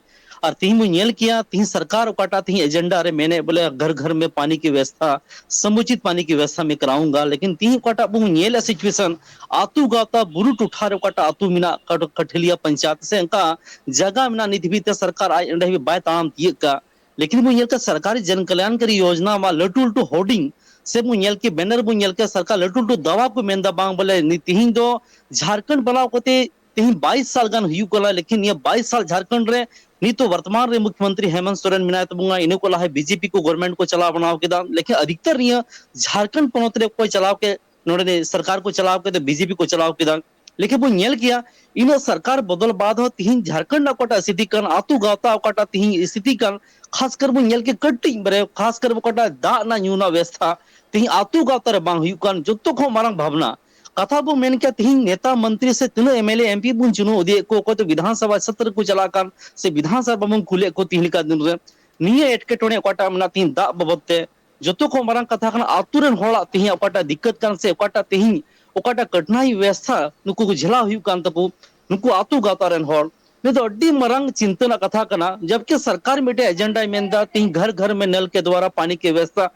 ᱟᱨ ᱛᱤᱦᱤᱧ ᱵᱚᱱ ᱧᱮᱞ ᱠᱮᱭᱟ, ᱛᱤᱦᱤᱧ ᱥᱚᱨᱠᱟᱨ ᱚᱠᱟᱴᱟᱜ ᱛᱤᱦᱤᱧ ᱮᱡᱮᱱᱰᱟ ᱨᱮ ᱢᱮᱱᱮᱫ ᱵᱚᱞᱮ ᱜᱷᱟᱨ ᱜᱷᱟᱨ ᱢᱮ ᱯᱟᱱᱤ ᱠᱤ ᱵᱮᱵᱚᱥᱛᱷᱟ, ᱥᱚᱢᱩᱪᱤᱛ ᱯᱟᱱᱤ ᱠᱤ ᱵᱮᱵᱚᱥᱛᱷᱟ ᱢᱮ ᱠᱟᱨᱟᱣᱩᱝᱜᱟ, ᱞᱮᱠᱤᱱ ᱛᱤᱦᱤᱧ ᱚᱠᱟᱴᱟᱜ ᱵᱚᱱ ᱧᱮᱞᱮᱫ ᱥᱤᱪᱩᱭᱮᱥᱚᱱ, ᱟᱹᱛᱩ ᱜᱟᱶᱛᱟ ᱵᱩᱨᱩ ᱴᱚᱴᱷᱟ ᱨᱮ ᱚᱠᱟᱴᱟᱜ ᱟᱹᱛᱩ ᱢᱮᱱᱟᱜ, ᱠᱟᱴ-, ᱠᱟᱴᱷᱮᱞᱤᱭᱟ ᱯᱚᱧᱪᱟᱭᱮᱛ ᱥᱮ ᱚᱱᱠᱟ ᱡᱟᱭᱜᱟ ᱢᱮᱱᱟᱜ, ᱱᱤᱛ ᱦᱟᱹᱵᱤᱡ ᱛᱮ ᱥᱚᱨᱠᱟᱨ ᱟᱡ ᱚᱸᱰᱮ ᱦᱟᱹᱵᱤᱡ ᱵᱟᱭ ᱛᱟᱲᱟᱢ ᱛᱤᱭᱟᱹᱜ ᱠᱟᱜ᱾ ᱞᱮᱠᱤᱱ ᱵᱚᱱ ᱧᱮᱞ ᱠᱟᱜ ᱥᱚᱨᱠᱟᱨᱤ ᱡᱚᱱ ᱠᱚᱞᱭᱟᱱᱠᱟᱨᱤ ᱭᱳᱡᱽᱱᱟ ᱢᱟ ᱞᱟᱹᱴᱩ ᱞᱟᱹᱴᱩ ᱦᱳᱨᱰᱤᱝ ᱥᱮ ᱵᱚᱱ ᱧᱮᱞ ᱠᱮ ᱵᱮᱱᱟᱨ ᱵᱚᱱ ᱧᱮᱞ ᱠᱮ ᱥᱚᱨᱠᱟᱨ ᱞᱟᱹᱴᱩ ᱞᱟᱹᱴᱩ ᱫᱟᱣᱟ ᱠᱚ ᱢᱮᱱᱫᱟ ᱵᱟᱝ ᱵᱚᱞᱮ ᱱᱤ-, ᱛᱤᱦᱤᱧ ᱫᱚ ᱡᱷᱟᱲᱠᱷᱚᱸᱰ ᱵᱮᱱᱟᱣ ᱠᱟᱛᱮ ᱛᱤᱦᱤᱧ ᱵᱟᱭᱤᱥ ᱥᱟᱞ ᱜᱟᱱ ᱦᱩᱭᱩᱜ ᱠᱟᱱᱟ, ᱞᱮᱠᱤᱱ ᱱᱤᱭᱟᱹ ᱵᱟᱭᱤᱥ ᱥᱟᱞ ᱡᱷᱟᱲᱠᱷᱚᱸᱰ ᱨᱮ ᱱᱤᱛᱚᱜ ᱵᱚᱨᱛᱚᱢᱟᱱ ᱨᱮ ᱢᱩᱠᱷᱭᱚᱢᱚᱱᱛᱨᱤ ᱦᱮᱢᱚᱱᱛ ᱥᱚᱨᱮᱱ ᱢᱮᱱᱟᱭ ᱛᱟᱵᱚᱱᱟ, ᱤᱱᱟᱹ ᱠᱚ ᱞᱟᱦᱟ ᱵᱤᱡᱮᱯᱤ ᱠᱚ ᱜᱚᱵᱷᱚᱨᱱᱢᱮᱱᱴ ᱠᱚ ᱪᱟᱞᱟᱣ ᱵᱟᱱᱟᱣ ᱠᱮᱫᱟ, ᱞᱮᱠᱤᱱ ᱟᱫᱷᱤᱠᱛᱟᱨ ᱱᱤᱭᱟᱹ ᱡᱷᱟᱲᱠᱷᱚᱸᱰ ᱯᱚᱱᱚᱛ ᱨᱮ ᱚᱠᱚᱭ ᱪᱟᱞᱟᱣ ᱠᱮᱫ, ᱱᱚᱰᱮ ᱱᱤᱭᱟᱹ ᱥᱚᱨᱠᱟᱨ ᱠᱚ ᱪᱟᱞᱟᱣ ᱠᱮᱫᱟ, ᱵᱤᱡᱮᱯᱤ ᱠᱚ ᱪᱟᱞᱟᱣ ᱠᱮᱫᱟ᱾ ᱞᱮᱠᱤᱱ ᱵᱚᱱ ᱧᱮᱞ ᱠᱮᱭᱟ, ᱤᱱᱟᱹ ᱥᱚᱨᱠᱟᱨ ᱵᱚᱫᱚᱞ ᱵᱟᱫ ᱦᱚᱸ ᱛᱤᱦᱤᱧ ᱡᱷᱟᱲᱠᱷᱚᱸᱰ ᱨᱮᱱᱟᱜ ᱚᱠᱟᱴᱟᱜ ᱥᱛᱷᱤᱛᱤ ᱠᱟᱱ, ᱟᱹᱛᱩ ᱜᱟᱶᱛᱟ ᱚᱠᱟᱴᱟᱜ ᱛᱤᱦᱤᱧ ᱥᱛᱷᱤᱛᱤ ᱠᱟᱱ, ᱠᱷᱟᱥ ᱠᱟᱨ ᱵᱚᱱ ᱧᱮᱞ ᱠᱮ ᱠᱟᱹᱴᱤᱡ ᱵᱟᱨᱮ, ᱠᱷᱟᱥ ᱠᱟᱨ ᱚᱠᱟᱴᱟᱜ ᱫᱟᱜ ᱨᱮᱱᱟᱜ ᱧᱩ ᱨᱮᱱᱟᱜ ᱵᱮᱵᱚᱥᱛᱷᱟ ᱛᱤᱦᱤᱧ ᱟᱹᱛᱩ ᱜᱟᱶᱛᱟ ᱨᱮ ᱵᱟᱝ ᱦᱩᱭᱩᱜ ᱠᱟᱱ, ᱡᱚᱛᱚ ᱠᱷᱚᱱ ᱢᱟᱨᱟᱝ ᱵᱷᱟᱵᱽᱱᱟ᱾ ᱠᱟᱛᱷᱟ ᱵᱚᱱ ᱢᱮᱱ ᱠᱮᱭᱟ, ᱛᱤᱦᱤᱧ ᱱᱮᱛᱟ ᱢᱚᱱᱛᱨᱤ ᱥᱮ ᱛᱤᱱᱟᱹᱜ M L A, M P ᱵᱚᱱ ᱪᱩᱱᱟᱹᱣ ᱤᱫᱤᱭᱮᱫ ᱠᱚ, ᱚᱠᱚᱭ ᱫᱚ ᱵᱤᱫᱷᱟᱱ ᱥᱚᱵᱷᱟ ᱪᱷᱟᱛᱨ ᱠᱚ ᱪᱟᱞᱟᱜ ᱠᱟᱱ ᱥᱮ ᱵᱤᱫᱷᱟᱱ ᱥᱚᱵᱷᱟ ᱵᱚᱱ ᱠᱩᱞᱮᱫ ᱠᱚ ᱛᱤᱦᱤᱧ ᱞᱮᱠᱟ ᱫᱤᱱ ᱨᱮ, ᱱᱤᱭᱟᱹ ᱮᱴᱠᱮᱴᱚᱬᱮ ᱚᱠᱟᱴᱟᱜ ᱢᱮᱱᱟᱜ ᱛᱤᱦᱤᱧ ᱫᱟᱜ ᱵᱟᱵᱚᱫ ᱛᱮ, ᱡᱚᱛᱚ ᱠᱷᱚᱱ ᱢᱟᱨᱟᱝ ᱠᱟᱛᱷᱟ ᱠᱟᱱᱟ ᱟᱹᱛᱩ ᱨᱮᱱ ᱦᱚᱲᱟᱜ ᱛᱤᱦᱤᱧ ᱚᱠᱟᱴᱟᱜ ᱫᱤᱠᱠᱟᱹᱛ ᱠᱟᱱ ᱥᱮ ᱚᱠᱟᱴᱟᱜ ᱛᱤᱦᱤᱧ ᱚᱠᱟᱴᱟᱜ ᱠᱟᱴᱷᱤᱱᱟᱭ ᱵᱮᱵᱚᱥᱛᱷᱟ ᱱᱩᱠᱩ ᱠᱚ ᱡᱷᱮᱞᱟᱣ ᱦᱩᱭᱩᱜ ᱠᱟᱱ ᱛᱟᱠᱚ, ᱱᱩᱠᱩ ᱟᱛᱳ ᱜᱟᱶᱛᱟ ᱨᱮᱱ ᱦᱚᱲ, ᱱᱤᱭᱟᱹ ᱫᱚ ᱟᱹᱰᱤ ᱢᱟᱨᱟᱝ ᱪᱤᱱᱛᱟᱹ ᱨᱮᱱᱟᱜ ᱠᱟᱛᱷᱟ ᱠᱟᱱᱟ᱾ ᱡᱚᱵᱠᱤ ᱥᱚᱨᱠᱟᱨ ᱢᱤᱫᱴᱮᱡ ᱮᱡᱮᱱᱰᱟᱭ ᱢᱮᱱᱫᱟ, ᱛᱤᱦᱤᱧ ᱜᱷᱟᱨ ᱜᱷᱟᱨ ᱢᱮ ᱱᱚᱞ ᱠᱮ ᱫᱣᱟᱨᱟ ᱯᱟᱱᱤ ᱠᱤ ᱵᱮᱵᱚᱥᱛᱷᱟ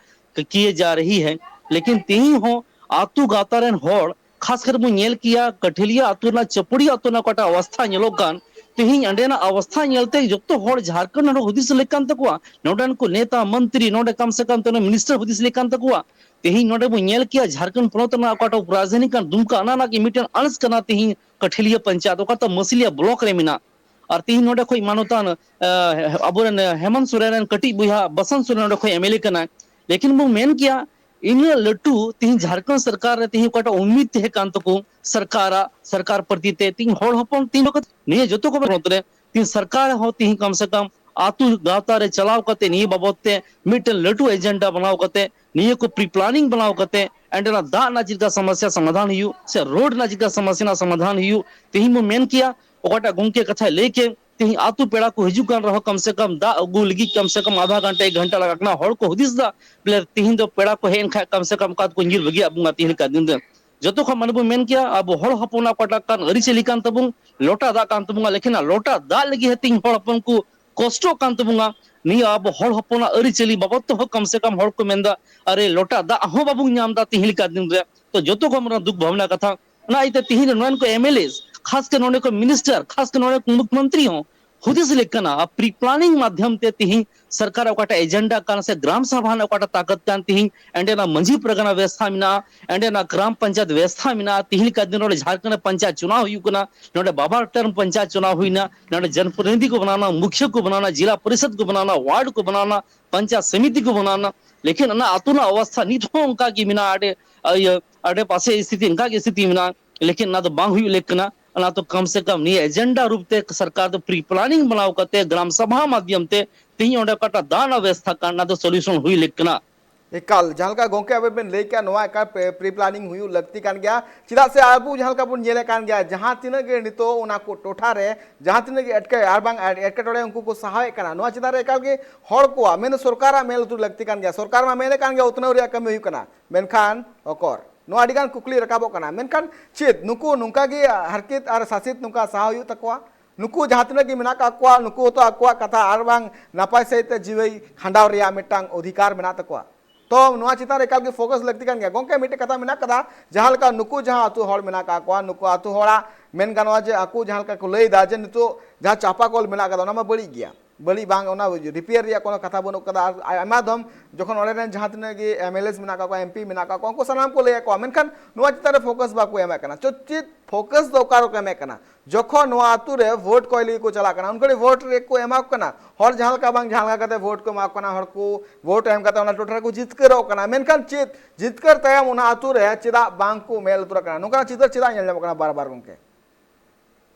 ᱠᱤᱭᱮ ᱡᱟ ᱨᱟᱦᱤ ᱦᱮ, ᱞᱮᱠᱤᱱ ᱛᱤᱦᱤᱧ ᱦᱚᱸ ᱟᱛᱳ ᱜᱟᱶᱛᱟ ᱨᱮᱱ ᱦᱚᱲ, ᱠᱷᱟᱥ ᱠᱟᱨ ᱵᱚᱱ ᱧᱮᱞ ᱠᱮᱭᱟ ᱠᱟᱴᱷᱮᱞᱤᱭᱟ ᱟᱛᱳ ᱨᱮᱱᱟᱜ ᱪᱟᱹᱯᱩᱲᱤ ᱟᱛᱳ ᱨᱮᱱᱟᱜ ᱚᱠᱟᱴᱟᱜ ᱚᱵᱚᱥᱛᱷᱟ ᱧᱮᱞᱚᱜ ᱠᱟᱱ, ᱛᱤᱦᱤᱧ ᱚᱸᱰᱮᱱᱟᱜ ᱚᱵᱚᱥᱛᱷᱟ ᱧᱮᱞᱛᱮ ᱡᱚᱛᱚ ᱦᱚᱲ ᱡᱷᱟᱨᱠᱷᱚᱸᱰ ᱦᱚᱲ ᱦᱩᱫᱤᱥ ᱞᱮᱠ ᱠᱟᱱ ᱛᱟᱠᱚᱣᱟ, ᱱᱚᱰᱮᱱ ᱠᱚ ᱱᱮᱛᱟ ᱢᱚᱱᱛᱨᱤ, ᱱᱚᱰᱮ ᱠᱟᱢ ᱥᱮ ᱠᱟᱢ ᱛᱤᱱᱟᱹᱜ ᱢᱤᱱᱤᱥᱴᱟᱨ ᱦᱩᱫᱤᱥ ᱞᱮᱠ ᱠᱟᱱ ᱛᱟᱠᱚᱣᱟ᱾ ᱛᱤᱦᱤᱧ ᱱᱚᱰᱮ ᱵᱚᱱ ᱧᱮᱞ ᱠᱮᱭᱟ ᱡᱷᱟᱨᱠᱷᱚᱸᱰ ᱯᱚᱱᱚᱛ ᱨᱮᱱᱟᱜ ᱚᱠᱟᱴᱟᱜ ᱨᱟᱡᱽᱫᱷᱟᱱᱤ ᱠᱟᱱ ᱫᱩᱢᱠᱟ, ᱚᱱᱟ ᱨᱮᱱᱟᱜ ᱜᱮ ᱢᱤᱫᱴᱮᱱ ᱟᱹᱲᱤᱥ ᱠᱟᱱᱟ ᱛᱤᱦᱤᱧ ᱠᱟᱴᱷᱮᱞᱤᱭᱟ ᱯᱚᱧᱪᱟᱭᱮᱛ, ᱚᱠᱟ ᱫᱚ ᱢᱟᱹᱥᱤᱞᱤᱭᱟ ᱵᱞᱚᱠ ᱨᱮ ᱢᱮᱱᱟᱜ᱾ ᱟᱨ ᱛᱤᱦᱤᱧ ᱱᱚᱰᱮ ᱠᱷᱚᱱ ᱢᱟᱱᱚᱛᱟᱱ, ᱟᱸ, ᱟᱵᱚᱨᱮᱱ ᱦᱮᱢᱚᱱᱛ ᱥᱚᱨᱮᱱ ᱨᱮᱱ ᱠᱟᱹᱴᱤᱡ ᱵᱚᱭᱦᱟ ᱵᱟᱥᱚᱱᱛ ᱥᱚᱨᱮᱱ ᱱᱚᱰᱮ ᱠᱷᱚᱱ ᱮᱢᱮᱞᱮ ᱠᱟᱱᱟᱭ᱾ ᱞᱮᱠᱤᱱ ᱵᱚᱱ ᱢᱮᱱ ᱠᱮᱭᱟ, ᱤᱱᱟᱹᱜ ᱞᱟᱹᱴᱩ ᱛᱤᱦᱤᱧ ᱡᱷᱟᱨᱠᱷᱚᱸᱰ ᱥᱚᱨᱠᱟᱨ ᱨᱮ ᱛᱤᱦᱤᱧ ᱚᱠᱟᱴᱟᱜ ᱩᱢᱤᱫ ᱛᱟᱦᱮᱸ ᱠᱟᱱ ᱛᱟᱠᱚ ᱥᱚᱨᱠᱟᱨᱟᱜ, ᱥᱚᱨᱠᱟᱨ ᱯᱨᱚᱛᱤ ᱛᱮ, ᱛᱤᱦᱤᱧ ᱦᱚᱲ ᱦᱚᱯᱚᱱ ᱛᱤᱦᱤᱧ ᱱᱤᱭᱟᱹ ᱡᱚᱛᱚ ᱠᱚ ᱯᱚᱱᱚᱛ ᱨᱮ ᱛᱤᱦᱤᱧ ᱥᱚᱨᱠᱟᱨ ᱦᱚᱸ ᱛᱤᱦᱤᱧ ᱠᱟᱢ ᱥᱮ ᱠᱟᱢ ᱟᱛᱳ ᱜᱟᱶᱛᱟ ᱨᱮ ᱪᱟᱞᱟᱣ ᱠᱟᱛᱮ ᱱᱤᱭᱟᱹ ᱵᱟᱵᱚᱫ ᱛᱮ ᱢᱤᱫᱴᱮᱱ ᱞᱟᱹᱴᱩ ᱮᱡᱮᱱᱰᱟ ᱵᱮᱱᱟᱣ ᱠᱟᱛᱮ, ᱱᱤᱭᱟᱹ ᱠᱚ ᱯᱨᱤ ᱯᱞᱟᱱᱤᱝ ᱵᱮᱱᱟᱣ ᱠᱟᱛᱮ, ᱚᱸᱰᱮᱱᱟᱜ ᱫᱟᱜ ᱨᱮᱱᱟᱜ ᱪᱮᱫ ᱞᱮᱠᱟ ᱥᱚᱢᱚᱥᱥᱟ ᱥᱚᱢᱟᱫᱷᱟᱱ ᱦᱩᱭᱩᱜ ᱥᱮ ᱨᱳᱰ ᱨᱮᱱᱟᱜ ᱪᱮᱫ ᱞᱮᱠᱟ ᱥᱚᱢᱚᱥᱥᱟ ᱨᱮᱱᱟᱜ ᱥᱚᱢᱟᱫᱷᱟᱱ ᱦᱩᱭᱩᱜ, ᱛᱤᱦᱤᱧ ᱵᱚᱱ ᱢᱮᱱ ᱠᱮᱭᱟ ᱚᱠᱟᱴᱟᱜ ᱜᱚᱝᱠᱮ ᱠᱟᱛᱷᱟᱭ ᱞᱟᱹᱭ ᱠᱮᱫ, ᱛᱤᱦᱤᱧ ᱟᱛᱳ ᱯᱮᱲᱟ ᱠᱚ ᱦᱤᱡᱩᱜ ᱠᱟᱱ ᱨᱮᱦᱚᱸ ᱠᱟᱢ ᱥᱮ ᱠᱟᱢ ᱫᱟᱜ ᱟᱹᱜᱩ ᱞᱟᱹᱜᱤᱫ ᱠᱟᱢ ᱥᱮ ᱠᱟᱢ ᱟᱫᱷᱟ ᱜᱷᱚᱱᱴᱟ, ᱮᱠ ᱜᱷᱚᱱᱴᱟ ᱞᱟᱜᱟᱜ ᱠᱟᱱᱟ᱾ ᱦᱚᱲ ᱠᱚ ᱦᱩᱫᱤᱥ ᱮᱫᱟ ᱵᱚᱞᱮ ᱛᱤᱦᱤᱧ ᱫᱚ ᱯᱮᱲᱟ ᱠᱚ ᱦᱮᱡ ᱮᱱ ᱠᱷᱟᱱ ᱠᱟᱢ ᱥᱮ ᱠᱟᱢ ᱚᱠᱟ ᱛᱮᱠᱚ ᱧᱤᱨ ᱵᱟᱹᱜᱤᱭᱟᱜ ᱵᱚᱱᱟ ᱛᱤᱦᱤᱧ ᱞᱮᱠᱟ ᱫᱤᱱ ᱨᱮ᱾ ᱡᱚᱛᱚ ᱠᱷᱚᱱ ᱢᱟᱱᱮ ᱵᱚᱱ ᱢᱮᱱ ᱠᱮᱭᱟ ᱟᱵᱚ ᱦᱚᱲ ᱦᱚᱯᱚᱱᱟᱜ ᱚᱠᱟᱴᱟᱜ ᱠᱟᱱ ᱟᱹᱨᱤᱪᱟᱹᱞᱤ ᱠᱟᱱ ᱛᱟᱵᱚᱱ, ᱞᱚᱴᱟ ᱫᱟᱜ ᱠᱟᱱ ᱛᱟᱵᱚᱱᱟ, ᱞᱮᱠᱤᱱ ᱚᱱᱟ ᱞᱚᱴᱟ ᱫᱟᱜ ᱞᱟᱹᱜᱤᱫ ᱦᱚᱸ ᱛᱤᱦᱤᱧ ᱦᱚᱲ ᱦᱚᱯᱚᱱ ᱠᱚ ᱠᱚᱥᱴᱚᱜ ᱠᱟᱱ ᱛᱟᱵᱚᱱᱟ᱾ ᱱᱤᱭᱟᱹ ᱟᱵᱚ ᱦᱚᱲ ᱦᱚᱯᱚᱱᱟᱜ ᱟᱹᱨᱤᱪᱟᱹᱞᱤ ᱵᱟᱵᱚᱫ ᱛᱮᱦᱚᱸ ᱠᱟᱢ ᱥᱮ ᱠᱟᱢ ᱦᱚᱲ ᱠᱚ ᱢᱮᱱᱫᱟ, ᱟᱨᱮ ᱞᱚᱴᱟ ᱫᱟᱜ ᱦᱚᱸ ᱵᱟᱵᱚᱱ ᱧᱟᱢ ᱮᱫᱟ ᱛᱤᱦᱤᱧ ᱞᱮᱠᱟ ᱫᱤᱱ ᱨᱮ᱾ ᱛᱚ ᱡᱚᱛᱚ ᱠᱷᱚᱱ ᱢᱟᱨᱟᱝ ᱫᱩᱠ ᱵᱷᱟᱵᱽᱱᱟ ᱠᱟᱛᱷᱟ, ᱚᱱᱟ ᱤᱭᱟᱹᱛᱮ ᱛᱤᱦᱤᱧ ᱱᱚᱰᱮᱱ ᱠᱚ ᱮᱢ ᱮᱞ ᱮ, ᱠᱷᱟᱥ ᱠᱟᱨ ᱱᱚᱰᱮ ᱠᱚ ᱢᱤᱱᱤᱥᱴᱟᱨ, ᱠᱷᱟᱥ ᱠᱟᱨ ᱱᱚᱰᱮ ᱠᱚ ᱢᱩᱠᱷᱭᱚᱢᱚᱱᱛᱨᱤ ᱦᱚᱸ ᱦᱩᱫᱤᱥ ᱞᱮᱠ ᱠᱟᱱᱟ, ᱟᱨ ᱯᱨᱤ ᱯᱞᱟᱱᱤᱝ ᱢᱟᱫᱽᱫᱷᱚᱢ ᱛᱮ ᱛᱤᱦᱤᱧ ᱥᱚᱨᱠᱟᱨ ᱚᱠᱟᱴᱟᱜ ᱮᱡᱮᱱᱰᱟ ᱠᱟᱱ ᱥᱮ ᱜᱨᱟᱢ ᱥᱟᱵᱷᱟ ᱨᱮᱱᱟᱜ ᱚᱠᱟᱴᱟᱜ ᱛᱟᱠᱚᱛ ᱠᱟᱱ, ᱛᱤᱦᱤᱧ ᱚᱸᱰᱮᱱᱟᱜ ᱢᱟᱹᱡᱷᱤ ᱯᱟᱨᱜᱟᱱᱟ ᱵᱮᱵᱚᱥᱛᱷᱟ ᱢᱮᱱᱟᱜᱼᱟ, ᱚᱸᱰᱮᱱᱟᱜ ᱜᱨᱟᱢ ᱯᱚᱧᱪᱟᱭᱮᱛ ᱵᱮᱵᱚᱥᱛᱷᱟ ᱢᱮᱱᱟᱜᱼᱟ᱾ ᱛᱤᱦᱤᱧ ᱞᱮᱠᱟ ᱫᱤᱱ ᱱᱚᱰᱮ ᱡᱷᱟᱲᱠᱷᱚᱸᱰ ᱨᱮ ᱯᱚᱧᱪᱟᱭᱮᱛ ᱪᱩᱱᱟᱣ ᱦᱩᱭᱩᱜ ᱠᱟᱱᱟ, ᱱᱚᱰᱮ ᱵᱟᱵᱟ ᱴᱟᱨᱢ ᱯᱚᱧᱪᱟᱭᱮᱛ ᱪᱩᱱᱟᱣ ᱦᱩᱭᱱᱟ, ᱱᱚᱰᱮ ᱡᱚᱱᱯᱨᱚᱛᱤᱱᱤᱫᱷᱤ ᱠᱚ ᱵᱮᱱᱟᱣᱱᱟ, ᱢᱩᱠᱷᱤᱭᱟᱹ ᱠᱚ ᱵᱮᱱᱟᱣᱱᱟ, ᱡᱮᱞᱟ ᱯᱚᱨᱤᱥᱚᱫ ᱠᱚ ᱵᱮᱱᱟᱣᱱᱟ, ᱣᱟᱨᱰ ᱠᱚ ᱵᱮᱱᱟᱣᱱᱟ, ᱯᱚᱧᱪᱟᱭᱮᱛ ᱥᱚᱢᱤᱛᱤ ᱠᱚ ᱵᱮᱱᱟᱣᱱᱟ, ᱞᱮᱠᱤᱱ ᱚᱱᱟ ᱟᱛᱳ ᱨᱮᱱᱟᱜ ᱚᱵᱚᱥᱛᱷᱟ ᱱᱤᱛ ᱦᱚᱸ ᱚᱱᱠᱟ ᱜᱮ ᱢᱮᱱᱟᱜᱼᱟ᱾ ᱟᱰᱮ, ᱤᱭᱟᱹ, ᱟᱰᱮ ᱯᱟᱥᱮ ᱥᱛᱷᱤᱛᱤ ᱚᱱᱠᱟ ᱜᱮ ᱥᱛᱷᱤᱛᱤ ᱢᱮᱱᱟᱜᱼᱟ, ᱞᱮᱠᱤᱱ ᱚᱱᱟ ᱫᱚ ᱵᱟᱝ ᱦᱩᱭᱩᱜ ᱞᱮᱠ ᱠᱟᱱᱟ᱾ ᱚᱱᱟ ᱫᱚ ᱠᱟᱢ ᱥᱮ ᱠᱟᱢ ᱱᱤᱭᱟᱹ ᱮᱡᱮᱱᱰᱟ ᱨᱩᱯ ᱛᱮ ᱥᱚᱨᱠᱟᱨ ᱫᱚ ᱯᱨᱤ ᱯᱞᱟᱱᱤᱝ ᱵᱮᱱᱟᱣ ᱠᱟᱛᱮ ᱜᱨᱟᱢ ᱥᱟᱵᱷᱟ ᱢᱟᱫᱽᱫᱷᱚᱢ ᱛᱮ ᱛᱮᱦᱤᱧ ᱚᱸᱰᱮ ᱚᱠᱟᱴᱟᱜ ᱫᱟᱜ ᱨᱮᱱᱟᱜ ᱵᱮᱵᱚᱥᱛᱷᱟ ᱠᱟᱱ, ᱚᱱᱟ ᱫᱚ ᱥᱚᱞᱩᱥᱚᱱ ᱦᱩᱭ ᱞᱮᱠ ᱠᱟᱱᱟ᱾ ᱮᱠᱟᱞ, ᱡᱟᱦᱟᱸ ᱞᱮᱠᱟ ᱜᱚᱝᱠᱮ ᱟᱵᱮᱱ ᱵᱮᱱ ᱞᱟᱹᱭ ᱠᱮᱜᱼᱟ, ᱱᱚᱣᱟ ᱮᱠᱟᱞ ᱯᱨᱤ ᱯᱞᱟᱱᱤᱝ ᱦᱩᱭᱩᱜ ᱞᱟᱹᱠᱛᱤ ᱠᱟᱱ ᱜᱮᱭᱟ᱾ ᱪᱮᱫᱟᱜ ᱥᱮ ᱟᱵᱚ ᱡᱟᱦᱟᱸ ᱞᱮᱠᱟ ᱵᱚᱱ ᱧᱮᱞᱮᱫ ᱠᱟᱱ ᱜᱮᱭᱟ, ᱡᱟᱦᱟᱸ ᱛᱤᱱᱟᱹᱜ ᱜᱮ ᱱᱤᱛᱚᱜ ᱚᱱᱟ ᱠᱚ ᱴᱚᱴᱷᱟ ᱨᱮ ᱡᱟᱦᱟᱸ ᱛᱤᱱᱟᱹᱜ ᱜᱮ ᱮᱴᱠᱮ-, ᱟᱨ ᱵᱟᱝ ᱮᱴᱠᱮᱴᱚᱬᱮ ᱩᱱᱠᱩ ᱠᱚ ᱥᱟᱦᱟᱣᱮᱫ ᱠᱟᱱᱟ, ᱱᱚᱣᱟ ᱪᱮᱛᱟᱱ ᱨᱮ ᱮᱠᱟᱞ ᱜᱮ ᱦᱚᱲ ᱠᱚᱣᱟᱜ, ᱢᱮᱱ ᱫᱚ ᱥᱚᱨᱠᱟᱨᱟᱜ ᱢᱮᱫ ᱞᱩᱛᱩᱨ ᱞᱟᱹᱠᱛᱤ ᱠᱟᱱ ᱜᱮᱭᱟ᱾ ᱥᱚᱨᱠᱟᱨ ᱢᱟ ᱢᱮᱱᱮᱫ ᱠᱟᱱ ᱜᱮᱭᱟ ᱩᱛᱱᱟᱹᱣ ᱨᱮᱭᱟᱜ ᱠᱟᱹᱢᱤ ᱦᱩᱭᱩᱜ ᱠᱟᱱᱟ, ᱢᱮᱱᱠᱷᱟᱱ ᱚᱠᱚᱨ? ᱱᱚᱣᱟ ᱟᱹᱰᱤᱜᱟᱱ ᱠᱩᱠᱞᱤ ᱨᱟᱠᱟᱵᱚᱜ ᱠᱟᱱᱟ᱾ ᱢᱮᱱᱠᱷᱟᱱ ᱪᱮᱫ ᱱᱩᱠᱩ ᱱᱚᱝᱠᱟ ᱜᱮ ᱦᱟᱨᱠᱮᱛ ᱟᱨ ᱥᱟᱥᱮᱛ ᱱᱚᱝᱠᱟ ᱥᱟᱦᱟᱣ ᱦᱩᱭᱩᱜ ᱛᱟᱠᱚᱣᱟ? ᱱᱩᱠᱩ ᱡᱟᱦᱟᱸ ᱛᱤᱱᱟᱹᱜ ᱜᱮ ᱢᱮᱱᱟᱜ ᱠᱟᱜ ᱠᱚᱣᱟ, ᱱᱩᱠᱩ ᱦᱚᱸᱛᱚ ᱟᱠᱚᱣᱟᱜ ᱠᱟᱛᱷᱟ ᱟᱨ ᱵᱟᱝ ᱱᱟᱯᱟᱭ ᱥᱟᱺᱦᱤᱡ ᱛᱮ ᱡᱤᱣᱤ ᱠᱷᱟᱸᱰᱟᱣ ᱨᱮᱭᱟᱜ ᱢᱤᱫᱴᱟᱝ ᱚᱫᱷᱤᱠᱟᱨ ᱢᱮᱱᱟᱜ ᱛᱟᱠᱚᱣᱟ᱾ ᱛᱚ ᱱᱚᱣᱟ ᱪᱮᱛᱟᱱ ᱨᱮ ᱮᱠᱟᱞ ᱜᱮ ᱯᱷᱳᱠᱟᱥ ᱞᱟᱹᱠᱛᱤ ᱠᱟᱱ ᱜᱮᱭᱟ᱾ ᱜᱚᱝᱠᱮ, ᱢᱤᱫᱴᱮᱡ ᱠᱟᱛᱷᱟ ᱢᱮᱱᱟᱜ ᱠᱟᱫᱟ, ᱡᱟᱦᱟᱸ ᱞᱮᱠᱟ ᱱᱩᱠᱩ ᱡᱟᱦᱟᱸ ᱟᱹᱛᱩ ᱦᱚᱲ ᱢᱮᱱᱟᱜ ᱠᱟᱜ ᱠᱚᱣᱟ, ᱱᱩᱠᱩ ᱟᱹᱛᱩ ᱦᱚᱲᱟᱜ ᱢᱮᱱ ᱜᱟᱱᱚᱜᱼᱟ ᱡᱮ ᱟᱠᱚ ᱡᱟᱦᱟᱸ ᱞᱮᱠᱟ ᱠᱚ ᱞᱟᱹᱭᱫᱟ ᱡᱮ ᱱᱤᱛᱚᱜ ᱡᱟᱦᱟᱸ ᱪᱟᱯᱟ ᱠᱚᱞ ᱢᱮᱱᱟᱜ ᱠᱟᱫᱟ, ᱚᱱᱟ ᱢᱟ ᱵᱟᱹᱲᱤᱡ ᱜᱮᱭᱟ, ᱵᱟᱹᱲᱤᱡ ᱵᱟᱝ, ᱚᱱᱟ ᱨᱤᱯᱮᱭᱟᱨ ᱨᱮᱭᱟᱜ ᱠᱳᱱᱳ ᱠᱟᱛᱷᱟ ᱵᱟᱹᱱᱩᱜ ᱠᱟᱫᱟ᱾ ᱟᱨ ᱟᱭᱢᱟ ᱫᱷᱚᱢ ᱡᱚᱠᱷᱚᱱ ᱚᱸᱰᱮ ᱨᱮᱱ ᱡᱟᱦᱟᱸ ᱛᱤᱱᱟᱹᱜ ᱜᱮ ᱮᱢ ᱮᱞ ᱮᱥ ᱢᱮᱱᱟᱜ ᱠᱟᱜ ᱠᱚᱣᱟ, ᱮᱢ ᱯᱤ ᱢᱮᱱᱟᱜ ᱠᱟᱜ ᱠᱚᱣᱟ, ᱩᱱᱠᱩ ᱥᱟᱱᱟᱢ ᱠᱚ ᱞᱟᱹᱭ ᱟᱠᱚᱣᱟ, ᱢᱮᱱᱠᱷᱟᱱ ᱱᱚᱣᱟ ᱪᱮᱛᱟᱱ ᱨᱮ ᱯᱷᱳᱠᱟᱥ ᱵᱟᱠᱚ ᱮᱢᱮᱫ ᱠᱟᱱᱟ᱾ ᱪᱚ ᱪᱮᱫ ᱯᱷᱳᱠᱟᱥ ᱫᱚ ᱚᱠᱟ ᱨᱮᱠᱚ ᱮᱢᱮᱫ ᱠᱟᱱᱟ? ᱡᱚᱠᱷᱚᱱ ᱱᱚᱣᱟ ᱟᱹᱛᱩ ᱨᱮ ᱵᱷᱳᱴ ᱠᱚᱭ ᱞᱟᱹᱜᱤᱫ ᱠᱚ ᱪᱟᱞᱟᱜ ᱠᱟᱱᱟ, ᱩᱱᱠᱩ ᱵᱷᱳᱴ ᱨᱮᱠᱚ ᱮᱢᱟ ᱠᱚ ᱠᱟᱱᱟ, ᱦᱚᱲ ᱡᱟᱦᱟᱸ ᱞᱮᱠᱟ ᱵᱟᱝ ᱡᱟᱦᱟᱸ ᱞᱮᱠᱟ ᱠᱟᱛᱮ ᱵᱷᱳᱴ ᱠᱚ ᱮᱢᱟ ᱠᱚ ᱠᱟᱱᱟ, ᱦᱚᱲ ᱠᱚ ᱵᱷᱳᱴ ᱮᱢ ᱠᱟᱛᱮ ᱚᱱᱟ ᱴᱚᱴᱷᱟ ᱨᱮᱠᱚ ᱡᱤᱛᱠᱟᱹᱨᱚᱜ ᱠᱟᱱᱟ, ᱢᱮᱱᱠᱷᱟᱱ ᱪᱮᱫ ᱡᱤᱛᱠᱟᱹᱨ ᱛᱟᱭᱚᱢ ᱚᱱᱟ ᱟᱹᱛᱩ ᱨᱮ ᱪᱮᱫᱟᱜ ᱵᱟᱝ ᱠᱚ ᱢᱮᱫ ᱞᱩᱛᱩᱨᱟᱜ ᱠᱟᱱᱟ? ᱱᱚᱝᱠᱟᱱᱟᱜ ᱪᱤᱛᱟᱹᱨ ᱪᱮᱫᱟᱜ ᱧᱮᱞ ᱧᱟᱢᱚᱜ ᱠᱟᱱᱟ ᱵᱟᱨ ᱵᱟᱨ, ᱜᱚᱝᱠᱮ?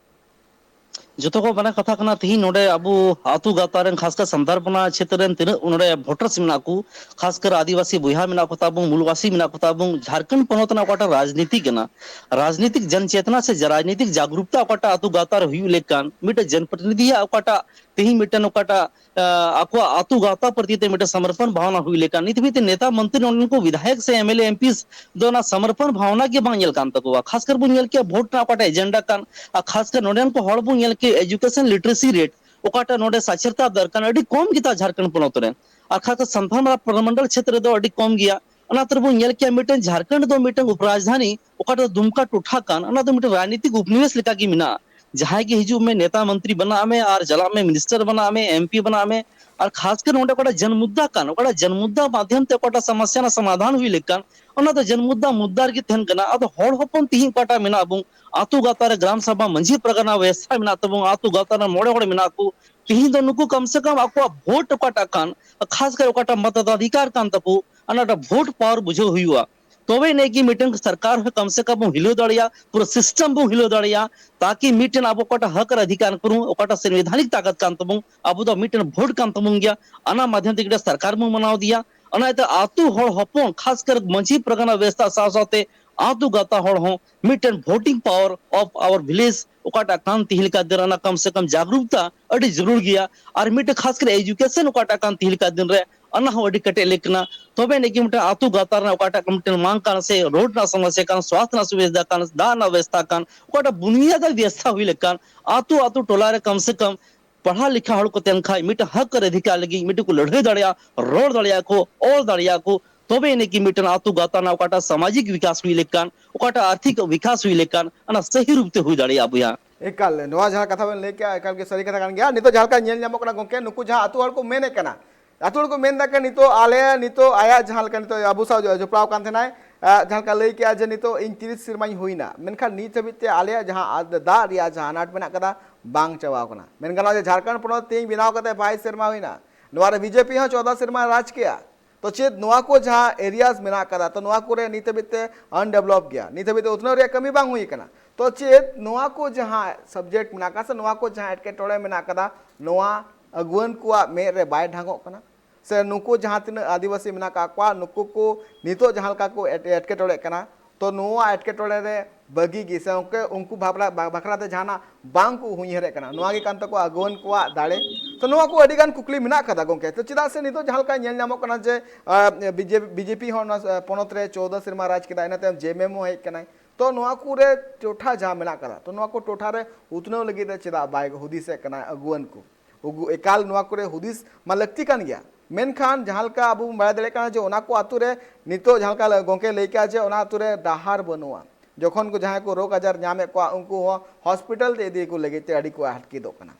ᱡᱚᱛᱚ ᱠᱷᱚᱱ ᱢᱟᱨᱟᱝ ᱠᱟᱛᱷᱟ ᱠᱟᱱᱟ, ᱛᱤᱦᱤᱧ ᱱᱚᱰᱮ ᱟᱵᱚ ᱟᱹᱛᱩ ᱜᱟᱶᱛᱟ ᱨᱮᱱ, ᱠᱷᱟᱥᱠᱟᱨ ᱥᱟᱱᱛᱟᱲ ᱯᱚᱱᱟ ᱪᱷᱮᱛᱨᱚ ᱨᱮᱱ ᱛᱤᱱᱟᱹᱜ ᱱᱚᱰᱮ ᱵᱷᱳᱴᱟᱨᱥ ᱢᱮᱱᱟᱜ ᱠᱚ, ᱠᱷᱟᱥᱠᱟᱨ ᱟᱹᱫᱤᱵᱟᱹᱥᱤ ᱵᱚᱭᱦᱟ ᱢᱮᱱᱟᱜ ᱠᱚ ᱛᱟᱵᱚᱱ, ᱢᱩᱞᱵᱟᱥᱤ ᱢᱮᱱᱟᱜ ᱠᱚ ᱛᱟᱵᱚᱱ, ᱡᱷᱟᱲᱠᱷᱚᱸᱰ ᱯᱚᱱᱚᱛ ᱨᱮᱱᱟᱜ ᱚᱠᱟᱴᱟᱜ ᱨᱟᱡᱽᱱᱤᱛᱤ ᱠᱟᱱᱟ, ᱨᱟᱡᱽᱱᱤᱛᱤᱠ ᱡᱚᱱ ᱪᱮᱛᱱᱟ ᱥᱮ ᱡᱟ-, ᱨᱟᱡᱽᱱᱤᱛᱤᱠ ᱡᱟᱜᱽᱨᱩᱠᱛᱟ ᱚᱠᱟᱴᱟᱜ ᱟᱹᱛᱩ ᱜᱟᱶᱛᱟ ᱨᱮ ᱦᱩᱭᱩᱜ ᱞᱮᱠ ᱠᱟᱱ, ᱢᱤᱫᱴᱮᱱ ᱡᱚᱱᱯᱨᱚᱛᱤᱱᱤᱫᱷᱤᱭᱟᱜ ᱚᱠᱟᱴᱟᱜ ᱛᱤᱦᱤᱧ ᱢᱤᱫᱴᱮᱱ ᱚᱠᱟᱴᱟᱜ, ᱟ, ᱟᱠᱚᱣᱟᱜ ᱟᱹᱛᱩ ᱜᱟᱶᱛᱟ ᱯᱨᱚᱛᱤ ᱛᱮ ᱢᱤᱫᱴᱮᱱ ᱥᱚᱢᱚᱨᱯᱚᱱ ᱵᱷᱟᱵᱽᱱᱟ ᱦᱩᱭ ᱞᱮᱠᱟᱱ, ᱱᱤᱛ ᱦᱟᱹᱵᱤᱡ ᱛᱮ ᱱᱮᱛᱟ ᱢᱚᱱᱛᱨᱤ ᱱᱚᱰᱮᱱ ᱠᱚ ᱵᱤᱫᱷᱟᱭᱚᱠ ᱥᱮ M L A, M P ᱫᱚ ᱚᱱᱟ ᱥᱚᱢᱚᱨᱯᱚᱱ ᱵᱷᱟᱵᱽᱱᱟ ᱜᱮ ᱵᱟᱝ ᱧᱮᱞ ᱠᱟᱱ ᱛᱟᱠᱚᱣᱟ᱾ ᱠᱷᱟᱥ ᱠᱟᱨ ᱵᱚᱱ ᱧᱮᱞ ᱠᱮᱭᱟ ᱵᱷᱳᱴ ᱨᱮᱱᱟᱜ ᱚᱠᱟᱴᱟᱜ ᱮᱡᱮᱱᱰᱟ ᱠᱟᱱ, ᱟᱨ ᱠᱷᱟᱥ ᱠᱟᱨ ᱱᱚᱰᱮᱱ ᱠᱚ ᱦᱚᱲ ᱵᱚᱱ ᱧᱮᱞ ᱠᱮᱭᱟ education literacy rate, ᱚᱠᱟᱴᱟᱜ ᱱᱚᱰᱮ ᱥᱟᱪᱨᱛᱟ ᱫᱚᱨ ᱠᱟᱱᱟ, ᱟᱹᱰᱤ ᱠᱚᱢ ᱜᱮᱛᱟ ᱡᱷᱟᱲᱠᱷᱚᱸᱰ ᱯᱚᱱᱚᱛ ᱨᱮ, ᱟᱨ ᱠᱷᱟᱥ ᱠᱟᱨ ᱥᱟᱱᱛᱟᱲ ᱯᱨᱚᱢᱚᱱᱰᱚᱞ ᱪᱷᱮᱛᱨᱚ ᱨᱮᱫᱚ ᱟᱹᱰᱤ ᱠᱚᱢ ᱜᱮᱭᱟ᱾ ᱚᱱᱟ ᱛᱮ ᱵᱚᱱ ᱧᱮᱞ ᱠᱮᱭᱟ ᱢᱤᱫᱴᱮᱱ ᱡᱷᱟᱲᱠᱷᱚᱸᱰ ᱫᱚ ᱢᱤᱫᱴᱮᱱ ᱩᱯᱨᱟᱡᱽᱫᱷᱟᱱᱤ, ᱚᱠᱟᱴᱟᱜ ᱫᱚ ᱫᱩᱢᱠᱟ ᱴᱚᱴᱷᱟ ᱠᱟᱱ, ᱚᱱᱟ ᱫᱚ ᱢᱤᱫᱴᱮᱱ ᱨᱟᱡᱽᱱᱤᱛᱤᱠ ᱩᱯᱱᱤᱵᱮᱥ ᱞᱮᱠᱟ ᱜᱮ ᱢᱮᱱᱟᱜᱼᱟ᱾ ᱡᱟᱦᱟᱸᱭ ᱜᱮ ᱦᱤᱡᱩᱜ ᱢᱮ, ᱱᱮᱛᱟ ᱢᱚᱱᱛᱨᱤ ᱵᱮᱱᱟᱜ ᱢᱮ ᱟᱨ ᱪᱟᱞᱟᱜ ᱢᱮ, ᱢᱤᱱᱤᱥᱴᱟᱨ ᱵᱮᱱᱟᱜ ᱢᱮ, ᱮᱢ ᱯᱤ ᱵᱮᱱᱟᱜ ᱢᱮ, ᱟᱨ ᱠᱷᱟᱥ ᱠᱟᱨ ᱱᱚᱰᱮ ᱚᱠᱟᱴᱟᱜ ᱡᱚᱱ ᱢᱩᱫᱽᱫᱟ ᱠᱟᱱ, ᱚᱠᱟᱴᱟᱜ ᱡᱚᱱ ᱢᱩᱫᱽᱫᱟ ᱢᱟᱫᱷᱭᱚᱢ ᱛᱮ ᱚᱠᱟᱴᱟᱜ ᱥᱚᱢᱚᱥᱥᱟ ᱨᱮᱱᱟᱜ ᱥᱚᱢᱟᱫᱷᱟᱱ ᱦᱩᱭ ᱞᱮᱠᱟᱱ, ᱚᱱᱟ ᱫᱚ ᱡᱚᱱ ᱢᱩᱫᱽᱫᱟ ᱢᱩᱫᱽᱫᱟ ᱨᱮᱜᱮ ᱛᱟᱦᱮᱱ ᱠᱟᱱᱟ᱾ ᱟᱫᱚ ᱦᱚᱲ ᱦᱚᱯᱚᱱ ᱛᱤᱦᱤᱧ ᱚᱠᱟᱴᱟᱜ ᱢᱮᱱᱟᱜ ᱵᱚᱱ, ᱟᱛᱳ ᱜᱟᱶᱛᱟ ᱨᱮ ᱜᱨᱟᱢ ᱥᱚᱵᱷᱟ ᱢᱟᱹᱡᱷᱤ ᱯᱟᱨᱜᱟᱱᱟ ᱵᱮᱵᱚᱥᱛᱷᱟ ᱢᱮᱱᱟᱜ ᱛᱟᱵᱚᱱ, ᱟᱛᱳ ᱜᱟᱶᱛᱟ ᱨᱮ ᱢᱚᱬᱮ ᱦᱚᱲ ᱢᱮᱱᱟᱜ ᱠᱚ, ᱛᱤᱦᱤᱧ ᱫᱚ ᱱᱩᱠᱩ ᱠᱚᱢ ᱥᱮ ᱠᱚᱢ ᱟᱠᱚᱣᱟᱜ ᱵᱷᱳᱴ ᱚᱠᱟᱴᱟᱜ ᱠᱟᱱ, ᱠᱷᱟᱥ ᱠᱟᱨ ᱚᱠᱟᱴᱟᱜ ᱢᱚᱛᱟᱫᱷᱤᱠᱟᱨ ᱠᱟᱱ ᱛᱟᱠᱚ, ᱚᱱᱟᱴᱟᱜ ᱵᱷᱳᱴ ᱯᱟᱣᱟᱨ ᱵᱩᱡᱷᱟᱹᱣ ᱦᱩᱭᱩᱜᱼᱟ᱾ ᱛᱚᱵᱮ ᱟᱹᱱᱤᱡ ᱜᱮ ᱢᱤᱫᱴᱮᱱ ᱥᱚᱨᱠᱟᱨ ᱦᱚᱸ ᱠᱚᱢ ᱥᱮ ᱠᱚᱢ ᱵᱚᱱ ᱦᱤᱞᱟᱹᱣ ᱫᱟᱲᱮᱭᱟᱜᱼᱟ, ᱯᱩᱨᱟᱹ ᱥᱤᱥᱴᱮᱢ ᱵᱚᱱ ᱦᱤᱞᱟᱹᱣ ᱫᱟᱲᱮᱭᱟᱜᱼᱟ, ᱛᱟᱠᱤ ᱢᱤᱫᱴᱮᱱ ᱟᱵᱚ ᱚᱠᱟᱴᱟᱜ ᱦᱚᱠ ᱟᱨ ᱚᱫᱷᱤᱠᱟᱨ ᱠᱟᱱ ᱛᱟᱵᱚᱱ, ᱚᱠᱟᱴᱟᱜ ᱥᱚᱝᱵᱤᱫᱷᱟᱱᱤᱠ ᱛᱟᱠᱚᱛ ᱠᱟᱱ ᱛᱟᱵᱚᱱ, ᱟᱵᱚ ᱫᱚ ᱢᱤᱫᱴᱮᱱ ᱵᱷᱳᱴ ᱠᱟᱱ ᱛᱟᱵᱚᱱ ᱜᱮᱭᱟ, ᱚᱱᱟ ᱢᱟᱫᱷᱭᱚᱢ ᱛᱮᱜᱮ ᱥᱚᱨᱠᱟᱨ ᱵᱚᱱ ᱢᱟᱱᱟᱣ ᱤᱫᱤᱭᱟ᱾ ᱚᱱᱟ ᱤᱭᱟᱹᱛᱮ ᱟᱛᱳ ᱦᱚᱲ ᱦᱚᱯᱚᱱ, ᱠᱷᱟᱥ ᱠᱟᱨ ᱢᱟᱹᱡᱷᱤ ᱯᱟᱨᱜᱟᱱᱟ ᱵᱮᱵᱚᱥᱛᱷᱟ ᱥᱟᱶ ᱥᱟᱶᱛᱮ ᱟᱛᱳ ᱜᱟᱶᱛᱟ ᱦᱚᱲ ᱦᱚᱸ ᱢᱤᱫᱴᱮᱱ voting power of our village ᱚᱠᱟᱴᱟᱜ ᱠᱟᱱ ᱛᱤᱦᱤᱧ ᱞᱮᱠᱟ ᱫᱤᱱ ᱨᱮ ᱚᱱᱟ ᱠᱚᱢ ᱥᱮ ᱠᱚᱢ ᱡᱟᱜᱽᱨᱩᱠᱛᱟ ᱟᱹᱰᱤ ᱡᱟᱹᱨᱩᱲ ᱜᱮᱭᱟ᱾ ᱟᱨ ᱢᱤᱫᱴᱮᱱ ᱠᱷᱟᱥ ᱠᱟᱨ education ᱚᱠᱟᱴᱟᱜ ᱠᱟᱱ ᱛᱤᱦᱤᱧ ᱞᱮᱠᱟ ᱫᱤᱱ ᱨᱮ ᱚᱱᱟ ᱦᱚᱸ ᱟᱹᱰᱤ ᱠᱮᱴᱮᱡ ᱞᱮᱠ ᱠᱟᱱᱟ᱾ ᱛᱚᱵᱮ ᱟᱹᱱᱤᱡ ᱜᱮ ᱢᱤᱫᱴᱟᱝ ᱟᱹᱛᱩ ᱜᱟᱶᱛᱟ ᱨᱮᱱᱟᱜ ᱚᱠᱟᱴᱟᱜ ᱢᱤᱫᱴᱟᱝ ᱢᱟᱝ ᱠᱟᱱ ᱥᱮ ᱨᱳᱰ ᱨᱮᱱᱟᱜ ᱥᱚᱢᱚᱥᱥᱟ ᱠᱟᱱ, ᱥᱣᱟᱥᱛᱷ ᱨᱮᱱᱟᱜ ᱥᱩᱵᱤᱫᱷᱟ ᱠᱟᱱ, ᱫᱟᱜ ᱨᱮᱱᱟᱜ ᱵᱮᱵᱚᱥᱛᱷᱟ ᱠᱟᱱ, ᱚᱠᱟᱴᱟᱜ ᱵᱩᱱᱤᱭᱟᱹᱫ ᱵᱮᱵᱚᱥᱛᱷᱟ ᱦᱩᱭ ᱞᱮᱠᱟᱱ, ᱟᱹᱛᱩ ᱟᱹᱛᱩ ᱴᱚᱞᱟ ᱨᱮ ᱠᱚᱢ ᱥᱮ ᱠᱚᱢ ᱯᱟᱲᱦᱟᱣ ᱞᱮᱠᱷᱟ ᱦᱚᱲ ᱠᱚ ᱛᱟᱦᱮᱱ ᱠᱷᱟᱡ, ᱢᱤᱫᱴᱟᱝ ᱦᱚᱠ ᱟᱨ ᱚᱫᱷᱤᱠᱟᱨ ᱞᱟᱹᱜᱤᱫ ᱢᱤᱫᱴᱟᱝ ᱠᱚ ᱞᱟᱹᱲᱦᱟᱹᱭ ᱫᱟᱲᱮᱭᱟᱜᱼᱟ, ᱨᱚᱲ ᱫᱟᱲᱮᱭᱟᱜᱼᱟ ᱠᱚ, ᱚᱞ ᱫᱟᱲᱮᱭᱟᱜᱼᱟ ᱠᱚ, ᱛᱚᱵᱮ ᱟᱹᱱᱤᱡ ᱜᱮ ᱢᱤᱫᱴᱟᱝ ᱟᱹᱛᱩ ᱜᱟᱶᱛᱟ ᱨᱮᱱᱟᱜ ᱚᱠᱟᱴᱟᱜ ᱥᱟᱢᱟᱡᱤᱠ ᱵᱤᱠᱟᱥ ᱦᱩᱭ ᱞᱮᱠᱟᱱ, ᱚᱠᱟᱴᱟᱜ ᱟᱨᱛᱷᱤᱠ ᱵᱤᱠᱟᱥ ᱦᱩᱭ ᱞᱮᱠᱟᱱ, ᱚᱱᱟ ᱥᱟᱹᱦᱤ ᱨᱩᱯ ᱛᱮ ᱦᱩᱭ ᱫᱟᱲᱮᱭᱟᱜᱼᱟ ᱵᱚᱭᱦᱟ᱾ ᱮᱠᱟᱞ, ᱱᱚᱣᱟ ᱡᱟᱦᱟᱸ ᱠᱟᱛᱷᱟ ᱵᱮᱱ ᱞᱟᱹᱭ ᱠᱮᱜᱼᱟ, ᱮᱠᱟᱞ ᱜᱮ ᱥᱟᱹᱨᱤ ᱠᱟᱛᱷᱟ ᱠᱟᱱ ᱜᱮᱭᱟ᱾ ᱱᱤᱛᱚᱜ ᱡᱟᱦᱟᱸ ᱞᱮᱠᱟ ᱧᱮᱞ ᱧᱟᱢᱚᱜ ᱠᱟᱱᱟ ᱜᱚᱝᱠᱮ, ᱱᱩᱠᱩ ᱡᱟᱦᱟᱸ ᱟᱹᱛᱩ ᱦᱚᱲ ᱠᱚ ᱢᱮᱱᱮᱫ ᱠᱟᱱᱟ, ᱟᱹᱛᱩ ᱦᱚᱲ ᱠᱚ ᱢᱮᱱ ᱮᱫᱟ ᱠᱤ ᱱᱤᱛᱚᱜ ᱟᱞᱮ, ᱱᱤᱛᱚᱜ ᱟᱭᱟᱜ ᱡᱟᱦᱟᱸ ᱞᱮᱠᱟ ᱱᱤᱛᱚᱜ ᱟᱵᱚ ᱥᱟᱶ ᱡᱚᱯᱲᱟᱣ ᱠᱟᱱ ᱛᱟᱦᱮᱱᱟᱭ, ᱟᱸ, ᱡᱟᱦᱟᱸ ᱞᱮᱠᱟ ᱞᱟᱹᱭ ᱠᱮᱜᱼᱟ ᱡᱮ ᱱᱤᱛᱚᱜ ᱤᱧ ᱛᱤᱨᱤᱥ ᱥᱮᱨᱢᱟᱧ ᱦᱩᱭᱱᱟ, ᱢᱮᱱᱠᱷᱟᱱ ᱱᱤᱛ ᱦᱟᱹᱵᱤᱡ ᱛᱮ ᱟᱞᱮᱭᱟᱜ ᱡᱟᱦᱟᱸ ᱟᱫ-, ᱫᱟᱜ ᱨᱮᱭᱟᱜ ᱡᱟᱦᱟᱸ ᱟᱱᱟᱴ ᱢᱮᱱᱟᱜ ᱠᱟᱫᱟ, ᱵᱟᱝ ᱪᱟᱵᱟᱣ ᱠᱟᱱᱟ᱾ ᱢᱮᱱ ᱜᱟᱱᱚᱜᱼᱟ ᱡᱮ ᱡᱷᱟᱲᱠᱷᱚᱸᱰ ᱯᱚᱱᱚᱛ ᱛᱮᱦᱮᱧ ᱵᱮᱱᱟᱣ ᱠᱟᱛᱮ ᱵᱟᱭᱤᱥ ᱥᱮᱨᱢᱟ ᱦᱩᱭᱱᱟ, ᱱᱚᱣᱟ ᱨᱮ ᱵᱤᱡᱮᱯᱤ ᱦᱚᱸ ᱪᱳᱫᱫᱚ ᱥᱮᱨᱢᱟ ᱨᱟᱡᱽ ᱠᱮᱜᱼᱟ᱾ ᱛᱚ ᱪᱮᱫ ᱱᱚᱣᱟ ᱠᱚ ᱡᱟᱦᱟᱸ areas ᱢᱮᱱᱟᱜ ᱠᱟᱫᱟ, ᱛᱚ ᱱᱚᱣᱟ ᱠᱚᱨᱮ ᱱᱤᱛ ᱦᱟᱹᱵᱤᱡ ᱛᱮ undeveloped ᱜᱮᱭᱟ, ᱱᱤᱛ ᱦᱟᱹᱵᱤᱡ ᱛᱮ ᱩᱛᱱᱟᱹᱣ ᱨᱮᱭᱟᱜ ᱠᱟᱹᱢᱤ ᱵᱟᱝ ᱦᱩᱭ ᱠᱟᱱᱟ᱾ ᱛᱚ ᱪᱮᱫ ᱱᱚᱣᱟ ᱠᱚ ᱡᱟᱦᱟᱸ subject ᱢᱮᱱᱟᱜ ᱠᱟᱫᱟ ᱥᱮ ᱱᱚᱣᱟ ᱠᱚ ᱡᱟᱦᱟᱸ ᱮᱴᱠᱮᱴᱚᱬᱮ ᱢᱮᱱᱟᱜ ᱠᱟᱫᱟ, ᱱᱚᱣᱟ ᱟᱹᱜᱩᱣᱟᱹᱱ ᱠᱚᱣᱟᱜ ᱢᱮᱫ ᱨᱮ ᱵᱟᱭ ᱰᱷᱟᱝᱚᱜ ᱠᱟᱱᱟ? ᱥᱮ ᱱᱩᱠᱩ ᱡᱟᱦᱟᱸ ᱛᱤᱱᱟᱹᱜ ᱟᱹᱫᱤᱵᱟᱹᱥᱤ ᱢᱮᱱᱟᱜ ᱠᱟᱜ ᱠᱚᱣᱟ, ᱱᱩᱠᱩ ᱠᱚ ᱱᱤᱛᱚᱜ ᱡᱟᱦᱟᱸ ᱞᱮᱠᱟ ᱠᱚ ᱮᱴ-, ᱮᱴᱠᱮᱴᱚᱬᱮᱜ ᱠᱟᱱᱟ, ᱛᱚ ᱱᱚᱣᱟ ᱮᱴᱠᱮᱴᱚᱬᱮ ᱨᱮ ᱵᱟᱹᱜᱤ ᱜᱮ ᱥᱮ ᱩᱱᱠᱩ, ᱩᱱᱠᱩ ᱵᱷᱟᱵᱽᱱᱟ ᱵᱟ-, ᱵᱟᱠᱷᱨᱟ ᱛᱮ ᱡᱟᱦᱟᱱᱟᱜ ᱵᱟᱝ ᱠᱚ ᱩᱭᱦᱟᱹᱨᱮᱫ ᱠᱟᱱᱟ, ᱱᱚᱣᱟ ᱜᱮ ᱠᱟᱱ ᱛᱟᱠᱚᱣᱟ ᱟᱹᱜᱩᱣᱟᱹᱱ ᱠᱚᱣᱟᱜ ᱫᱟᱲᱮ᱾ ᱛᱚ ᱱᱚᱣᱟ ᱠᱚ ᱟᱹᱰᱤ ᱜᱟᱱ ᱠᱩᱠᱞᱤ ᱢᱮᱱᱟᱜ ᱠᱟᱫᱟ ᱜᱚᱝᱠᱮ᱾ ᱛᱚ ᱪᱮᱫᱟᱜ ᱥᱮ ᱱᱤᱛᱚᱜ ᱡᱟᱦᱟᱸ ᱞᱮᱠᱟ ᱧᱮᱞ ᱧᱟᱢᱚᱜ ᱠᱟᱱᱟ ᱡᱮ, ᱟᱸ, ᱵᱤᱡᱮᱯᱤ, ᱵᱤᱡᱮᱯᱤ ᱦᱚᱸ ᱱᱚᱣᱟ, ᱟᱸ, ᱯᱚᱱᱚᱛ ᱨᱮ ᱪᱳᱫᱫᱚ ᱥᱮᱨᱢᱟ ᱨᱟᱡᱽ ᱠᱮᱫᱟ, ᱤᱱᱟᱹ ᱛᱟᱭᱚᱢ ᱡᱮ ᱮᱢ ᱮᱢ ᱦᱚᱸ ᱦᱮᱡ ᱠᱟᱱᱟᱭ᱾ ᱛᱚ ᱱᱚᱣᱟ ᱠᱚᱨᱮ ᱴᱚᱴᱷᱟ ᱡᱟᱦᱟᱸ ᱢᱮᱱᱟᱜ ᱠᱟᱫᱟ, ᱛᱚ ᱱᱚᱣᱟ ᱠᱚ ᱴᱚᱴᱷᱟ ᱨᱮ ᱩᱛᱱᱟᱹᱣ ᱞᱟᱹᱜᱤᱫ ᱛᱮ ᱪᱮᱫᱟᱜ ᱵᱟᱭ ᱦᱩᱫᱤᱥᱮᱫ ᱠᱟᱱᱟ ᱟᱹᱜᱩᱣᱟᱹᱱ ᱠᱚ? ᱩᱜᱩ-, ᱮᱠᱟᱞ ᱱᱚᱣᱟ ᱠᱚᱨᱮ ᱦᱩᱫᱤᱥ ᱢᱟ ᱞᱟᱹᱠᱛᱤ ᱠᱟᱱ ᱜᱮᱭᱟ, ᱢᱮᱱᱠᱷᱟᱱ ᱡᱟᱦᱟᱸ ᱞᱮᱠᱟ ᱟᱵᱚ ᱵᱚᱱ ᱵᱟᱲᱟᱭ ᱫᱟᱲᱮᱭᱟᱜ ᱠᱟᱱᱟ ᱡᱮ ᱚᱱᱟ ᱠᱚ ᱟᱛᱳ ᱨᱮ ᱱᱤᱛᱚᱜ ᱡᱟᱦᱟᱸ ᱞᱮᱠᱟ ᱜᱚᱝᱠᱮ ᱞᱟᱹᱭ ᱠᱮᱜᱼᱟ ᱡᱮ ᱚᱱᱟ ᱟᱛᱳ ᱨᱮ ᱰᱟᱦᱟᱨ ᱵᱟᱹᱱᱩᱜᱼᱟ, ᱡᱚᱠᱷᱚᱱ ᱠᱚ ᱡᱟᱦᱟᱸᱭ ᱠᱚ ᱨᱳᱜᱽ ᱟᱡᱟᱨ ᱧᱟᱢᱮᱫ ᱠᱚᱣᱟ ᱩᱱᱠᱩ ᱦᱚᱸ ᱦᱚᱥᱯᱤᱴᱟᱞ ᱛᱮ ᱤᱫᱤ ᱠᱚ ᱞᱟᱹᱜᱤᱫ ᱛᱮ ᱟᱹᱰᱤ ᱠᱚ ᱟᱴᱠᱮᱛᱚᱜ ᱠᱟᱱᱟ᱾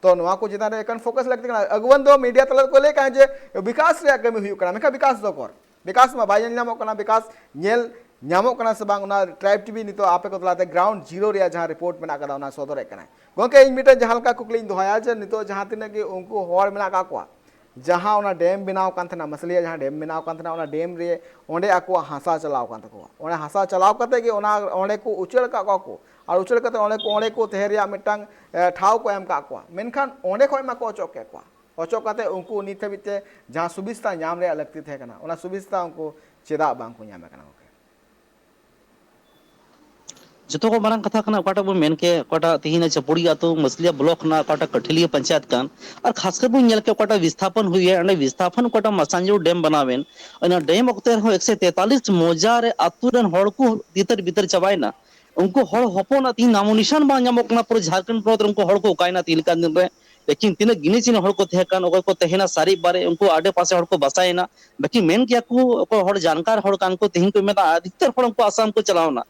ᱛᱚ ᱱᱚᱣᱟ ᱠᱚ ᱪᱮᱛᱟᱱ ᱨᱮ ᱮᱠᱷᱚᱱ focus ᱞᱟᱹᱠᱛᱤ ᱠᱟᱱᱟ᱾ ᱟᱹᱜᱩᱣᱟᱹᱱ ᱫᱚ media ᱛᱟᱞᱟ ᱛᱮᱠᱚ ᱞᱟᱹᱭ ᱠᱟᱱᱟ ᱡᱮ ᱵᱤᱠᱟᱥ ᱨᱮᱭᱟᱜ ᱠᱟᱹᱢᱤ ᱦᱩᱭᱩᱜ ᱠᱟᱱᱟ, ᱢᱮᱱᱠᱷᱟᱱ ᱵᱤᱠᱟᱥ ᱫᱚ ᱚᱠᱚᱨ? ᱵᱤᱠᱟᱥ ᱢᱟ ᱵᱟᱭ ᱧᱮᱞ ᱧᱟᱢᱚᱜ ᱠᱟᱱᱟ᱾ ᱵᱤᱠᱟᱥ ᱧᱮᱞ ᱧᱟᱢᱚᱜ ᱠᱟᱱᱟ ᱥᱮ ᱵᱟᱝ, ᱚᱱᱟ Tribe TV ᱱᱤᱛᱚᱜ ᱟᱯᱮ ᱠᱚ ᱛᱟᱞᱟᱛᱮ ground zero ᱨᱮᱭᱟᱜ ᱡᱟᱦᱟᱸ report ᱢᱮᱱᱟᱜ ᱠᱟᱫᱟ ᱚᱱᱟ ᱥᱚᱫᱚᱨᱮᱫ ᱠᱟᱱᱟᱭ᱾ ᱜᱚᱝᱠᱮ, ᱤᱧ ᱢᱤᱫᱴᱮᱱ ᱡᱟᱦᱟᱸ ᱞᱮᱠᱟ ᱠᱩᱠᱞᱤᱧ ᱫᱚᱦᱚᱭᱟ ᱡᱮ ᱱᱤᱛᱚᱜ ᱡᱟᱦᱟᱸ ᱛᱤᱱᱟᱹᱜ ᱜᱮ ᱩᱱᱠᱩ ᱦᱚᱲ ᱢᱮᱱᱟᱜ ᱠᱟᱜ ᱠᱚᱣᱟ, ᱡᱟᱦᱟᱸ ᱚᱱᱟ dam ᱵᱮᱱᱟᱣ ᱠᱟᱱ ᱛᱟᱦᱮᱱᱟ, ᱢᱟᱹᱥᱞᱤᱭᱟ ᱡᱟᱦᱟᱸ dam ᱵᱮᱱᱟᱣ ᱠᱟᱱ ᱛᱟᱦᱮᱱᱟ, ᱚᱱᱟ dam ᱨᱮ ᱚᱸᱰᱮ ᱟᱠᱚᱣᱟᱜ ᱦᱟᱥᱟ ᱪᱟᱞᱟᱣ ᱠᱟᱱ ᱛᱟᱠᱚᱣᱟ, ᱚᱱᱟ ᱦᱟᱥᱟ ᱪᱟᱞᱟᱣ ᱠᱟᱛᱮ ᱜᱮ ᱚᱱᱟ ᱚᱸᱰᱮ ᱠᱚ ᱩᱪᱟᱹᱲ ᱟᱠᱟᱫ ᱠᱚᱣᱟ ᱠᱚ, ᱟᱨ ᱩᱪᱟᱹᱲ ᱠᱟᱛᱮ ᱚᱸᱰᱮ ᱠᱚ, ᱚᱸᱰᱮ ᱠᱚ ᱛᱟᱦᱮᱸ ᱨᱮᱭᱟᱜ ᱢᱤᱫᱴᱟᱝ, ᱮ, ᱴᱷᱟᱶ ᱠᱚ ᱮᱢ ᱠᱟᱜ ᱠᱚᱣᱟ, ᱢᱮᱱᱠᱷᱟᱱ ᱚᱸᱰᱮ ᱠᱷᱚᱱ ᱢᱟᱠᱚ ᱚᱪᱚᱜ ᱠᱮᱫ ᱠᱚᱣᱟ᱾ ᱚᱪᱚᱜ ᱠᱟᱛᱮ ᱩᱱᱠᱩ ᱱᱤᱛ ᱦᱟᱹᱵᱤᱡ ᱛᱮ ᱡᱟᱦᱟᱸ ᱥᱩᱵᱤᱥᱛᱟ ᱧᱟᱢ ᱨᱮᱭᱟᱜ ᱞᱟᱹᱠᱛᱤ ᱛᱟᱦᱮᱸ ᱠᱟᱱᱟ, ᱚᱱᱟ ᱥᱩᱵᱤᱥᱛᱟ ᱩᱱᱠᱩ ᱪᱮᱫᱟᱜ ᱵᱟᱝ ᱠᱚ ᱧᱟᱢᱮᱫ ᱠᱟᱱᱟ ᱜᱚᱝᱠᱮ? ᱡᱚᱛᱚ ᱠᱷᱚᱱ ᱢᱟᱨᱟᱝ ᱠᱟᱛᱷᱟ ᱠᱟᱱᱟ, ᱚᱠᱟᱴᱟᱜ ᱵᱚᱱ ᱢᱮᱱ ᱠᱮᱫ, ᱚᱠᱟᱴᱟᱜ ᱛᱤᱦᱤᱧ ᱪᱟᱯᱩᱲᱤ ᱟᱹᱛᱩ ᱢᱟᱹᱥᱞᱤᱭᱟ ᱵᱞᱚᱠ ᱨᱮᱱᱟᱜ ᱚᱠᱟᱴᱟᱜ ᱠᱟᱹᱴᱷᱟᱹᱞᱤᱭᱟᱹ ᱯᱚᱧᱪᱟᱭᱮᱛ ᱠᱟᱱ, ᱟᱨ ᱠᱷᱟᱥ ᱠᱟᱨ ᱵᱚᱱ ᱧᱮᱞ ᱠᱮᱫ, ᱚᱠᱟᱴᱟᱜ ᱵᱤᱥᱛᱷᱟᱯᱚᱱ ᱦᱩᱭᱮᱱ, ᱚᱸᱰᱮ ᱵᱤᱥᱛᱷᱟᱯᱚᱱ ᱚᱠᱟᱴᱟᱜ ᱢᱟᱥᱟᱱᱡᱳᱲ ᱰᱮᱢ ᱵᱮᱱᱟᱣᱮᱱ, ᱚᱱᱟ ᱰᱮᱢ ᱚᱠᱛᱮ ᱨᱮᱦᱚᱸ ᱮᱠᱥᱚ ᱛᱮᱛᱟᱞᱤᱥ ᱢᱚᱡᱟ ᱨᱮ ᱟᱹᱛᱩ ᱨᱮᱱ ᱦᱚᱲ ᱠᱚ ᱛᱤᱛᱟᱹᱨ ᱵᱤᱛᱟᱹᱨ ᱪᱟᱵᱟᱭᱮᱱᱟ᱾ ᱩᱱᱠᱩ ᱦᱚᱲ ᱦᱚᱯᱚᱱᱟᱜ ᱛᱤᱦᱤᱧ ᱱᱟᱢᱚ ᱱᱤᱥᱟᱱ ᱵᱟᱝ ᱧᱟᱢᱚᱜ ᱠᱟᱱᱟ ᱯᱩᱨᱟᱹ ᱡᱷᱟᱲᱠᱷᱚᱸᱰ ᱯᱚᱱᱚᱛ ᱨᱮ᱾ ᱩᱱᱠᱩ ᱦᱚᱲ ᱠᱚ ᱚᱠᱟᱭᱮᱱᱟ ᱛᱤᱦᱤᱧ ᱞᱮᱠᱟᱱ ᱫᱤᱱ ᱨᱮ? ᱞᱮᱠᱤᱱ ᱛᱤᱱᱟᱹᱜ ᱜᱤᱱᱤ ᱪᱤᱱᱤ ᱦᱚᱲ ᱠᱚ ᱛᱟᱦᱮᱸ ᱠᱟᱱ, ᱚᱠᱚᱭ ᱠᱚ ᱛᱟᱦᱮᱸᱱᱟ ᱥᱟᱨᱮᱡ ᱵᱟᱨᱮᱡ, ᱩᱱᱠᱩ ᱟᱰᱮ ᱯᱟᱥᱮ ᱦᱚᱲ ᱠᱚ ᱵᱟᱥᱟᱭᱮᱱᱟ᱾ ᱵᱟᱹᱠᱤ ᱢᱮᱱ ᱠᱮᱭᱟ ᱠᱚ, ᱚᱠᱚᱭ ᱦᱚᱲ ᱡᱟᱱᱠᱟᱨ ᱦᱚᱲ ᱠᱟᱱ ᱠᱚ, ᱛᱮᱦᱮᱧ ᱠᱚ ᱢᱮᱱᱟ ᱟᱫᱷᱤᱠᱛᱟᱨ ᱦᱚᱲ ᱩᱱᱠᱩ ᱟᱥᱟᱢ ᱠᱚ ᱪᱟᱞᱟᱣᱱᱟ,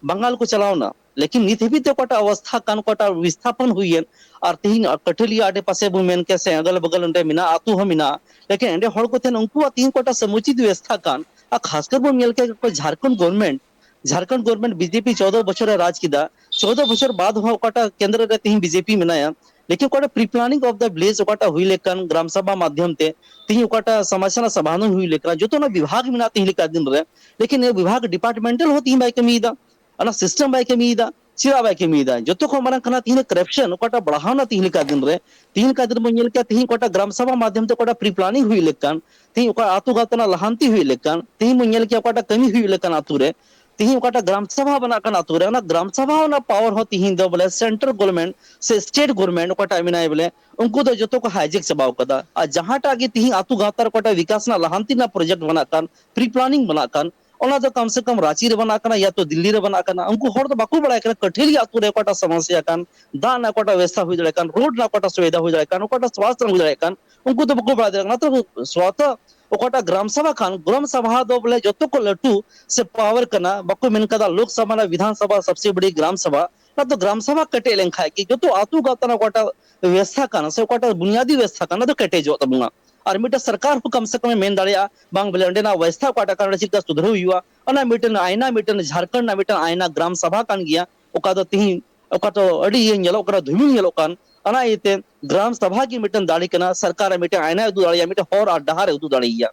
ᱵᱟᱝᱜᱟᱞ ᱠᱚ ᱪᱟᱞᱟᱣᱱᱟ᱾ ᱞᱮᱠᱤᱱ ᱱᱤᱛ ᱦᱟᱹᱵᱤᱡ ᱛᱮ ᱚᱠᱟᱴᱟᱜ ᱚᱵᱚᱥᱛᱷᱟ ᱠᱟᱱ, ᱚᱠᱟᱴᱟᱜ ᱵᱤᱥᱛᱷᱟᱯᱚᱱ ᱦᱩᱭᱮᱱ, ᱟᱨ ᱛᱮᱦᱮᱧ ᱠᱟᱹᱴᱷᱟᱹᱞᱤᱭᱟᱹ ᱟᱰᱮ ᱯᱟᱥᱮ ᱵᱚᱱ ᱢᱮᱱ ᱠᱮᱭᱟ ᱥᱮ ᱟᱜᱟᱞ ᱵᱟᱜᱟᱞ ᱚᱸᱰᱮ ᱢᱮᱱᱟᱜ ᱟᱹᱛᱩ ᱦᱚᱸ ᱢᱮᱱᱟᱜᱼᱟ, ᱞᱮᱠᱤᱱ ᱚᱸᱰᱮ ᱦᱚᱲ ᱠᱚ ᱛᱟᱦᱮᱸᱱ, ᱩᱱᱠᱩᱣᱟᱜ ᱛᱮᱦᱮᱧ ᱚᱠᱟᱴᱟᱜ ᱥᱚᱢᱩᱪᱤᱛ ᱵᱮᱵᱚᱥᱛᱷᱟ ᱠᱟᱱ, ᱟᱨ ᱠᱷᱟᱥ ᱠᱟᱨ ᱵᱚᱱ ᱧᱮᱞ ᱠᱮᱭᱟ Jharkhand government, Jharkhand government BJP ᱪᱚᱣᱫᱚ ᱵᱚᱪᱷᱚᱨᱮ ᱨᱟᱡᱽ ᱠᱮᱫᱟ, ᱪᱚᱣᱫᱚ ᱵᱚᱪᱷᱚᱨ ᱵᱟᱫ ᱦᱚᱸ ᱚᱠᱟᱴᱟᱜ ᱠᱮᱱᱫᱨᱚ ᱨᱮ ᱛᱮᱦᱮᱧ ᱵᱤᱡᱮᱯᱤ ᱢᱮᱱᱟᱭᱟ, ᱞᱮᱠᱤᱱ ᱚᱠᱟᱴᱟᱜ pre planning of the village ᱚᱠᱟᱴᱟᱜ ᱦᱩᱭ ᱞᱮᱠᱟᱱ ᱜᱨᱟᱢ ᱥᱟᱵᱷᱟ ᱢᱟᱫᱷᱭᱚᱢ ᱛᱮ ᱛᱮᱦᱮᱧ ᱚᱠᱟᱴᱟᱜ ᱥᱚᱢᱟᱡᱽ ᱨᱮᱱᱟᱜ ᱥᱚᱢᱟᱫᱷᱟᱱ ᱦᱩᱭ ᱞᱮᱠᱟᱱ ᱡᱚᱛᱚ ᱚᱱᱟ ᱵᱤᱵᱷᱟᱜᱽ ᱢᱮᱱᱟᱜ ᱛᱮᱦᱮᱧ ᱞᱮᱠᱟ ᱫᱤᱱ ᱨᱮ, ᱞᱮᱠᱤᱱ ᱱᱤᱭᱟᱹ ᱵᱤᱵᱷᱟᱜᱽ departmental ᱦᱚᱸ ᱛᱮᱦᱮᱧ ᱵᱟᱭ ᱠᱟᱹᱢᱤᱭᱮᱫᱟ, ᱚᱱᱟ system ᱵᱟᱭ ᱠᱟᱹᱢᱤᱭᱮᱫᱟ᱾ ᱪᱮᱫᱟᱜ ᱵᱟᱭ ᱠᱟᱹᱢᱤᱭᱮᱫᱟ? ᱡᱚᱛᱚ ᱠᱷᱚᱱ ᱢᱟᱨᱟᱝ ᱠᱟᱱᱟ ᱛᱮᱦᱮᱧ corruption ᱚᱠᱟᱴᱟᱜ ᱵᱟᱲᱦᱟᱣᱱᱟ ᱛᱮᱦᱮᱧ ᱞᱮᱠᱟ ᱫᱤᱱ ᱨᱮ᱾ ᱛᱮᱦᱮᱧ ᱞᱮᱠᱟ ᱫᱤᱱ ᱵᱚᱱ ᱧᱮᱞ ᱠᱮᱭᱟ, ᱛᱮᱦᱮᱧ ᱚᱠᱟᱴᱟᱜ ᱜᱨᱟᱢ ᱥᱟᱵᱷᱟ ᱢᱟᱫᱷᱭᱚᱢ ᱛᱮ ᱚᱠᱟᱴᱟᱜ pre planning ᱦᱩᱭ ᱞᱮᱠᱟᱱ, ᱛᱮᱦᱮᱧ ᱚᱠᱟ ᱟᱹᱛᱩ ᱜᱟᱶᱛᱟ ᱨᱮᱱᱟᱜ ᱞᱟᱦᱟᱱᱛᱤ ᱦᱩᱭ ᱞᱮᱠᱟᱱ, ᱛᱮᱦᱮᱧ ᱵᱚᱱ ᱧᱮᱞ ᱠᱮᱭᱟ ᱚᱠᱟᱴᱟᱜ ᱠᱟᱹᱢᱤ ᱦᱩᱭᱩᱜ ᱞᱮᱠᱟᱱ ᱟᱹᱛᱩ ᱨᱮ, ᱛᱮᱦᱮᱧ ᱚᱠᱟᱴᱟᱜ ᱜᱨᱟᱢ ᱥᱟᱵᱷᱟ ᱵᱮᱱᱟᱜ ᱠᱟᱱ ᱟᱹᱛᱩ ᱨᱮ, ᱚᱱᱟ ᱜᱨᱟᱢ ᱥᱟᱵᱷᱟ ᱚᱱᱟ power ᱦᱚᱸ ᱛᱮᱦᱮᱧ ᱫᱚ ᱵᱚᱞᱮ central government ᱥᱮ state government ᱚᱠᱟᱴᱟᱜ ᱢᱮᱱᱟᱭ ᱵᱚᱞᱮ, ᱩᱱᱠᱩ ᱫᱚ ᱡᱚᱛᱚ ᱠᱚ hijack ᱪᱟᱵᱟᱣ ᱠᱟᱫᱟ᱾ ᱟᱨ ᱡᱟᱦᱟᱸᱴᱟᱜ ᱜᱮ ᱛᱮᱦᱮᱧ ᱟᱹᱛᱩ ᱜᱟᱶᱛᱟ ᱨᱮ ᱚᱠᱟᱴᱟᱜ ᱵᱤᱠᱟᱥ ᱨᱮᱱᱟᱜ ᱞᱟᱦᱟᱱᱛᱤ ᱨᱮᱱᱟᱜ project ᱵᱮᱱᱟᱜ ᱠᱟᱱ, pre planning ᱵᱮᱱᱟᱜ ᱠᱟᱱ, ᱚᱱᱟ ᱫᱚ ᱠᱚᱢ ᱥᱮ ᱠᱚᱢ ᱨᱟᱸᱪᱤ ᱨᱮ ᱵᱮᱱᱟᱜ ᱠᱟᱱᱟ ᱭᱟ ᱛᱚ ᱫᱤᱞᱞᱤ ᱨᱮ ᱵᱮᱱᱟᱜ ᱠᱟᱱᱟ, ᱩᱱᱠᱩ ᱦᱚᱲ ᱫᱚ ᱵᱟᱠᱚ ᱵᱟᱲᱟᱭ ᱠᱟᱱᱟ ᱠᱟᱹᱴᱷᱟᱹᱞᱤ ᱟᱹᱛᱩ ᱨᱮ ᱚᱠᱟᱴᱟᱜ ᱥᱚᱢᱚᱥᱥᱟ ᱠᱟᱱ, ᱫᱟᱜ ᱨᱮᱱᱟᱜ ᱚᱠᱟᱴᱟᱜ ᱵᱮᱵᱚᱥᱛᱷᱟ ᱦᱩᱭ ᱫᱟᱲᱮᱭᱟᱜ ᱠᱟᱱ, ᱨᱳᱰ ᱨᱮᱱᱟᱜ ᱚᱠᱟᱴᱟᱜ ᱥᱩᱵᱤᱫᱷᱟ ᱦᱩᱭ ᱫᱟᱲᱮᱭᱟᱜ ᱠᱟᱱ, ᱚᱠᱟᱴᱟᱜ ᱥᱟᱥᱛᱷᱚ ᱨᱮᱱᱟᱜ ᱦᱩᱭ ᱫᱟᱲᱮᱭᱟᱜ ᱠᱟᱱ, ᱩᱱᱠᱩ ᱫᱚ ᱵᱟᱠᱚ ᱵᱟᱲᱟᱭ ᱫᱟᱲᱮᱭᱟᱜ ᱠᱟᱱᱟ᱾ ᱚᱱᱟᱛᱮ ᱥᱚᱛᱚ ᱚᱠᱟᱴᱟᱜ ᱜᱨᱟᱢ ᱥᱟᱵᱷᱟ ᱠᱷᱟᱱ, ᱜᱨᱟᱢ ᱥᱟᱵᱷᱟ ᱫᱚ ᱵᱚᱞᱮ ᱡᱚᱛᱚ ᱠᱚ ᱞᱟᱹᱴᱩ ᱥᱮ power ᱠᱟᱱᱟ, ᱵᱟᱠᱚ ᱢᱮᱱ ᱠᱟᱫᱟ ᱞᱳᱠ ᱥᱟᱵᱷᱟ ᱨᱮᱱᱟᱜ ᱵᱤᱫᱷᱟᱱ ᱥᱟᱵᱷᱟ ᱥᱚᱵᱥᱮ ᱵᱚᱲᱤ ᱜᱨᱟᱢ ᱥᱟᱵᱷᱟ᱾ ᱚᱱᱟ ᱫᱚ ᱜᱨᱟᱢ ᱥᱟᱵᱷᱟ ᱠᱮᱴᱮᱡ ᱞᱮᱱᱠᱷᱟᱡ ᱜᱮ ᱡᱚᱛᱚ ᱟᱹᱛᱩ ᱜᱟᱶᱛᱟ ᱨᱮᱱᱟᱜ ᱚᱠᱟᱴᱟᱜ ᱵᱮᱵᱚᱥᱛᱷᱟ ᱠᱟᱱᱟ ᱥᱮ ᱚᱠᱟᱴᱟᱜ ᱵᱩᱱᱭᱟᱫᱤ ᱵᱮᱵᱚᱥᱛᱷᱟ ᱠᱟᱱᱟ, ᱚᱱᱟ ᱫᱚ ᱠᱮᱴᱮᱡᱚᱜ ᱛᱟᱵᱚᱱᱟ᱾ ᱟᱨ ᱢᱤᱫᱴᱮᱱ ᱥᱚᱨᱠᱟᱨ ᱦᱚᱸ ᱠᱚᱢ ᱥᱮ ᱠᱚᱢᱮ ᱢᱮᱱ ᱫᱟᱲᱮᱭᱟᱜᱼᱟ, ᱵᱟᱝ ᱵᱚᱞᱮ ᱚᱸᱰᱮᱱᱟᱜ ᱵᱮᱵᱚᱥᱛᱷᱟ ᱚᱠᱟᱴᱟᱜ ᱠᱟᱱᱟ, ᱚᱸᱰᱮ ᱪᱮᱫ ᱞᱮᱠᱟ ᱥᱩᱫᱷᱨᱟᱹᱣ ᱦᱩᱭᱩᱜᱼᱟ᱾ ᱚᱱᱟ ᱢᱤᱫᱴᱮᱱ ᱟᱭᱱᱟ, ᱢᱤᱫᱴᱮᱱ ᱡᱷᱟᱲᱠᱷᱚᱸᱰ ᱨᱮᱱᱟᱜ ᱢᱤᱫᱴᱮᱱ ᱟᱭᱱᱟ ᱜᱨᱟᱢ ᱥᱟᱵᱷᱟ ᱠᱟᱱ ᱜᱮᱭᱟ, ᱚᱠᱟ ᱫᱚ ᱛᱤᱦᱤᱧ ᱚᱠᱟ ᱫᱚ ᱟᱹᱰᱤ ᱤᱭᱟᱹ ᱧᱮᱞᱚᱜ ᱠᱟᱱᱟ, ᱫᱷᱩᱢᱤᱞ ᱧᱮᱞᱚᱜ ᱠᱟᱱ᱾ ᱚᱱᱟ ᱤᱭᱟᱹᱛᱮ ᱜᱨᱟᱢ ᱥᱟᱵᱷᱟ ᱜᱮ ᱢᱤᱫᱴᱮᱱ ᱫᱟᱲᱮ ᱠᱟᱱᱟ, ᱥᱚᱨᱠᱟᱨ ᱨᱮ ᱢᱤᱫᱴᱮᱱ ᱟᱭᱱᱟ ᱩᱫᱩᱜ ᱫᱟᱲᱮᱭᱟᱜᱼᱟ, ᱢᱤᱫᱴᱮᱱ ᱦᱚᱨ ᱟᱨ ᱰᱟᱦᱟᱨ ᱮ ᱩᱫᱩᱜ ᱫᱟᱲᱮᱭᱟᱜᱼᱟ᱾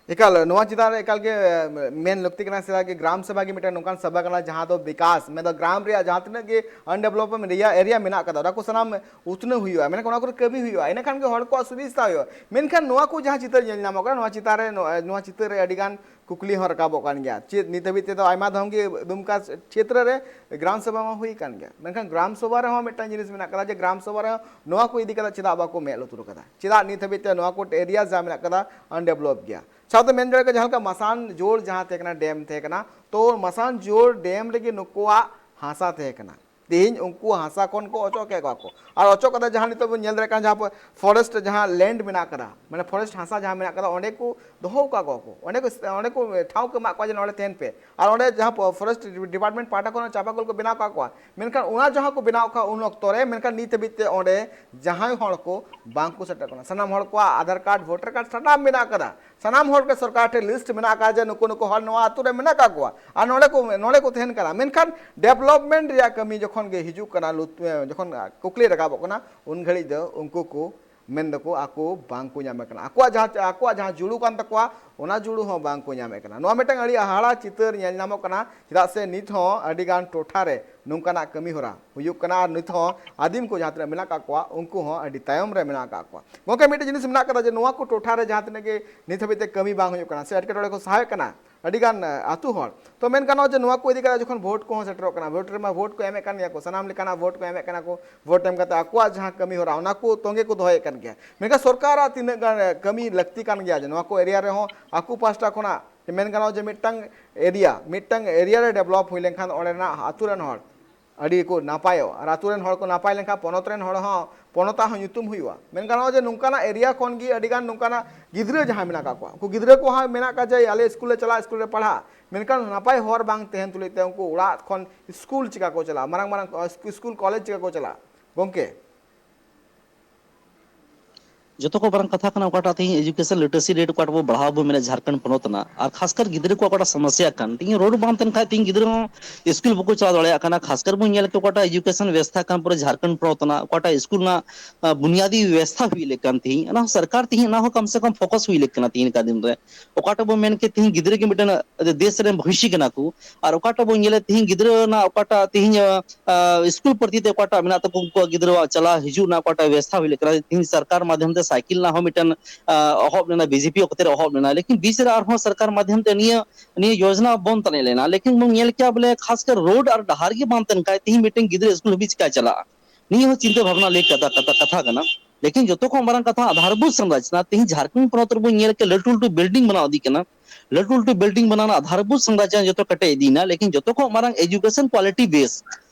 ᱮᱠᱟᱞ, ᱱᱚᱣᱟ ᱪᱮᱛᱟᱱ ᱨᱮ ᱮᱠᱟᱞ ᱜᱮ ᱢᱮᱱ ᱞᱟᱹᱠᱛᱤ ᱠᱟᱱᱟ᱾ ᱪᱮᱫᱟᱜ ᱜᱮ ᱜᱨᱟᱢ ᱥᱚᱵᱷᱟ ᱜᱮ ᱢᱤᱫᱴᱟᱝ ᱱᱚᱝᱠᱟᱱ ᱥᱚᱵᱷᱟ ᱠᱟᱱᱟ ᱡᱟᱦᱟᱸ ᱫᱚ ᱵᱤᱠᱟᱥ, ᱢᱮᱱᱫᱚ ᱜᱨᱟᱢ ᱨᱮᱭᱟᱜ ᱡᱟᱦᱟᱸ ᱛᱤᱱᱟᱹᱜ ᱜᱮ ᱟᱱᱰᱮᱵᱷᱞᱚᱯᱢᱮᱱᱴ ᱮᱨᱤᱭᱟ ᱢᱮᱱᱟᱜ ᱠᱟᱫᱟ, ᱚᱱᱟ ᱠᱚ ᱥᱟᱱᱟᱢ ᱩᱛᱱᱟᱹᱣ ᱦᱩᱭᱩᱜᱼᱟ, ᱢᱮᱱᱠᱷᱟᱱ ᱚᱱᱟ ᱠᱚᱨᱮ ᱠᱟᱹᱢᱤ ᱦᱩᱭᱩᱜᱼᱟ, ᱤᱱᱟᱹ ᱠᱷᱟᱱ ᱜᱮ ᱦᱚᱲ ᱠᱚᱣᱟᱜ ᱥᱩᱵᱤᱫᱷᱟ ᱦᱩᱭᱩᱜᱼᱟ᱾ ᱢᱮᱱᱠᱷᱟᱱ ᱱᱚᱣᱟ ᱠᱚ ᱡᱟᱦᱟᱸ ᱪᱤᱛᱟᱹᱨ ᱧᱮᱞ ᱧᱟᱢᱚᱜ ᱠᱟᱱᱟ, ᱱᱚᱣᱟ ᱪᱮᱛᱟᱱ ᱨᱮ ᱱᱚᱣᱟ ᱪᱤᱛᱟᱹᱨ ᱨᱮ ᱟᱹᱰᱤ ᱜᱟᱱ ᱠᱩᱠᱞᱤ ᱦᱚᱸ ᱨᱟᱠᱟᱵᱚᱜ ᱠᱟᱱ ᱜᱮᱭᱟ᱾ ᱪᱮᱫ ᱱᱤᱛ ᱦᱟᱹᱵᱤᱡ ᱛᱮᱫᱚ ᱟᱭᱢᱟ ᱫᱷᱚᱢ ᱜᱮ ᱫᱩᱢᱠᱟ ᱪᱷᱮᱛᱨᱚ ᱨᱮ ᱜᱨᱟᱢ ᱥᱚᱵᱷᱟ ᱢᱟ ᱦᱩᱭ ᱠᱟᱱ ᱜᱮᱭᱟ, ᱢᱮᱱᱠᱷᱟᱱ ᱜᱨᱟᱢ ᱥᱚᱵᱷᱟ ᱨᱮᱦᱚᱸ ᱢᱤᱫᱴᱟᱝ ᱡᱤᱱᱤᱥ ᱢᱮᱱᱟᱜ ᱠᱟᱫᱟ ᱡᱮ ᱜᱨᱟᱢ ᱥᱚᱵᱷᱟ ᱨᱮᱦᱚᱸ ᱱᱚᱣᱟ ᱠᱚ ᱤᱫᱤ ᱠᱟᱛᱮ ᱪᱮᱫᱟᱜ ᱵᱟᱠᱚ ᱢᱮᱫ ᱞᱩᱛᱩᱨ ᱠᱟᱫᱟ? ᱪᱮᱫᱟᱜ ᱱᱤᱛ ᱦᱟᱹᱵᱤᱡ ᱛᱮ ᱱᱚᱣᱟ ᱠᱚ ᱮᱨᱤᱭᱟ ᱡᱟᱦᱟᱸ ᱢᱮᱱᱟᱜ ᱠᱟᱫᱟ ᱟᱱᱰᱮᱵᱷᱞᱚᱯ ᱜᱮᱭᱟ? ᱥᱟᱶᱛᱮ ᱢᱮᱱ ᱫᱟᱲᱮᱭᱟᱜ ᱠᱟᱱᱟ ᱡᱟᱦᱟᱸ ᱞᱮᱠᱟ ᱢᱟᱥᱟᱱ ᱡᱳᱲ ᱡᱟᱦᱟᱸ ᱛᱟᱦᱮᱸ ᱠᱟᱱᱟ, ᱰᱮᱢ ᱛᱟᱦᱮᱸ ᱠᱟᱱᱟ, ᱛᱚ ᱢᱟᱥᱟᱱ ᱡᱳᱲ ᱰᱮᱢ ᱨᱮᱜᱮ ᱱᱩᱠᱩᱣᱟᱜ ᱦᱟᱥᱟ ᱛᱟᱦᱮᱸ ᱠᱟᱱᱟ᱾ ᱛᱮᱦᱮᱧ ᱩᱱᱠᱩ ᱦᱟᱥᱟ ᱠᱷᱚᱱ ᱠᱚ ᱚᱪᱚᱜ ᱠᱮᱫ ᱠᱚᱣᱟ ᱠᱚ᱾ ᱟᱨ ᱚᱪᱚᱜ ᱠᱟᱛᱮ ᱡᱟᱦᱟᱸ ᱱᱤᱛᱚᱜ ᱵᱚᱱ ᱧᱮᱞ ᱫᱟᱲᱮᱭᱟᱜ ᱠᱟᱱᱟ, ᱡᱟᱦᱟᱸ ᱯᱷᱚᱨᱮᱥᱴ ᱡᱟᱦᱟᱸ ᱞᱮᱱᱰ ᱢᱮᱱᱟᱜ ᱠᱟᱫᱟ, ᱢᱟᱱᱮ ᱯᱷᱚᱨᱮᱥᱴ ᱦᱟᱥᱟ ᱡᱟᱦᱟᱸ ᱢᱮᱱᱟᱜ ᱠᱟᱫᱟ, ᱚᱸᱰᱮ ᱠᱚ ᱫᱚᱦᱚ ᱟᱠᱟᱫ ᱠᱚᱣᱟ ᱠᱚ, ᱚᱸᱰᱮ ᱠᱚ, ᱚᱸᱰᱮ ᱠᱚ ᱴᱷᱟᱶ ᱠᱚ ᱮᱢᱟᱜ ᱠᱚᱣᱟ ᱡᱮ ᱱᱚᱰᱮ ᱛᱟᱦᱮᱱ ᱯᱮ᱾ ᱟᱨ ᱚᱸᱰᱮ ᱡᱟᱦᱟᱸ ᱯᱷᱚᱨᱮᱥᱴ ᱰᱤᱯᱟᱨᱴᱢᱮᱱᱴ ᱯᱟᱦᱴᱟ ᱠᱷᱚᱱ ᱪᱟᱯᱟ ᱠᱚᱞ ᱠᱚ ᱵᱮᱱᱟᱣ ᱟᱠᱟᱫ ᱠᱚᱣᱟ, ᱢᱮᱱᱠᱷᱟᱱ ᱚᱱᱟ ᱡᱟᱦᱟᱸ ᱠᱚ ᱵᱮᱱᱟᱣ ᱟᱠᱟᱫ ᱩᱱ ᱚᱠᱛᱚ ᱨᱮ, ᱢᱮᱱᱠᱷᱟᱱ ᱱᱤᱛ ᱦᱟᱹᱵᱤᱡ ᱛᱮ ᱚᱸᱰᱮ ᱡᱟᱦᱟᱸᱭ ᱦᱚᱲ ᱠᱚ ᱵᱟᱝ ᱠᱚ ᱥᱮᱴᱮᱨ ᱠᱟᱱᱟ᱾ ᱥᱟᱱᱟᱢ ᱦᱚᱲ ᱠᱚᱣᱟᱜ ᱟᱫᱷᱟᱨ ᱠᱟᱨᱰ, ᱵᱷᱳᱴᱟᱨ ᱠᱟᱨᱰ ᱥᱟᱱᱟᱢ ᱢᱮᱱᱟᱜ ᱟᱠᱟᱫᱟ, ᱥᱟᱱᱟᱢ ᱦᱚᱲ ᱜᱮ ᱥᱚᱨᱠᱟᱨ ᱴᱷᱮᱱ ᱞᱤᱥᱴ ᱢᱮᱱᱟᱜ ᱟᱠᱟᱫᱟ ᱡᱮ ᱱᱩᱠᱩ ᱱᱩᱠᱩ ᱦᱚᱲ ᱱᱚᱣᱟ ᱟᱹᱛᱩ ᱨᱮ ᱢᱮᱱᱟᱜ ᱟᱠᱟᱫ ᱠᱚᱣᱟ ᱟᱨ ᱱᱚᱰᱮ ᱠᱚ, ᱱᱚᱰᱮ ᱠᱚ ᱛᱟᱦᱮᱱ ᱠᱟᱱᱟ, ᱢᱮᱱᱠᱷᱟᱱ ᱰᱮᱵᱷᱞᱚᱯᱢᱮᱱᱴ ᱨᱮᱭᱟᱜ ᱠᱟᱹᱢᱤ ᱡᱚᱠᱷᱚᱱ ᱜᱮ ᱦᱤᱡᱩᱜ ᱠᱟᱱᱟ, ᱞᱩᱛ-, ᱡᱚᱠᱷᱚᱱ ᱠᱩᱠᱞᱤ ᱨᱟᱠᱟᱵᱚᱜ ᱠᱟᱱᱟ, ᱩᱱ ᱜᱷᱟᱹᱲᱤᱡ ᱫᱚ ᱩᱱᱠᱩ ᱠᱚ ᱢᱮᱱ ᱫᱟᱠᱚ ᱟᱠᱚ ᱵᱟᱝ ᱠᱚ ᱧᱟᱢᱮᱫ ᱠᱟᱱᱟ, ᱟᱠᱚᱣᱟᱜ ᱡᱟᱦᱟᱸ, ᱟᱠᱚᱣᱟᱜ ᱡᱟᱦᱟᱸ ᱡᱩᱲᱩ ᱠᱟᱱ ᱛᱟᱠᱚᱣᱟ ᱚᱱᱟ ᱡᱩᱲᱩ ᱦᱚᱸ ᱵᱟᱝ ᱠᱚ ᱧᱟᱢᱮᱫ ᱠᱟᱱᱟ᱾ ᱱᱚᱣᱟ ᱢᱤᱫᱴᱟᱝ ᱟᱹᱰᱤ ᱦᱟᱦᱟᱲᱟ ᱪᱤᱛᱟᱹᱨ ᱧᱮᱞ ᱧᱟᱢᱚᱜ ᱠᱟᱱᱟ, ᱪᱮᱫᱟᱜ ᱥᱮ ᱱᱤᱛ ᱦᱚᱸ ᱟᱹᱰᱤ ᱜᱟᱱ ᱴᱚᱴᱷᱟ ᱨᱮ ᱱᱚᱝᱠᱟᱱᱟᱜ ᱠᱟᱹᱢᱤ ᱦᱚᱨᱟ ᱦᱩᱭᱩᱜ ᱠᱟᱱᱟ ᱟᱨ ᱱᱤᱛ ᱦᱚᱸ ᱟᱹᱫᱤᱢ ᱠᱚ ᱡᱟᱦᱟᱸ ᱛᱤᱱᱟᱹᱜ ᱢᱮᱱᱟᱜ ᱟᱠᱟᱫ ᱠᱚᱣᱟ ᱩᱱᱠᱩ ᱦᱚᱸ ᱟᱹᱰᱤ ᱛᱟᱭᱚᱢ ᱨᱮ ᱢᱮᱱᱟᱜ ᱟᱠᱟᱫ ᱠᱚᱣᱟ᱾ ᱜᱚᱢᱠᱮ, ᱢᱤᱫᱴᱮᱱ ᱡᱤᱱᱤᱥ ᱢᱮᱱᱟᱜ ᱟᱠᱟᱫᱟ ᱡᱮ ᱱᱚᱣᱟ ᱠᱚ ᱴᱚᱴᱷᱟ ᱨᱮ ᱡᱟᱦᱟᱸ ᱛᱤᱱᱟᱹᱜ ᱜᱮ ᱱᱤᱛ ᱦᱟᱹᱵᱤᱡ ᱛᱮ ᱠᱟᱹᱢᱤ ᱵᱟᱝ ᱦᱩᱭᱩᱜ ᱠᱟᱱᱟ ᱥᱮ ᱮᱴᱠᱮᱴᱚᱬᱮ ᱠᱚ ᱥᱟᱦᱟᱣᱮᱫ ᱠᱟᱱᱟ ᱟᱹᱰᱤ ᱜᱟᱱ, ᱮ, ᱟᱹᱛᱩ ᱦᱚᱲ, ᱛᱚ ᱢᱮᱱ ᱜᱟᱱᱚᱜᱼᱟ ᱡᱮ ᱱᱚᱣᱟ ᱠᱚ ᱤᱫᱤ ᱠᱟᱛᱮ ᱡᱚᱠᱷᱚᱱ ᱵᱷᱳᱴ ᱠᱚᱦᱚᱸ ᱥᱮᱴᱮᱨᱚᱜ ᱠᱟᱱᱟ, ᱵᱷᱳᱴ ᱨᱮᱢᱟ ᱵᱷᱳᱴ ᱠᱚ ᱮᱢᱮᱫ ᱠᱟᱱ ᱜᱮᱭᱟ ᱠᱚ, ᱥᱟᱱᱟᱢ ᱞᱮᱠᱟᱱᱟᱜ ᱵᱷᱳᱴ ᱠᱚ ᱮᱢᱮᱫ ᱠᱟᱱᱟ ᱠᱚ, ᱵᱷᱳᱴ ᱮᱢ ᱠᱟᱛᱮ ᱟᱠᱚᱣᱟᱜ ᱡᱟᱦᱟᱸ ᱠᱟᱹᱢᱤ ᱦᱚᱨᱟ ᱚᱱᱟ ᱠᱚ ᱛᱚᱸᱜᱮ ᱠᱚ ᱫᱚᱦᱚᱭᱮᱫ ᱠᱟᱱ ᱜᱮᱭᱟ᱾ ᱢᱮᱱᱠᱷᱟᱱ ᱥᱚᱨᱠᱟᱨᱟᱜ ᱛᱤᱱᱟᱹᱜ ᱜᱟᱱ, ᱮ, ᱠᱟᱹᱢᱤ ᱞᱟᱹᱠᱛᱤ ᱠᱟᱱ ᱜᱮᱭᱟ ᱡᱮ ᱱᱚᱣᱟ ᱠᱚ ᱮᱨᱤᱭᱟ ᱨᱮᱦᱚᱸ ᱟᱠᱚ ᱯᱟᱦᱴᱟ ᱠᱷᱚᱱᱟᱜ ᱢᱮᱱ ᱜᱟᱱᱚᱜᱼᱟ ᱡᱮ ᱢᱤᱫᱴᱟᱝ ᱮᱨᱤᱭᱟ, ᱢᱤᱫᱴᱟᱝ ᱮᱨᱤᱭᱟ ᱨᱮ ᱰᱮᱵᱷᱞᱚᱯ ᱦᱩᱭ ᱞᱮᱱᱠᱷᱟᱱ ᱚᱸᱰᱮᱱᱟᱜ ᱟᱹᱛᱩ ᱨᱮᱱ ᱦᱚᱲ ᱟᱹᱰᱤ ᱠᱚ ᱱᱟᱯᱟᱭᱚᱜᱼᱟ, ᱟᱨ ᱟᱹᱛᱩ ᱨᱮᱱ ᱦᱚᱲ ᱠᱚ ᱱᱟᱯᱟᱭ ᱞᱮᱱᱠᱷᱟᱱ ᱯᱚᱱᱚᱛ ᱨᱮᱱ ᱦᱚᱲ ᱦᱚᱸ, ᱯᱚᱱᱚᱛᱟᱜ ᱦᱚᱸ ᱧᱩᱛᱩᱢ ᱦᱩᱭᱩᱜᱼᱟ᱾ ᱢᱮᱱ ᱜᱟᱱᱚᱜᱼᱟ ᱡᱮ ᱱᱚᱝᱠᱟᱱᱟᱜ ᱮᱨᱤᱭᱟ ᱠᱷᱚᱱ ᱜᱮ ᱟᱹᱰᱤ ᱜᱟᱱ ᱱᱚᱝᱠᱟᱱᱟᱜ ᱜᱤᱫᱽᱨᱟᱹ ᱡᱟᱦᱟᱸᱭ ᱢᱮᱱᱟᱜ ᱟᱠᱟᱫ ᱠᱚᱣᱟ, ᱩᱱᱠᱩ ᱜᱤᱫᱽᱨᱟᱹ ᱠᱚᱦᱚᱸ ᱢᱮᱱᱟᱜ ᱟᱠᱟᱫ ᱡᱮ ᱟᱞᱮ ᱥᱠᱩᱞ ᱞᱮ ᱪᱟᱞᱟᱜᱼᱟ, ᱥᱠᱩᱞ ᱨᱮ ᱯᱟᱲᱦᱟᱜ, ᱢᱮᱱᱠᱷᱟᱱ ᱱᱟᱯᱟᱭ ᱦᱚᱨ ᱵᱟᱝ ᱛᱟᱦᱮᱱ ᱛᱩᱞᱩᱡ ᱛᱮ ᱩᱱᱠᱩ ᱚᱲᱟᱜ ᱠᱷᱚᱱ ᱥᱠᱩᱞ ᱪᱤᱠᱟ ᱠᱚ ᱪᱟᱞᱟᱜᱼᱟ, ᱢᱟᱨᱟᱝ ᱢᱟᱨᱟᱝ, ᱚ, ᱥᱠᱩᱞ ᱠᱚᱞᱮᱡᱽ ᱪᱤᱠᱟ ᱠᱚ ᱪᱟᱞᱟᱜᱼᱟ? ᱜᱚᱢᱠᱮ, ᱡᱚᱛᱚ ᱠᱷᱚᱱ ᱢᱟᱨᱟᱝ ᱠᱟᱛᱷᱟ ᱠᱟᱱᱟ ᱚᱠᱟᱴᱟᱜ ᱛᱮᱦᱮᱧ education literacy rate ᱚᱠᱟᱴᱟᱜ ᱵᱚ ᱵᱟᱲᱦᱟᱣ ᱵᱚ ᱢᱮᱱᱟ ᱡᱷᱟᱲᱠᱷᱚᱸᱰ ᱯᱚᱱᱚᱛ ᱨᱮᱱᱟᱜ, ᱟᱨ ᱠᱷᱟᱥᱠᱟᱨ ᱜᱤᱫᱽᱨᱟᱹ ᱠᱚ ᱚᱠᱟᱴᱟᱜ ᱥᱚᱢᱚᱥᱥᱟ ᱠᱟᱱ, ᱛᱮᱦᱮᱧ ᱨᱳᱰ ᱵᱟᱝ ᱛᱟᱦᱮᱱ ᱠᱷᱟᱡ ᱛᱮᱦᱮᱧ ᱜᱤᱫᱽᱨᱟᱹ ᱦᱚᱸ ᱥᱠᱩᱞ ᱵᱟᱠᱚ ᱪᱟᱞᱟᱣ ᱫᱟᱲᱮᱭᱟᱜ ᱠᱟᱱᱟ᱾ ᱠᱷᱟᱥᱠᱟᱨ ᱵᱚᱱ ᱧᱮᱞ ᱠᱮᱫ ᱚᱠᱟᱴᱟᱜ education ᱵᱮᱵᱚᱥᱛᱷᱟ ᱠᱟᱱ ᱯᱩᱨᱟᱹ ᱡᱷᱟᱲᱠᱷᱚᱸᱰ ᱯᱚᱱᱚᱛ ᱨᱮᱱᱟᱜ ᱚᱠᱟᱴᱟᱜ ᱥᱠᱩᱞ ᱨᱮᱱᱟᱜ ᱟᱸ, ᱵᱩᱱᱤᱭᱟᱫᱤ ᱵᱮᱵᱚᱥᱛᱷᱟ ᱦᱩᱭ ᱞᱮᱠ ᱠᱟᱱ ᱛᱮᱦᱮᱧ, ᱚᱱᱟ ᱦᱚᱸ ᱥᱚᱨᱠᱟᱨ ᱛᱮᱦᱮᱧ ᱚᱱᱟ ᱦᱚᱸ ᱠᱚᱢ ᱥᱮ ᱠᱚᱢ focus ᱦᱩᱭ ᱞᱮᱠ ᱠᱟᱱᱟ ᱛᱮᱦᱮᱧ ᱞᱮᱠᱟ ᱫᱤᱱ ᱨᱮ᱾ ᱚᱠᱟᱴᱟᱜ ᱵᱚᱱ ᱢᱮᱱ ᱠᱮᱫ ᱛᱮᱦᱮᱧ ᱜᱤᱫᱽᱨᱟᱹ ᱜᱮ ᱢᱤᱫᱴᱮᱱ ᱫᱮᱥ ᱨᱮᱱ ᱵᱷᱚᱵᱤᱥᱥᱚ ᱠᱟᱱᱟ ᱠᱚ, ᱟᱨ ᱚᱠᱟᱴᱟᱜ ᱵᱚᱱ ᱧᱮᱞᱮᱫ ᱛᱮᱦᱮᱧ ᱜᱤᱫᱽᱨᱟᱹ ᱨᱮᱱᱟᱜ ᱚᱠᱟᱴᱟᱜ ᱛᱮᱦᱮᱧ, ᱟᱸ, ᱟᱸ, ᱥᱠᱩᱞ ᱯᱨᱚᱛᱤ ᱛᱮ ᱚᱠᱟᱴᱟᱜ ᱢᱮᱱᱟᱜ ᱛᱟᱠᱚ ᱩᱱᱠᱩᱣᱟᱜ ᱜᱤᱫᱽᱨᱟᱹᱣᱟᱜ ᱪᱟᱞᱟᱣ ᱦᱤᱡᱩᱜ ᱨᱮᱱᱟᱜ ᱚᱠᱟᱴᱟᱜ ᱵᱮᱵᱚᱥᱛᱷᱟ ᱦᱩᱭ ᱞᱮᱠ ᱠᱟᱱᱟ, ᱛᱮᱦᱮᱧ ᱥᱚᱨᱠᱟᱨ ᱢᱟᱫᱷᱭᱚᱢ ᱛᱮ ᱥᱟᱭᱠᱮᱞ ᱨᱮᱱᱟᱜ ᱦᱚᱸ ᱢᱤᱫᱴᱮᱱ, ᱟᱸ, ᱮᱦᱚᱵ ᱞᱮᱱᱟ, ᱵᱤᱡᱮᱯᱤ ᱚᱠᱛᱮ ᱨᱮ ᱮᱦᱚᱵ ᱞᱮᱱᱟ, ᱞᱮᱠᱤᱱ ᱵᱤᱪ ᱨᱮ ᱟᱨᱦᱚᱸ ᱥᱚᱨᱠᱟᱨ ᱢᱟᱫᱷᱭᱚᱢ ᱛᱮ ᱱᱤᱭᱟᱹ ᱱᱤᱭᱟᱹ ᱭᱳᱡᱽᱱᱟ ᱵᱚᱱᱫ ᱛᱟᱦᱮᱸ ᱞᱮᱱᱟ, ᱞᱮᱠᱤᱱ ᱵᱚᱱ ᱧᱮᱞ ᱠᱮᱭᱟ ᱵᱚᱞᱮ ᱠᱷᱟᱥ ᱠᱟᱨ ᱨᱳᱰ ᱟᱨ ᱰᱟᱦᱟᱨ ᱜᱮ ᱵᱟᱝ ᱛᱟᱦᱮᱱ ᱠᱷᱟᱡ ᱛᱮᱦᱮᱧ ᱢᱤᱫᱴᱮᱱ ᱜᱤᱫᱽᱨᱟᱹ ᱥᱠᱩᱞ ᱦᱟᱹᱵᱤᱡ ᱪᱤᱠᱟᱭ ᱪᱟᱞᱟᱜᱼᱟ? ᱱᱤᱭᱟᱹ ᱦᱚᱸ ᱪᱤᱱᱛᱟᱹ ᱵᱷᱟᱵᱽᱱᱟ ᱞᱮᱠ ᱠᱟᱛᱷᱟ, ᱠᱟᱛᱷᱟ, ᱠᱟᱛᱷᱟ ᱠᱟᱱᱟ᱾ ᱞᱮᱠᱤᱱ ᱡᱚᱛᱚ ᱠᱷᱚᱱ ᱢᱟᱨᱟᱝ ᱠᱟᱛᱷᱟ ᱟᱫᱷᱟᱨᱵᱷᱩᱛ ᱥᱚᱸᱨᱪᱚᱱᱟ, ᱛᱮᱦᱮᱧ ᱡᱷᱟᱲᱠᱷᱚᱸᱰ ᱯᱚᱱᱚᱛ ᱨᱮᱵᱚᱱ ᱧᱮᱞ ᱠᱮᱫ ᱞᱟᱹᱴᱩ ᱞᱟᱹᱴᱩ ᱵᱤᱞᱰᱤᱝ ᱵᱮᱱᱟᱣ ᱤᱫᱤᱜ ᱠᱟᱱᱟ, ᱞᱟᱹᱴᱩ ᱞᱟᱹᱴᱩ ᱵᱤᱞᱰᱤᱝ ᱵᱮᱱᱟᱣ ᱨᱮᱱᱟᱜ ᱟᱫᱷᱟᱨᱵᱷᱩᱛ ᱥᱚᱸᱨᱪᱚᱱᱟ ᱡᱚᱛᱚ ᱠᱮᱴᱮᱡ ᱤᱫᱤᱭᱮᱱᱟ, ᱞᱮᱠᱤᱱ ᱡᱚᱛᱚ ᱠᱷᱚᱱ ᱢᱟᱨᱟᱝ education quality base,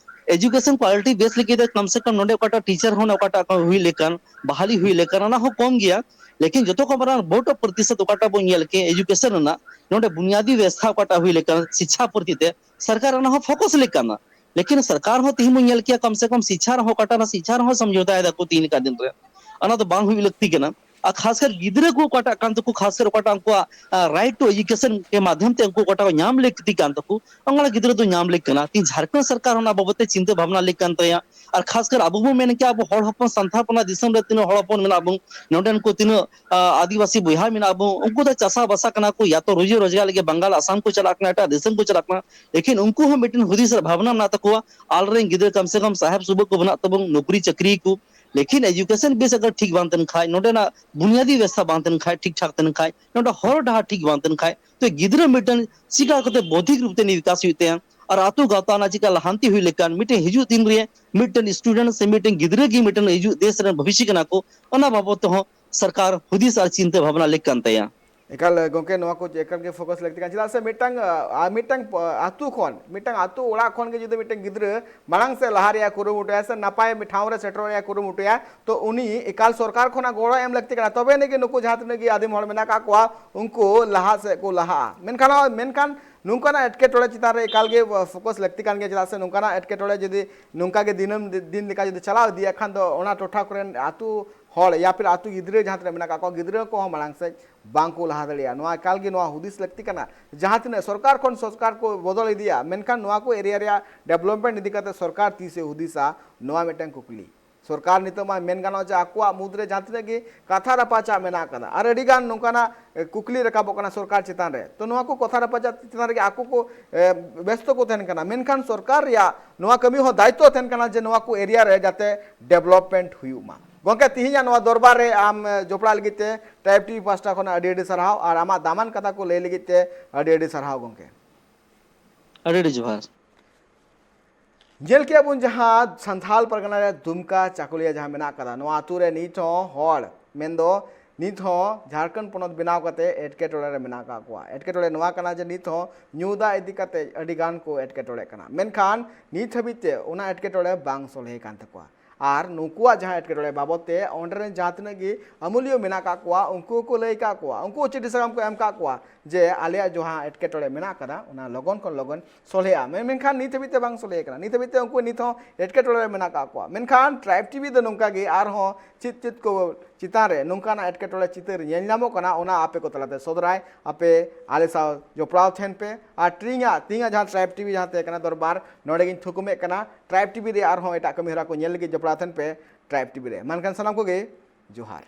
education quality base ᱞᱟᱹᱜᱤᱫ ᱛᱮ ᱠᱚᱢ ᱥᱮ ᱠᱚᱢ ᱱᱚᱰᱮ ᱚᱠᱟᱴᱟᱜ teacher ᱦᱚᱸ ᱚᱠᱟᱴᱟᱜ ᱦᱩᱭ ᱞᱮᱠᱟᱱ, ᱵᱟᱦᱟᱞᱤ ᱦᱩᱭ ᱞᱮᱠᱟᱱ, ᱚᱱᱟ ᱦᱚᱸ ᱠᱚᱢ ᱜᱮᱭᱟ᱾ ᱞᱮᱠᱤᱱ ᱡᱚᱛᱚ ᱠᱷᱚᱱ ᱢᱟᱨᱟᱝ ᱵᱚᱦᱩᱛ ᱯᱨᱚᱛᱤᱥᱚᱛ ᱚᱠᱟᱴᱟᱜ ᱵᱚᱱ ᱧᱮᱞ ᱠᱮᱫ education ᱨᱮᱱᱟᱜ, ᱱᱚᱰᱮ ᱵᱩᱱᱤᱭᱟᱫᱤ ᱵᱮᱵᱚᱥᱛᱷᱟ ᱚᱠᱟᱴᱟᱜ ᱦᱩᱭ ᱞᱮᱠᱟᱱ ᱥᱤᱪᱪᱷᱟ ᱯᱨᱚᱛᱤ ᱛᱮ ᱥᱚᱨᱠᱟᱨ ᱚᱱᱟ ᱦᱚᱸ focus ᱞᱮᱠᱟᱱᱟ᱾ ᱞᱮᱠᱤᱱ ᱥᱚᱨᱠᱟᱨ ᱦᱚᱸ ᱛᱮᱦᱮᱧ ᱵᱚᱱ ᱧᱮᱞ ᱠᱮᱭᱟ ᱠᱚᱢ ᱥᱮ ᱠᱚᱢ ᱥᱤᱪᱪᱷᱟ ᱨᱮᱦᱚᱸ ᱚᱠᱟᱴᱟᱜ ᱚᱱᱟ ᱥᱤᱪᱪᱷᱟ ᱨᱮᱦᱚᱸ ᱥᱚᱢᱡᱷᱚᱛᱟᱭ ᱫᱟᱠᱚ ᱛᱮᱦᱮᱧ ᱞᱮᱠᱟ ᱫᱤᱱ ᱨᱮ᱾ ᱚᱱᱟ ᱫᱚ ᱵᱟᱝ ᱦᱩᱭ ᱞᱟᱹᱠᱛᱤ ᱠᱟᱱᱟ᱾ ᱟᱨ ᱠᱷᱟᱥ ᱠᱟᱨ ᱜᱤᱫᱽᱨᱟᱹ ᱠᱚ ᱚᱠᱟᱴᱟᱜ ᱠᱟᱱ ᱛᱟᱠᱚ, ᱠᱷᱟᱥ ᱠᱟᱨ ᱚᱠᱟᱴᱟᱜ ᱩᱱᱠᱩᱣᱟᱜ, ᱟᱸ, right to education ᱠᱮ ᱢᱟᱫᱷᱭᱚᱢ ᱛᱮ ᱩᱱᱠᱩ ᱚᱠᱟᱴᱟᱜ ᱧᱟᱢ ᱞᱟᱹᱠᱛᱤ ᱠᱟᱱ ᱛᱟᱠᱚ, ᱚᱱᱟ ᱜᱤᱫᱽᱨᱟᱹ ᱫᱚ ᱧᱟᱢ ᱞᱮᱠ ᱠᱟᱱᱟ᱾ ᱛᱮᱦᱮᱧ ᱡᱷᱟᱲᱠᱷᱚᱸᱰ ᱥᱚᱨᱠᱟᱨ ᱚᱱᱟ ᱵᱟᱵᱚᱛ ᱛᱮ ᱪᱤᱱᱛᱟᱹ ᱵᱷᱟᱵᱽᱱᱟ ᱞᱮᱠ ᱠᱟᱱ ᱛᱟᱭᱟ᱾ ᱟᱨ ᱠᱷᱟᱥ ᱠᱟᱨ ᱟᱵᱚ ᱵᱚᱱ ᱢᱮᱱ ᱠᱮᱭᱟ ᱟᱵᱚ ᱦᱚᱲ ᱦᱚᱯᱚᱱ ᱥᱟᱱᱛᱟᱲ ᱦᱚᱯᱚᱱᱟᱜ ᱫᱤᱥᱚᱢ ᱨᱮ ᱛᱤᱱᱟᱹᱜ ᱦᱚᱲ ᱦᱚᱯᱚᱱ ᱢᱮᱱᱟᱜ ᱵᱚᱱ, ᱱᱚᱰᱮᱱ ᱠᱚ ᱛᱤᱱᱟᱹᱜ, ᱟᱸ, ᱟᱹᱫᱤᱵᱟᱹᱥᱤ ᱵᱚᱭᱦᱟ ᱢᱮᱱᱟᱜ ᱵᱚᱱ, ᱩᱱᱠᱩ ᱫᱚ ᱪᱟᱥᱟ ᱵᱟᱥᱟ ᱠᱟᱱᱟ ᱠᱚ, ᱭᱟ ᱛᱚ ᱨᱩᱡᱤ ᱨᱳᱡᱽᱜᱟᱨ ᱞᱟᱹᱜᱤᱫ ᱵᱟᱝᱜᱟᱞ ᱟᱥᱟᱢ ᱠᱚ ᱪᱟᱞᱟᱜ ᱠᱟᱱᱟ, ᱮᱴᱟᱜ ᱫᱤᱥᱚᱢ ᱠᱚ ᱪᱟᱞᱟᱜ ᱠᱟᱱᱟ᱾ ᱞᱮᱠᱤᱱ ᱩᱱᱠᱩ ᱦᱚᱸ ᱢᱤᱫᱴᱮᱱ ᱦᱩᱫᱤᱥ ᱟᱨ ᱵᱷᱟᱵᱽᱱᱟ ᱢᱮᱱᱟᱜ ᱛᱟᱠᱚᱣᱟ, ᱟᱞᱮᱨᱮᱱ ᱜᱤᱫᱽᱨᱟᱹ ᱠᱚᱢ ᱥᱮ ᱠᱚᱢ ᱥᱟᱦᱮᱵ ᱥᱩᱵᱟᱹ ᱠᱚ ᱵᱮᱱᱟᱜ ᱛᱟᱵᱚᱱ, ᱱᱚᱠᱨᱤ ᱪᱟᱹᱠᱨᱤ ᱠᱚ᱾ ᱞᱮᱠᱤᱱ education base ᱟᱜᱟᱨ ᱴᱷᱤᱠ ᱵᱟᱝ ᱛᱟᱦᱮᱱ ᱠᱷᱟᱡ, ᱱᱚᱰᱮᱱᱟᱜ ᱵᱩᱱᱤᱭᱟᱫᱤ ᱵᱮᱵᱚᱥᱛᱷᱟ ᱵᱟᱝ ᱛᱟᱦᱮᱱ ᱠᱷᱟᱡ, ᱴᱷᱤᱠ ᱴᱷᱟᱠ ᱛᱟᱦᱮᱱ ᱠᱷᱟᱡ, ᱱᱚᱰᱮ ᱦᱚᱨ ᱰᱟᱦᱟᱨ ᱴᱷᱤᱠ ᱵᱟᱝ ᱛᱟᱦᱮᱱ ᱠᱷᱟᱡ, ᱛᱚ ᱜᱤᱫᱽᱨᱟᱹ ᱢᱤᱫᱴᱮᱱ ᱪᱤᱠᱟ ᱠᱟᱛᱮ ᱵᱳᱫᱷᱤᱠ ᱨᱩᱯ ᱛᱮ ᱩᱱᱤ ᱵᱤᱠᱟᱥ ᱦᱩᱭᱩᱜ ᱛᱟᱭᱟ? ᱟᱨ ᱟᱛᱳ ᱜᱟᱶᱛᱟ ᱚᱱᱟ ᱪᱤᱠᱟ ᱞᱟᱦᱟᱱᱛᱤ ᱦᱩᱭ ᱞᱮᱠᱷᱟᱱ, ᱢᱤᱫᱴᱮᱱ ᱦᱤᱡᱩᱜ ᱫᱤᱱ ᱨᱮ ᱢᱤᱫᱴᱮᱱ student ᱥᱮ ᱢᱤᱫᱴᱮᱱ ᱜᱤᱫᱽᱨᱟᱹ ᱜᱮ ᱢᱤᱫᱴᱮᱱ ᱦᱤᱡᱩᱜ ᱫᱮᱥ ᱨᱮᱱ ᱵᱷᱚᱵᱤᱥᱥᱚ ᱠᱟᱱᱟ ᱠᱚ, ᱚᱱᱟ ᱵᱟᱵᱚᱛ ᱛᱮᱦᱚᱸ ᱥᱚᱨᱠᱟᱨ ᱦᱩᱫᱤᱥ ᱟᱨ ᱪᱤᱱᱛᱟᱹ ᱵᱷᱟᱵᱽᱱᱟ ᱞᱮᱠ ᱠᱟᱱ ᱛᱟᱭᱟ᱾ ᱮᱠᱟᱞ, ᱜᱚᱢᱠᱮ, ᱱᱚᱣᱟ ᱠᱚ ᱮᱠᱟᱞ ᱜᱮ focus ᱞᱟᱹᱠᱛᱤ ᱠᱟᱱᱟ᱾ ᱪᱮᱫᱟᱜ ᱥᱮ ᱢᱤᱫᱴᱟᱝ, ᱟ, ᱢᱤᱫᱴᱟᱝ ᱯ-, ᱟᱹᱛᱩ ᱠᱷᱚᱱ, ᱢᱤᱫᱴᱟᱝ ᱟᱹᱛᱩ ᱚᱲᱟᱜ ᱠᱷᱚᱱ ᱜᱮ ᱡᱩᱫᱤ ᱢᱤᱫᱴᱟᱝ ᱜᱤᱫᱽᱨᱟᱹ ᱢᱟᱲᱟᱝ ᱥᱮᱫ ᱞᱟᱦᱟ ᱨᱮᱭᱟᱜ ᱠᱩᱨᱩᱢᱩᱴᱩᱭᱟ ᱥᱮ ᱱᱟᱯᱟᱭ ᱴᱷᱟᱶ ᱨᱮ ᱥᱮᱴᱮᱨᱚᱜ ᱨᱮᱭᱟᱜ ᱠᱩᱨᱩᱢᱩᱴᱩᱭᱟ, ᱛᱚ ᱩᱱᱤ ᱮᱠᱟᱞ ᱥᱚᱨᱠᱟᱨ ᱠᱷᱚᱱᱟᱜ ᱜᱚᱲᱚ ᱮᱢ ᱞᱟᱹᱠᱛᱤ ᱠᱟᱱᱟ, ᱛᱚᱵᱮ ᱟᱹᱱᱤᱡ ᱜᱮ ᱱᱩᱠᱩ ᱡᱟᱦᱟᱸ ᱛᱤᱱᱟᱹᱜ ᱜᱮ ᱟᱹᱫᱤᱢ ᱦᱚᱲ ᱢᱮᱱᱟᱜ ᱟᱠᱟᱫ ᱠᱚᱣᱟ, ᱩᱱᱠᱩ ᱞᱟᱦᱟ ᱥᱮᱫ ᱠᱚ ᱞᱟᱦᱟᱜᱼᱟ᱾ ᱢᱮᱱᱠᱷᱟᱱ, ᱢᱮᱱᱠᱷᱟᱱ ᱱᱚᱝᱠᱟᱱᱟᱜ ᱮᱴᱠᱮᱴᱚᱬᱮ ᱪᱮᱛᱟᱱ ᱨᱮ ᱮᱠᱟᱞ ᱜᱮ focus ᱞᱟᱹᱠᱛᱤ ᱠᱟᱱ ᱜᱮᱭᱟ, ᱪᱮᱫᱟᱜ ᱥᱮ ᱱᱚᱝᱠᱟᱱᱟᱜ ᱮᱴᱠᱮᱴᱚᱬᱮ ᱡᱩᱫᱤ ᱱᱚᱝᱠᱟ ᱜᱮ ᱫᱤᱱᱟᱹᱢ ᱫᱤ-, ᱫᱤᱱ ᱞᱮᱠᱟ ᱡᱩᱫᱤ ᱪᱟᱞᱟᱣ ᱤᱫᱤᱭᱟ ᱠᱷᱟᱱ ᱫᱚ ᱚᱱᱟ ᱴᱚᱴᱷᱟ ᱠᱚᱨᱮᱱ ᱟᱹᱛᱩ ᱦᱚᱲ ᱭᱟ ᱯᱷᱤᱨ ᱟᱹᱛᱩ ᱜᱤᱫᱽᱨᱟᱹ ᱡᱟᱦᱟᱸ ᱛᱤᱱᱟᱹᱜ ᱢᱮᱱᱟᱜ ᱠᱟᱜ ᱠᱚᱣᱟ, ᱜᱤᱫᱽᱨᱟᱹ ᱠᱚᱦᱚᱸ ᱢᱟᱲᱟᱝ ᱥᱮᱫ ᱵᱟᱝ ᱠᱚ ᱞᱟᱦᱟ ᱫᱟᱲᱮᱭᱟᱜᱼᱟ᱾ ᱱᱚᱣᱟ ᱮᱠᱟᱞ ᱜᱮ ᱱᱚᱣᱟ ᱦᱩᱫᱤᱥ ᱞᱟᱹᱠᱛᱤ ᱠᱟᱱᱟ᱾ ᱡᱟᱦᱟᱸ ᱛᱤᱱᱟᱹᱜ ᱥᱚᱨᱠᱟᱨ ᱠᱷᱚᱱ ᱥᱚᱨᱠᱟᱨ ᱠᱚ ᱵᱚᱫᱚᱞ ᱤᱫᱤᱭᱟ, ᱢᱮᱱᱠᱷᱟᱱ ᱱᱚᱣᱟ ᱠᱚ ᱮᱨᱤᱭᱟ ᱨᱮᱭᱟᱜ ᱰᱮᱵᱷᱞᱚᱯᱢᱮᱱᱴ ᱤᱫᱤ ᱠᱟᱛᱮ ᱥᱚᱨᱠᱟᱨ ᱛᱤᱥᱮ ᱦᱩᱫᱤᱥᱟ, ᱱᱚᱣᱟ ᱢᱤᱫᱴᱟᱝ ᱠᱩᱠᱞᱤ᱾ ᱥᱚᱨᱠᱟᱨ ᱱᱤᱛᱚᱜ ᱢᱟ ᱢᱮᱱ ᱜᱟᱱᱚᱜᱼᱟ ᱡᱮ ᱟᱠᱚᱣᱟᱜ ᱢᱩᱫᱽᱨᱮ ᱡᱟᱦᱟᱸ ᱛᱤᱱᱟᱹᱜ ᱜᱮ ᱠᱟᱛᱷᱟ ᱨᱟᱯᱟᱪᱟᱜ ᱢᱮᱱᱟᱜ ᱟᱠᱟᱫᱟ, ᱟᱨ ᱟᱹᱰᱤ ᱜᱟᱱ ᱱᱚᱝᱠᱟᱱᱟᱜ ᱮ, ᱠᱩᱠᱞᱤ ᱨᱟᱠᱟᱵᱚᱜ ᱠᱟᱱᱟ ᱥᱚᱨᱠᱟᱨ ᱪᱮᱛᱟᱱ ᱨᱮ᱾ ᱛᱚ, ᱱᱚᱣᱟ ᱠᱚ ᱠᱟᱛᱷᱟ ᱨᱟᱯᱟᱪᱟᱜ ᱪᱮᱛᱟᱱ ᱨᱮᱜᱮ ᱟᱠᱚ ᱠᱚ ᱮ, ᱵᱮᱥᱛᱚ ᱠᱚ ᱛᱟᱦᱮᱱ ᱠᱟᱱᱟ, ᱢᱮᱱᱠᱷᱟᱱ ᱥᱚᱨᱠᱟᱨ ᱨᱮᱭᱟᱜ ᱱᱚᱣᱟ ᱠᱟᱹᱢᱤ ᱦᱚᱸ ᱫᱟᱭᱤᱛᱛᱚ ᱛᱟᱦᱮᱱ ᱠᱟᱱᱟ ᱡᱮ ᱱᱚᱣᱟ ᱠᱚ ᱮᱨᱤᱭᱟ ᱨᱮ ᱡᱟᱛᱮ ᱰᱮᱵᱷᱞᱚᱯᱢᱮᱱᱴ ᱦᱩᱭᱩᱜ ᱢᱟ᱾ ᱜᱚᱢᱠᱮ, ᱛᱤᱦᱤᱧᱟᱜ ᱱᱚᱣᱟ ᱫᱚᱨᱵᱟᱨ ᱨᱮ ᱟᱢ ᱮ, ᱡᱚᱯᱲᱟᱜ ᱞᱟᱹᱜᱤᱫ ᱛᱮ ᱴᱨᱟᱭᱤᱵᱽ ᱴᱤᱵᱷᱤ ᱯᱟᱦᱴᱟ ᱠᱷᱚᱱᱟᱜ ᱟᱹᱰᱤ ᱟᱹᱰᱤ ᱥᱟᱨᱦᱟᱣ, ᱟᱨ ᱟᱢᱟᱜ ᱫᱟᱢᱟᱱ ᱠᱟᱛᱷᱟ ᱠᱚ ᱞᱟᱹᱭ ᱞᱟᱹᱜᱤᱫ ᱛᱮ ᱟᱹᱰᱤ ᱟᱹᱰᱤ ᱥᱟᱨᱦᱟᱣ ᱜᱚᱢᱠᱮ᱾ ᱟᱹᱰᱤ ᱟᱹᱰᱤ ᱡᱚᱦᱟᱨ᱾ ᱧᱮᱞ ᱠᱮᱜᱼᱟ ᱵᱚᱱ ᱡᱟᱦᱟᱸ ᱥᱟᱱᱛᱷᱟᱞ ᱯᱟᱨᱜᱟᱱᱟ ᱨᱮ ᱫᱩᱢᱠᱟ ᱪᱟᱠᱩᱞᱤᱭᱟ ᱡᱟᱦᱟᱸ ᱢᱮᱱᱟᱜ ᱟᱠᱟᱫᱟ, ᱱᱚᱣᱟ ᱟᱹᱛᱩ ᱨᱮ ᱱᱤᱛ ᱦᱚᱸ ᱦᱚᱲ, ᱢᱮᱱᱫᱚ ᱱᱤᱛ ᱦᱚᱸ ᱡᱷᱟᱲᱠᱷᱚᱸᱰ ᱯᱚᱱᱚᱛ ᱵᱮᱱᱟᱣ ᱠᱟᱛᱮ ᱮᱴᱠᱮᱴᱚᱬᱮ ᱨᱮ ᱢᱮᱱᱟᱜ ᱟᱠᱟᱫ ᱠᱚᱣᱟ᱾ ᱮᱴᱠᱮᱴᱚᱬᱮ ᱱᱚᱣᱟ ᱠᱟᱱᱟ ᱡᱮ ᱱᱤᱛ ᱦᱚᱸ ᱧᱩ ᱫᱟᱜ ᱤᱫᱤ ᱠᱟᱛᱮ ᱟᱹᱰᱤ ᱜᱟᱱ ᱠᱚ ᱮᱴᱠᱮᱴᱚᱬᱮᱜ ᱠᱟᱱᱟ, ᱢᱮᱱᱠᱷᱟᱱ ᱱᱤᱛ ᱦᱟᱹᱵᱤᱡ ᱛᱮ ᱚᱱᱟ ᱮᱴᱠᱮᱴᱚᱬᱮ ᱵᱟᱝ ᱥᱚᱞᱦᱮ ᱠᱟᱱ ᱛᱟᱠᱚᱣᱟ᱾ ᱟᱨ ᱱᱩᱠᱩᱣᱟᱜ ᱡᱟᱦᱟᱸ ᱮᱴᱠᱮᱴᱚᱬᱮ ᱵᱟᱵᱚᱫ ᱛᱮ ᱚᱸᱰᱮ ᱨᱮᱱ ᱡᱟᱦᱟᱸ ᱛᱤᱱᱟᱹᱜ ᱜᱮ ᱟᱹᱢᱟᱹᱞᱤᱭᱟᱹ ᱢᱮᱱᱟᱜ ᱟᱠᱟᱫ ᱠᱚᱣᱟ, ᱩᱱᱠᱩ ᱦᱚᱸᱠᱚ ᱞᱟᱹᱭ ᱟᱠᱟᱫ ᱠᱚᱣᱟ, ᱩᱱᱠᱩ ᱦᱚᱸ ᱪᱤᱴᱷᱤ ᱥᱟᱠᱟᱢ ᱠᱚ ᱮᱢ ᱟᱠᱟᱫ ᱠᱚᱣᱟ ᱡᱮ ᱟᱞᱮᱭᱟᱜ ᱡᱟᱦᱟᱸ ᱮᱴᱠᱮᱴᱚᱬᱮ ᱢᱮᱱᱟᱜ ᱟᱠᱟᱫᱟ ᱚᱱᱟ ᱞᱚᱜᱚᱱ ᱠᱷᱚᱱ ᱞᱚᱜᱚᱱ ᱥᱚᱞᱦᱮᱜᱼᱟ᱾ ᱢᱮᱱ-, ᱢᱮᱱᱠᱷᱟᱱ ᱱᱤᱛ ᱦᱟᱹᱵᱤᱡ ᱛᱮ ᱵᱟᱝ ᱥᱚᱞᱦᱮ ᱟᱠᱟᱱᱟ᱾ ᱱᱤᱛ ᱦᱟᱹᱵᱤᱡ ᱛᱮ ᱩᱱᱠᱩ ᱱᱤᱛ ᱦᱚᱸ ᱮᱴᱠᱮᱴᱚᱬᱮ ᱨᱮ ᱢᱮᱱᱟᱜ ᱟᱠᱟᱫ ᱠᱚᱣᱟ᱾ ᱢᱮᱱᱠᱷᱟᱱ ᱴᱨᱟᱭᱤᱵᱽ ᱴᱤᱵᱷᱤ ᱫᱚ ᱱᱚᱝᱠᱟ ᱜᱮ ᱟᱨᱦᱚᱸ ᱪᱮᱫ ᱪᱮᱫ ᱠᱚ ᱪᱮᱛᱟᱱ ᱨᱮ ᱱᱚᱝᱠᱟᱱᱟᱜ ᱮᱴᱠᱮᱴᱚᱬᱮ ᱪᱤᱛᱟᱹᱨ ᱧᱮᱞ ᱧᱟᱢᱚᱜ ᱠᱟᱱᱟ, ᱚᱱᱟ ᱟᱯᱮ ᱠᱚ ᱛᱟᱞᱟᱛᱮ ᱥᱚᱫᱚᱨᱟᱭ᱾ ᱟᱯᱮ ᱟᱞᱮ ᱥᱟᱶ ᱡᱚᱯᱲᱟᱣ ᱛᱟᱦᱮᱱ ᱯᱮ᱾ ᱟᱨ ᱛᱮᱦᱮᱧᱟᱜ, ᱛᱮᱦᱮᱧᱟᱜ ᱡᱟᱦᱟᱸ ᱴᱨᱟᱭᱤᱵᱽ ᱴᱤᱵᱷᱤ ᱡᱟᱦᱟᱸ ᱛᱟᱦᱮᱸ ᱠᱟᱱᱟ ᱫᱚᱨᱵᱟᱨ, ᱱᱚᱰᱮ ᱜᱤᱧ ᱛᱷᱩᱠᱩᱢᱮᱫ ᱠᱟᱱᱟ᱾ ᱴᱨᱟᱭᱤᱵᱽ ᱴᱤᱵᱷᱤ ᱨᱮ ᱟᱨᱦᱚᱸ ᱮᱴᱟᱜ ᱠᱟᱹᱢᱤ ᱦᱚᱨᱟ ᱠᱚ ᱧᱮᱞ ᱞᱟᱹᱜᱤᱫ ᱡᱚᱯᱲᱟᱣ ᱛᱟᱦᱮᱱ ᱯᱮ ᱴᱨᱟᱭᱤᱵᱽ ᱴᱤᱵᱷᱤ ᱨᱮ᱾ ᱢᱟ ᱮᱱᱠᱷᱟᱱ ᱥᱟᱱᱟᱢ ᱠᱚᱜᱮ ᱡᱚᱦᱟᱨ᱾